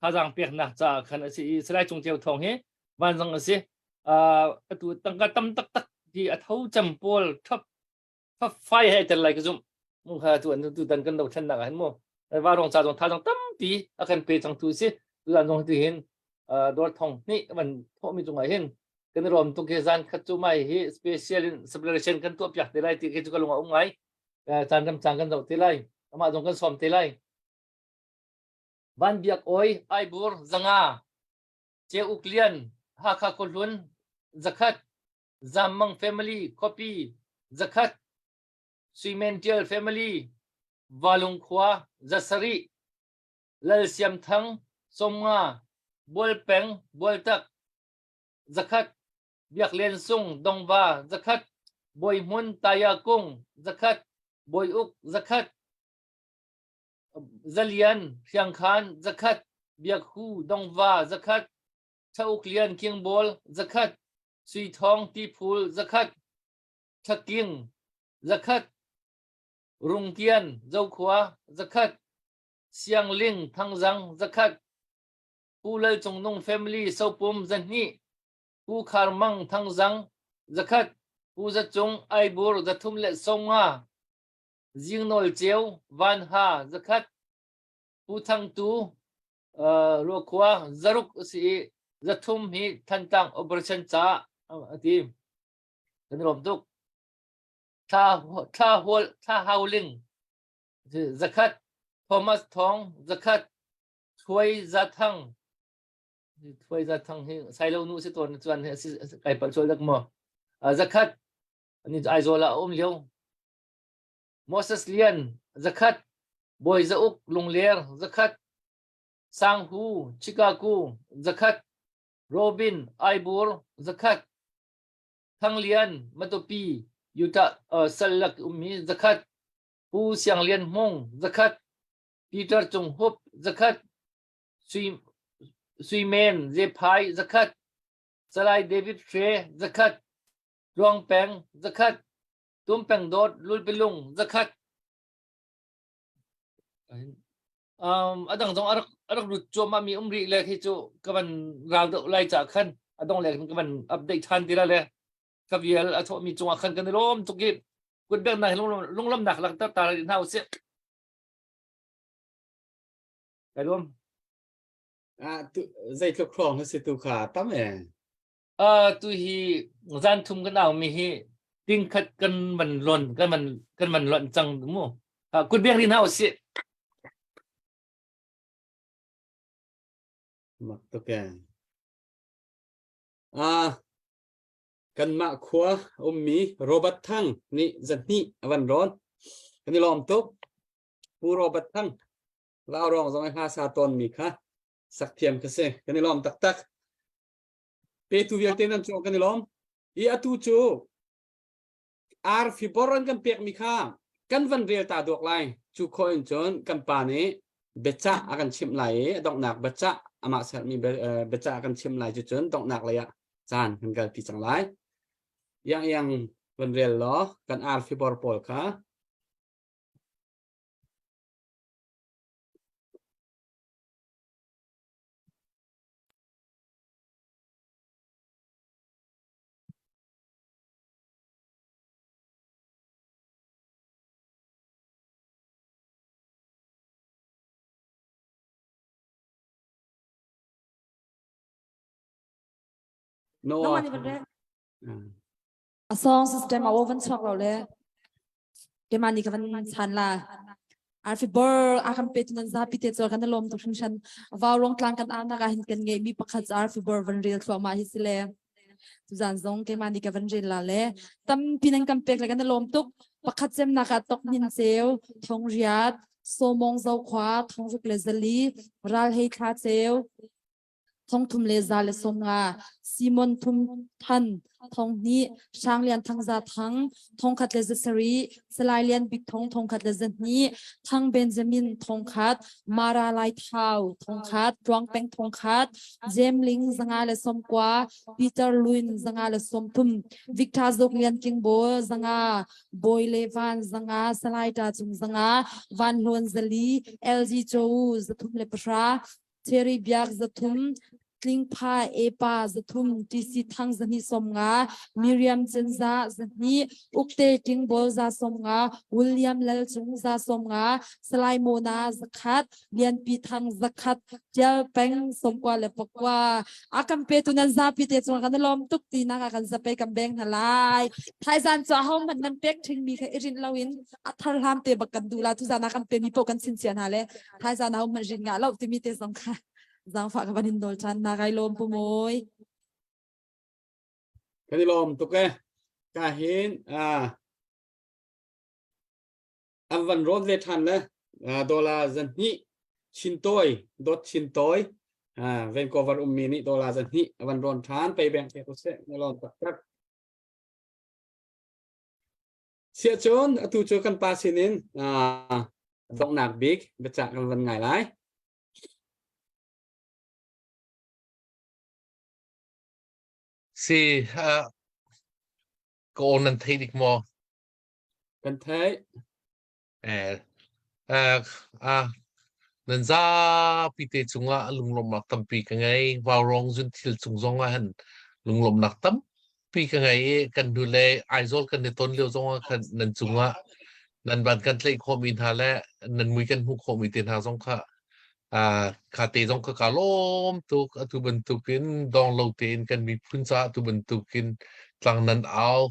C: thazaang peknak caah khan a si i Salai Cung Ceu Thawng hi vanzang a si. Atu tangka tam taktak hi a tho cem pawl thap thap fai he tel lai ka zumh. Mu kha tu an tu dan kan do thlennak ah hin mu varong ca zong thazang tampi a kan pe cang tu si. Tutan zong ti hin dawr thong hnih van thawh mi cungah hin kan rom tuk hi zan khat cu mai hi special in celebration kan tuah piak te lai ti khi cu ka lung a um ngai. Caan ram caan kan zoh te lai. Amah zong kan sawm te lai. Van Biak Awi, Aibur, 500, Ceu Uk Lian, Hakha Khuahlun, 100, Zam Mang Family, Khuapi, 100, Sui Men Ṭial Family, Valung khua, 700, Lal Siam Thang, 50, Bual Peng, Bualtak, 100, Biak Lian Sung, Dongva, 100, Bawi Hmun, Taya Kung, 100, Bawi Uk, 100, Zalian, Hriangkhan, 100, Biakhu, Dongva, 100, Chauk Lian, Kingbawl, 100, Sui Thawng, Tiphul, 100, Thaking, 100, Rungkian, Zokhua, 100, Siangling, Thangzang, 100, Pu Lal Cung Nung Family, Sopum, 200, Pu Khar Mang, Thangzang, 100, Pu Za Cung, Aibur, 350, Zingnawl Ceu, Vanha 100, Pu Thang Tu, Ruakhua 600 a si i 300 hi Thantlang operation caah a ti. Kan i lawm tuk. Thla Thla Hual Thla Hau Ling zakhat Thomas Thawng zakhat Thuai Za Thang Thuai Za Thang hi Sailo nu si tawn chuan hi kai palh sual dak maw zakhat ani Aizawl ah a um lio Moses Lian zakhat Bawi Za Uk Lungler zakhat Sang Hu Chicago zakhat Robin Aibur zakhat Thang Lian Matupi Utah uh, Sallak ummi zakhat Pu Siang Lian Hmung zakhat Peter Cung Hup zakhat Sui Sui Men Zephai zakhat Salai David Hre zakhat Tluang Peng zakhat Tum Peng Dawt Lulpilung zakhat Um, a dang zong a rak a rak lut cuahmah mi um rih le khi cu ka van rau deuh lai ca khan a dong le khan ka van update than ti la le ka vial a thawh mi cungah khan kan i lawm tuk i kutbeknak hi lunglawmnak langhter ta rih hna usih. Kai lawm.
D: Ah, tu zeitluk hrawng na si tu kha tam e.
C: Uh, tu hi zan thum kan au mi hi ting khat kan van lon kan van kan van lon cang mu. Uh, kut bek ri hna usih.
D: Mak tuk e. Ah, kanmah khua ummi Robert Thang nih zahnih a van rawn. Kan i lawm tuk. Pu Robert Thang, Laurong zong i hla sa tawn mi kha sak thiam ka si. Kan i lawm taktak. Petu vialte nan cung kan i lawm. I atu cu arfi bor an kan pekmi kha kan van rel ta duak lai. Cu khawh in cun kan pa nih biacah a kan chimh lai i donghnak biacah amah sermi biacah a kan chimh lai cu cun donghnak lei ah caan kan kalpi cang lai. Iang iang van rel law kan arfi bor pawl kha Noah.
E: A song system a van chuak lo le Keimah nih ka van chan la. Arfi bor a kan pe tu nan zapi te cu kan lawm tuk hringhran. Vaurong tlang kan au nak ah hin kan ngeihmi pakhat cu arfi bor van rel thluahmah hi si le. Tuzan zong keimah nih ka van rel la le tampi nan kan pek le kan lawm tuk. Pakhat cemnak ah tok hnin ceu, thong riat, sawmong zokhua, thongruk le zali, ral hei thla ceu, thongthum le 150, Simon Thum Than 2000, Hrang Lian Thang Za Thang 1700, Salai Lian Bik Thong 1200, Thang Benjamin 1000, Mara Lai Thau 1000, Tluang Peng 1000, Jem Ling 590, Peter Luin 530, Victor Zok Lian King Bo 500, Bawi Le Van 500, Salai Ta Cung 500, Van Hlawn 400, LG Chowu 310, Cherry Biak 300, Tlingpha Epa 300, TC Thang 250, Miriam Cenza 200, Ukte Tingbol 150, William Lal Cung 150, Salai Mona 100, Lianpi Thang 100, Tial Peng 99. A kan pe tu nan zapi te cung kan lawm tuk ti nak ah kan zape kan beng hna lai. Thaizan cu aho hmanh nan pek ṭhing mi kha i rinh loin a thar hlam te bak kan duh la tu zan ah kan pe mi paoh kan chin cia hna le Thaizan ho hmanh rin ngah lo timi te zong kha zaangfah ka van in nawl ṭhan na kai lawm pu mawi.
D: Kan i lawm tuk e. Ka hin ah an van rawn ve ṭhan le dollar zan hnih chin tawi dot chin tawi Vancouver ummi nih dollar zan hnih a van rawn ṭhan pei beng te ko seh na lawm taktak. Siahcun atu cu kan pa sinin uh, donghnak bik biacah kan van ngai lai.
F: Si uh, ka aw nan thei dik maw?
D: Kan theih.
F: Eh, eh, ah, nan zapi te cungah lunglawmhnak tampi ka ngei. Vaurong zun thil cung zong ah hin lunglawmhnak tampi ka ngei i kan hnu le Aizawl kan i ton lio zong ah khan nan cungah nan ban kan tlaih khawhmi hna le nan mui kan hmuh khawhmi te hna zong kha ah kha te zong kha ka lawm tuk. Atu bantukin dong lo tein kan miphun caah atu bantukin tlang nan au.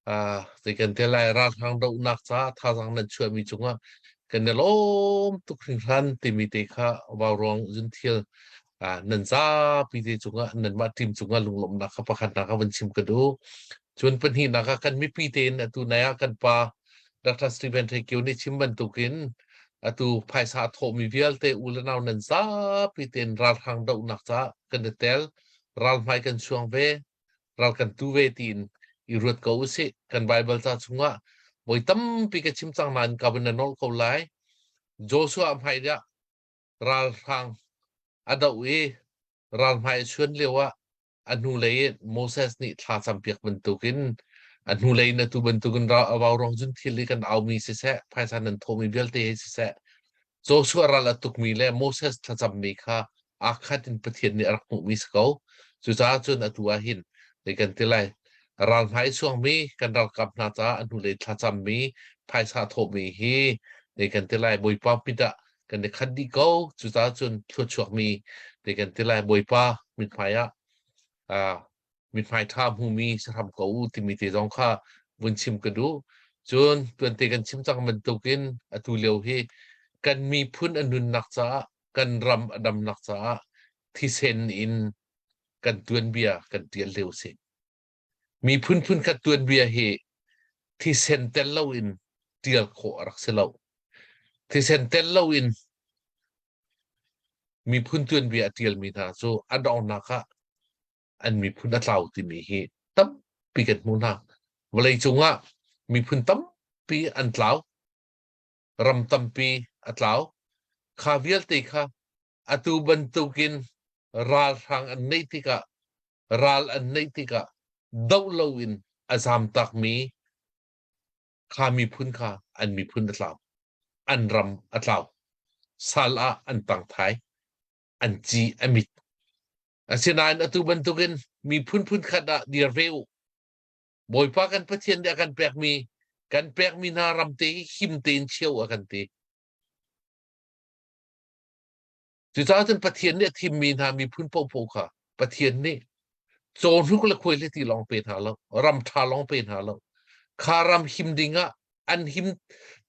F: Uh, zei kan te lai ralhrang dohnak ca thazaang nan chuahmi cungah kan i lawm tuk hringhran timi te kha vauruang zunthil uh, nan zapi te cungah nanmah team cungah lunglawmhnak kha pakhatnak ah van chim ka duh. Cun pahnihnak ah kan mipi tein atu nai ah kan pa Dr. Stephen Thekyo nih chim bantukin atu phaisa a thawhmi vialte u le nau nan zapi tein ralhrang dohnak caah kan i tel ralhmai kan chuang ve ral kan tu ve tiin i ruat ko usih. Kan Baibal ca chungah voi tampi ka chim cang nain ka van na nolh ko lai. Joshua hmai ah ralhrang a doh i ralhmai a chuan lio ah a hnulei in Moses nih thla campiak bantukin a hnulei in atu bantukin vaurawng cun thil i kan aumi siseh phaisa nan thawhmi vialte hi siseh Joshua ral a tukmi le Moses thlacammi kha aa khat in Pathian nih a rak hmuhmi si ko. Cucaah cun atu ah hin zei kan ti lai ral hmai suangmi kan ralkap hna caah a hnulei thlacammi phaisa thawhmi hi zei kan ti lai Bawipa mit ah kan i khat dih ko. Cucaah cun thluachuakmi zei kan ti lai Bawipa mithmai ah uh, mithmai ṭha hmumi si hram ko u timi te zong kha vun chim ka duh. Cun tuante kan chim cang bantukin atu lio hi kan miphun a nunnak caah kan ram a damnak caah thisen in kan tuanbia kan ṭial lio si. Miphun phunkhat tuanbia hi thisen tel loin ṭial khawh a rak si lo. Thisen tel loin miphun tuanbia a ṭialmi hna cu a donghnak ah an miphun a tlau timi hi tampi kan hmuh hna. Vawleicung ah miphun tampi an tlau, ram tampi a tlau. Kha vialte kha atu bantukin ralhrang an neih tikah ral an neih tikah doh loin a zamtakmi kha miphun kha an miphun a tlau. An ram a tlau. Sal ah an tang thai. An ci a mit. Asinain atu bantukin miphun phunkhat ah dir ve u. Bawipa kan Pathian nih a kan pekmi kan pekmi hna ram te hi him tein cheu a kan ti. Cucaah cun Pathian nih a thimmi hna miphun paohpaoh kha Pathian nih cawhnuk le khuaihliti lawng pe hna lo, ram ṭha lawng pe hna lo. Kha ram him ding ah an him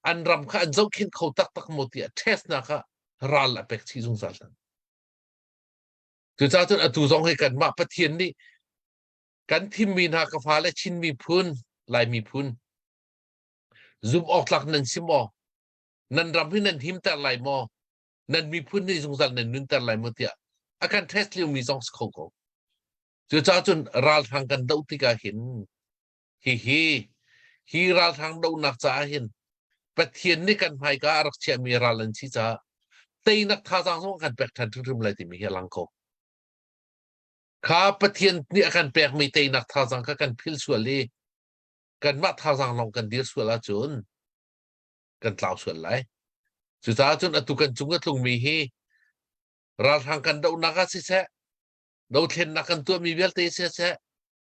F: an ram kha an zohkhenh kho taktak maw tiah test nak ah ral a pek chih zungzal hna. Cucaah cun atu zong hi kanmah Pathian nih kan thimmi hna ka fale Chin miphun, Lai miphun zumh awk tlak nan si maw? Nan ram hi nan himter lai maw? Nan miphun nih zungzal nan nunter lai maw tiah a kan test liomi zong si kho ko. Cucaah cun ralhrang kan doh tikah hin hihi hi ralhrang dohnak caah hin Pathian nih kan hmaika a rak chiahmi ral an si caah teinak thazaang zong a kan pek ṭhan hrimhrim lai timi hi a lang ko. Kha Pathian nih a kan pekmi teinak thazaang kha kan phil sual i kanmah thazaang lawng kan dir sual ahcun kan tlau sual lai. Cucaah cun atu kan cung a tlungmi hi ralhrang kan dohnak ah siseh, dothlennak kan tuahmi vialte siseh,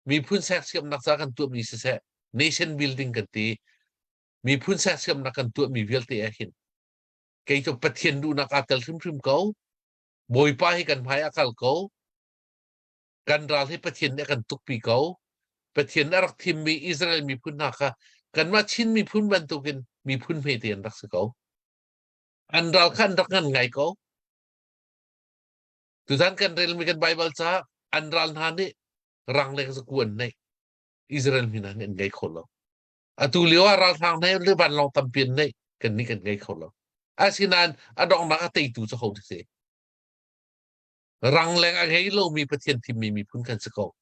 F: miphun sersiamnak ca kan tuahmi siseh, nation building kan ti, miphun sersiamnak kan tuahmi vialte ah hin kei cu Pathian duhnak aa tel hrimhrim ko. Bawipa hi kan hmai a kal ko. Kan ral hi Pathian nih a kan tukpi ko. Pathian a rak thimmi Israel miphun hna kha kanmah Chin miphun bantukin miphun hmete an rak si ko. An ral kha an rak ngan ngai ko. Tuzan kan relmi kan Bible ca an ral hna nih rangleng zaku an neih. Israel mi hna nih an ngei kho lo. Atu lio ah ralhrang hna le vanlawng tampi an neih. Kan nih kan ngei kho lo. Asinain a donghnak a teitu cu ho si? Rangleng a ngei lomi Pathian thimmi miphun kan si ko.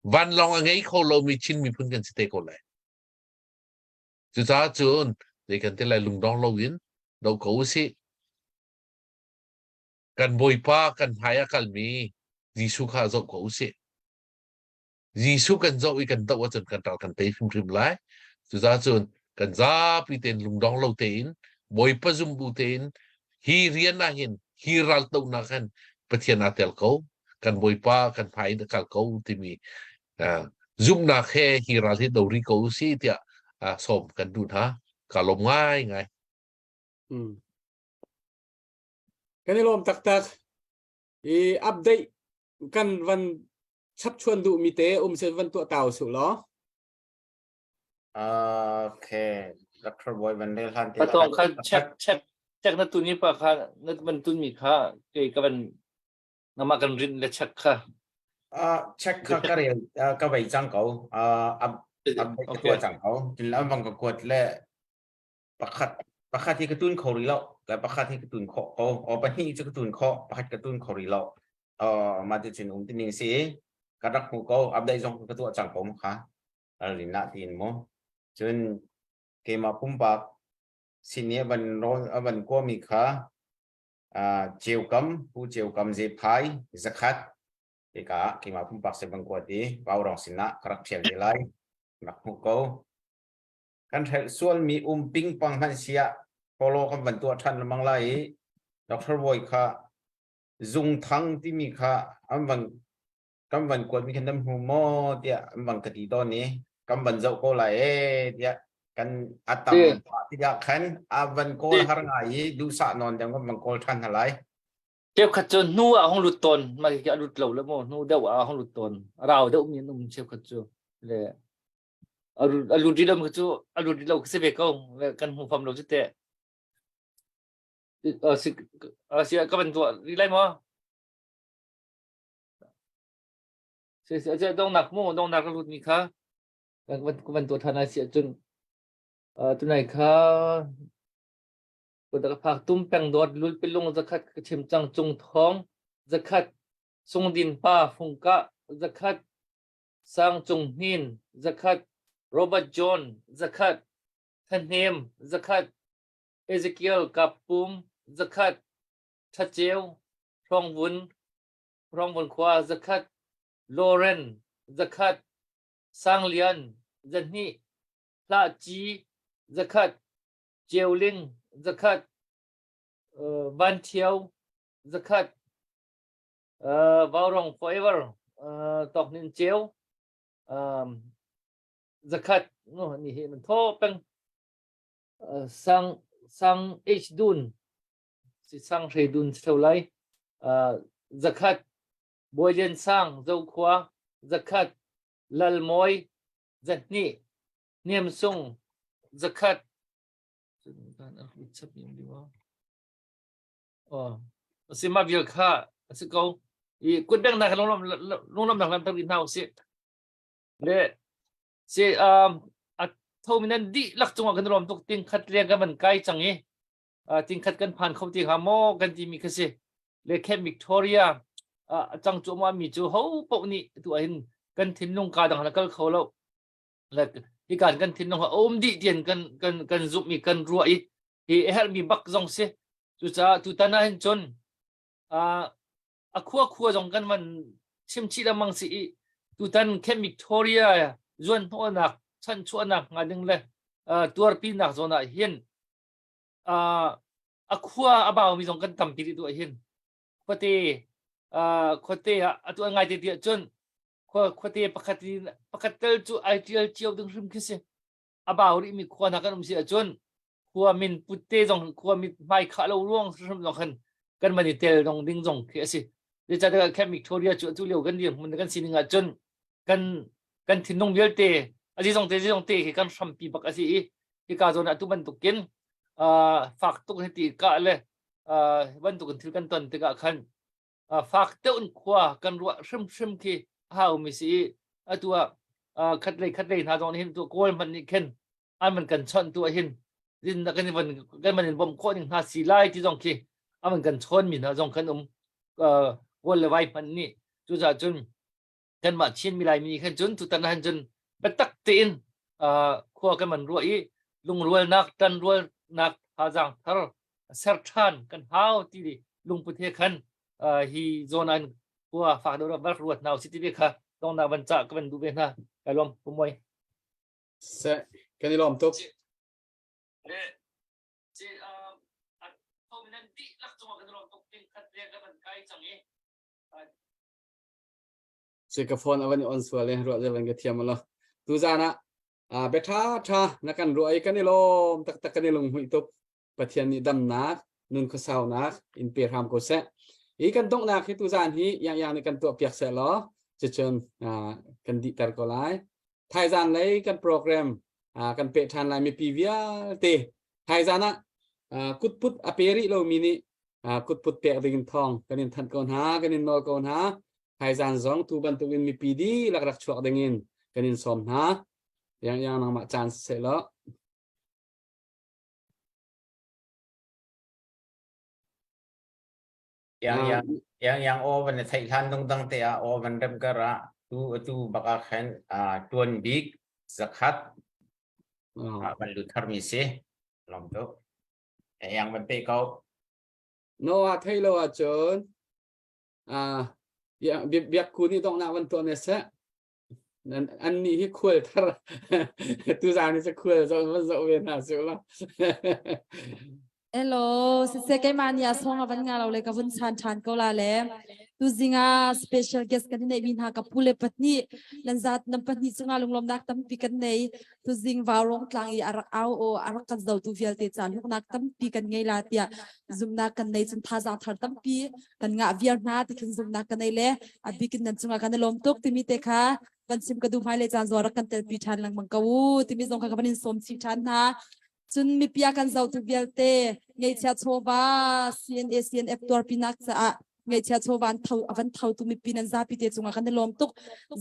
F: Vanlawng a ngei kho lomi Chin miphun kan si te ko lai. Cucaah cun zei kan ti lai lungdong loin do ko usih. Kan Bawipa kan hmai a kalmi Jesuh kha zoh ko usih. Jesuh kan zoh i kan doh ahcun kan ral kan tei hrimhrim lai. Cucaah cun kan zapi tein lungdong lo tein Bawipa zum bu tein hi rian ah hin hi ral dohnak hin Pathian aa tel ko. Kan Bawipa kan hmai in a kal ko timi uh, zumhnak he hi ral hi do rih ko usih tiah uh, sawm kan duh hna. Ka lawm ngai ngai.
D: Mm. Kan i lawm taktak. I update kan van chapchuan duhmi te um se van tuah tau su law.
H: Okay, Dr. Boy van rel han te.
C: Patong kha check check check na tuni pa kha na van tun mi kha ke ka van nama kan rin le check kha.
H: Uh, check kha ka rel ka vei cang ko. Uh, ab ab ka tua cang ko. Tin lam bang ka kuat le pakhat pakhat hi ka tun kho ri lo. Le pakhat hi ka tun kho ko. O pahnih cu ka tun kho, pakhat ka tun kho ri lo. Uh, ma ti cun um ti ning si. Ka rak hmu ko. Update zong ka tua cang ko mu kha. Ralrin ah tiin mu. Cun keimah pumpak sin i a van rawl a van kuami kha uh, Ceukam, Pu Ceukam Zephai zakhat hika ah keimah pumpak se van kuat i Vaurong sinah ka rak ṭhial ve lai. Rak hmuh ko. Kan hrelh sualmi um pingpang hmanh siah follow kan van tuah ṭhan lengmang lai i Dr. Bawi kha zungthang timi kha an van kan van kuatmi khan nan hmu maw tiah an van ka ti tawn i kan van zoh ko lai ee tiah kan a tam tikah khan a van kawl har ngai i duhsah nawn deuh kan van kawl ṭhan hna lai.
C: Cheukhat cu hnu ah hong lut tawn mah khi a lut lo le maw hnu deuh ah hong lut tawn a rau deuh mi an um cheukhat cu le a lut rih lo cu a lut rih lo si ve ko le kan hmu fam lo cu teh si si ka van tuah rih lai maw Dongnak mu dongnak ka lut mi kha kan van tuah ṭhan ai si ahcun tunai kha ka phak tum peng dawt lul pilung zakhat ka chim cang cung thawng zakhat sungdin pa fungkah zakhat sang cung hnin zakhat Robert John zakhat Thahnem zakhat Ezekiel Kapum zakhat Thaceu Hrawngvun Hrawngvun khua zakhat, Lawren zakhat, Sanglian 200, Hlahci zakhat, Ceuling zakhat, uh, Van Thio zakhat, uh, Vaurong forever, uh, Toknin Ceu um, zakhat, no ni hi man tho peng uh, sang sang H dun si sang hrei dun si lai. Uh, zakhat Bawi Lian Sang Zokhua zakhat Lal Mawi 200 Hniam Sung zakhat Oh, si ma vial kha a si ko. I kutbeng nak lunglam lunglam nak lam tam hna usih. Le si um a tho min di lak cungah kan rom tuk ting khat le kan van kai chang i tingkhat kan phan kho ti hnga maw kan timi kha si le Camp Victoria a cang cuahmah mi cu ho paoh nih tu ahhin kan thinlung ka dang la kal kho lo le hikan kan thinlung a um dih tian kan kan kan zumh i kan ruah i hi a herhmi bak zong si cucaah tutan ah hin cun a khua khua zong kan van chim chih lengmang si i tutan Camp Victoria zuan hnawhnak chanchuahnak hnga ding le tuarpinak zawn ah hin a khua a baumi zong kan tampi rih duh hin khuate khuate ah atu an ngai te tiah cun khua khuate pakhat pakhat tel cu ai tial cio ding hrim khi si a bau rih mi khua hna kan um si ahcun khua min putte zong khua mit hmai khah lo ruang hrim zong khan kan man i tel dong ding zong khi a si zeicahtiah Camp Victoria cu atu lio kan dirhmun kan sining ahcun kan kan thinlung vialte a zizong te zizong te khi kan hrampi bak a si i hika zawn ah tu bantukin fak tuk hi ti ka le bantukin thil kan ton tikah khan fak deuh in khua kan ruah hrimhrim khi a haumi si i atu ah khat lei khat lei hna zong nih hin tu kawl hmanh nih khin an man kan chawnh tu ah hin din kan van kan man in bawmh khawh ning hna si lai ti zong khi aman kan chawn mi hna zong kan um kawl le vai hmanh nih cucaah cun kanmah Chinmi Laimi khan cun tutan ah cun biatak tein khua kan man ruah i lungrualnak ṭanrualnak thazaang thar ser ṭhan kan hau ti lungput he khan hi zawn an khua fak deuh rak ruat hna usih ti ve kha tongnak van cah ka van duh ve hna kai lawm pumoi
D: Se kan i lawm tuk.
C: Le si a thominan dihlak cungah kan i lawm tuk ting khat le kan van kai cang i
D: Si ka phone a van i on sual i ruah zel van ka thiam lo. Tuzan ah bia ṭha ṭha na kan ruah i kan i lawm taktak kan i lunghmuih tuk. Pathian nih damnak, nun khuasaunak in pe hram ko seh. Hi kan donghnak hi tuzan hi yang yang nih kan tuah piak seh law cucun kan dihter ko lai. Thaizan lei kan program Kan peh ṭhan lai mipi vialte. Thaizan ah kutput a pe rih lomi nih kutput pek ding in thawng kan in thanh ko hna, kan in nawl ko hna. Thaizan zong tu bantukin mipi dihlak rak chuak ding in kan in sawm hna. Yang yang nangmah caan siseh law.
H: Yang yang yang yang aw van theih hlan dong dang te ah aw van rem kar ah tu atu bak ah khan tuan bik zakhat van lut thar mi si lom tu yang van pe ko
D: no a thei lo ah cun biak ku nih dongnak van tuah ne seh an nih hi khual thar tuzaan hi cu khual zoh van zoh ve hna su la
E: Hello, sise keimah nih a song a van nga lo le ka vun chan ṭhan ko la le tuzing ah special guest kan neih mi hna ka pu le pahnih nan zat nan pahnih cungah lunglawmnak tampi kan nei tuzing vaurong tlang i a rak au o a rak kan zotu vialte ca hlawknak tampi kan ngei la tiah zumnak kan nei cun thazaang thar tampi kan ngah viar hna ti khin zumnak kan nei le a bikin nan cungah kan i lawm tuk timi te kha kan chim ka duh hmai le caan zuar rak kan telpi ṭhan lengmang ko u timi zong kha ka van in sawm chih ṭhan hna cun mipi a kan zotu vialte ngeihchia chawva CNA CNF tuarpinak caah ngeihchia chawva an tho a van thotu mipi nan zapi te cungah kan i lawm tuk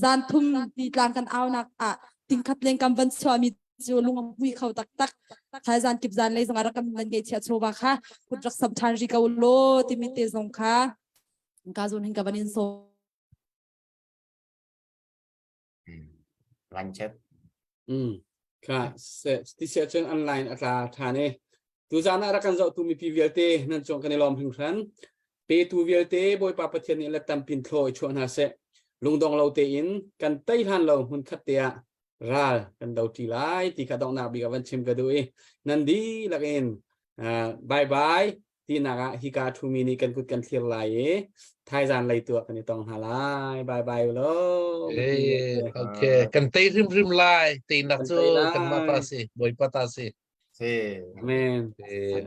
E: zan thum ti tlang kan aunak ah tingkhat leng kam van chuahmi cu lung a hmui kho taktak thaizan kip zan lei zong ah rak kan nan ngeihchia chawva kha kut rak sam ṭhan ri ko law timi te zong kha ka zun hin ka van in sawm
H: Lan chet.
D: Mm. Kha se ti se cun online a tla ṭhan i tuzan ah rak kan zohtu mipi vialte nan cung kan i lawm hringhran. Petu vialte Bawipa Pathian nih let tampin thlaw i chuah hna seh. Lungdong lo tein kan tei hlan lo hmun khat te ah ral kan do ṭi lai ti kha donghnak bik ah van chim ka duh i nan dihlak in uh, bye bye tinak ah hika ṭhumi nih kan kut kan thlir lai i thaizan lei tuah kan i tong hna lai. Bye bye lo.
F: Eh, okay. Kan tei hrimhrim lai. Teinak cu kanmah ta si. Bawipa ta si.
H: Si.
D: Amen.
F: Eh,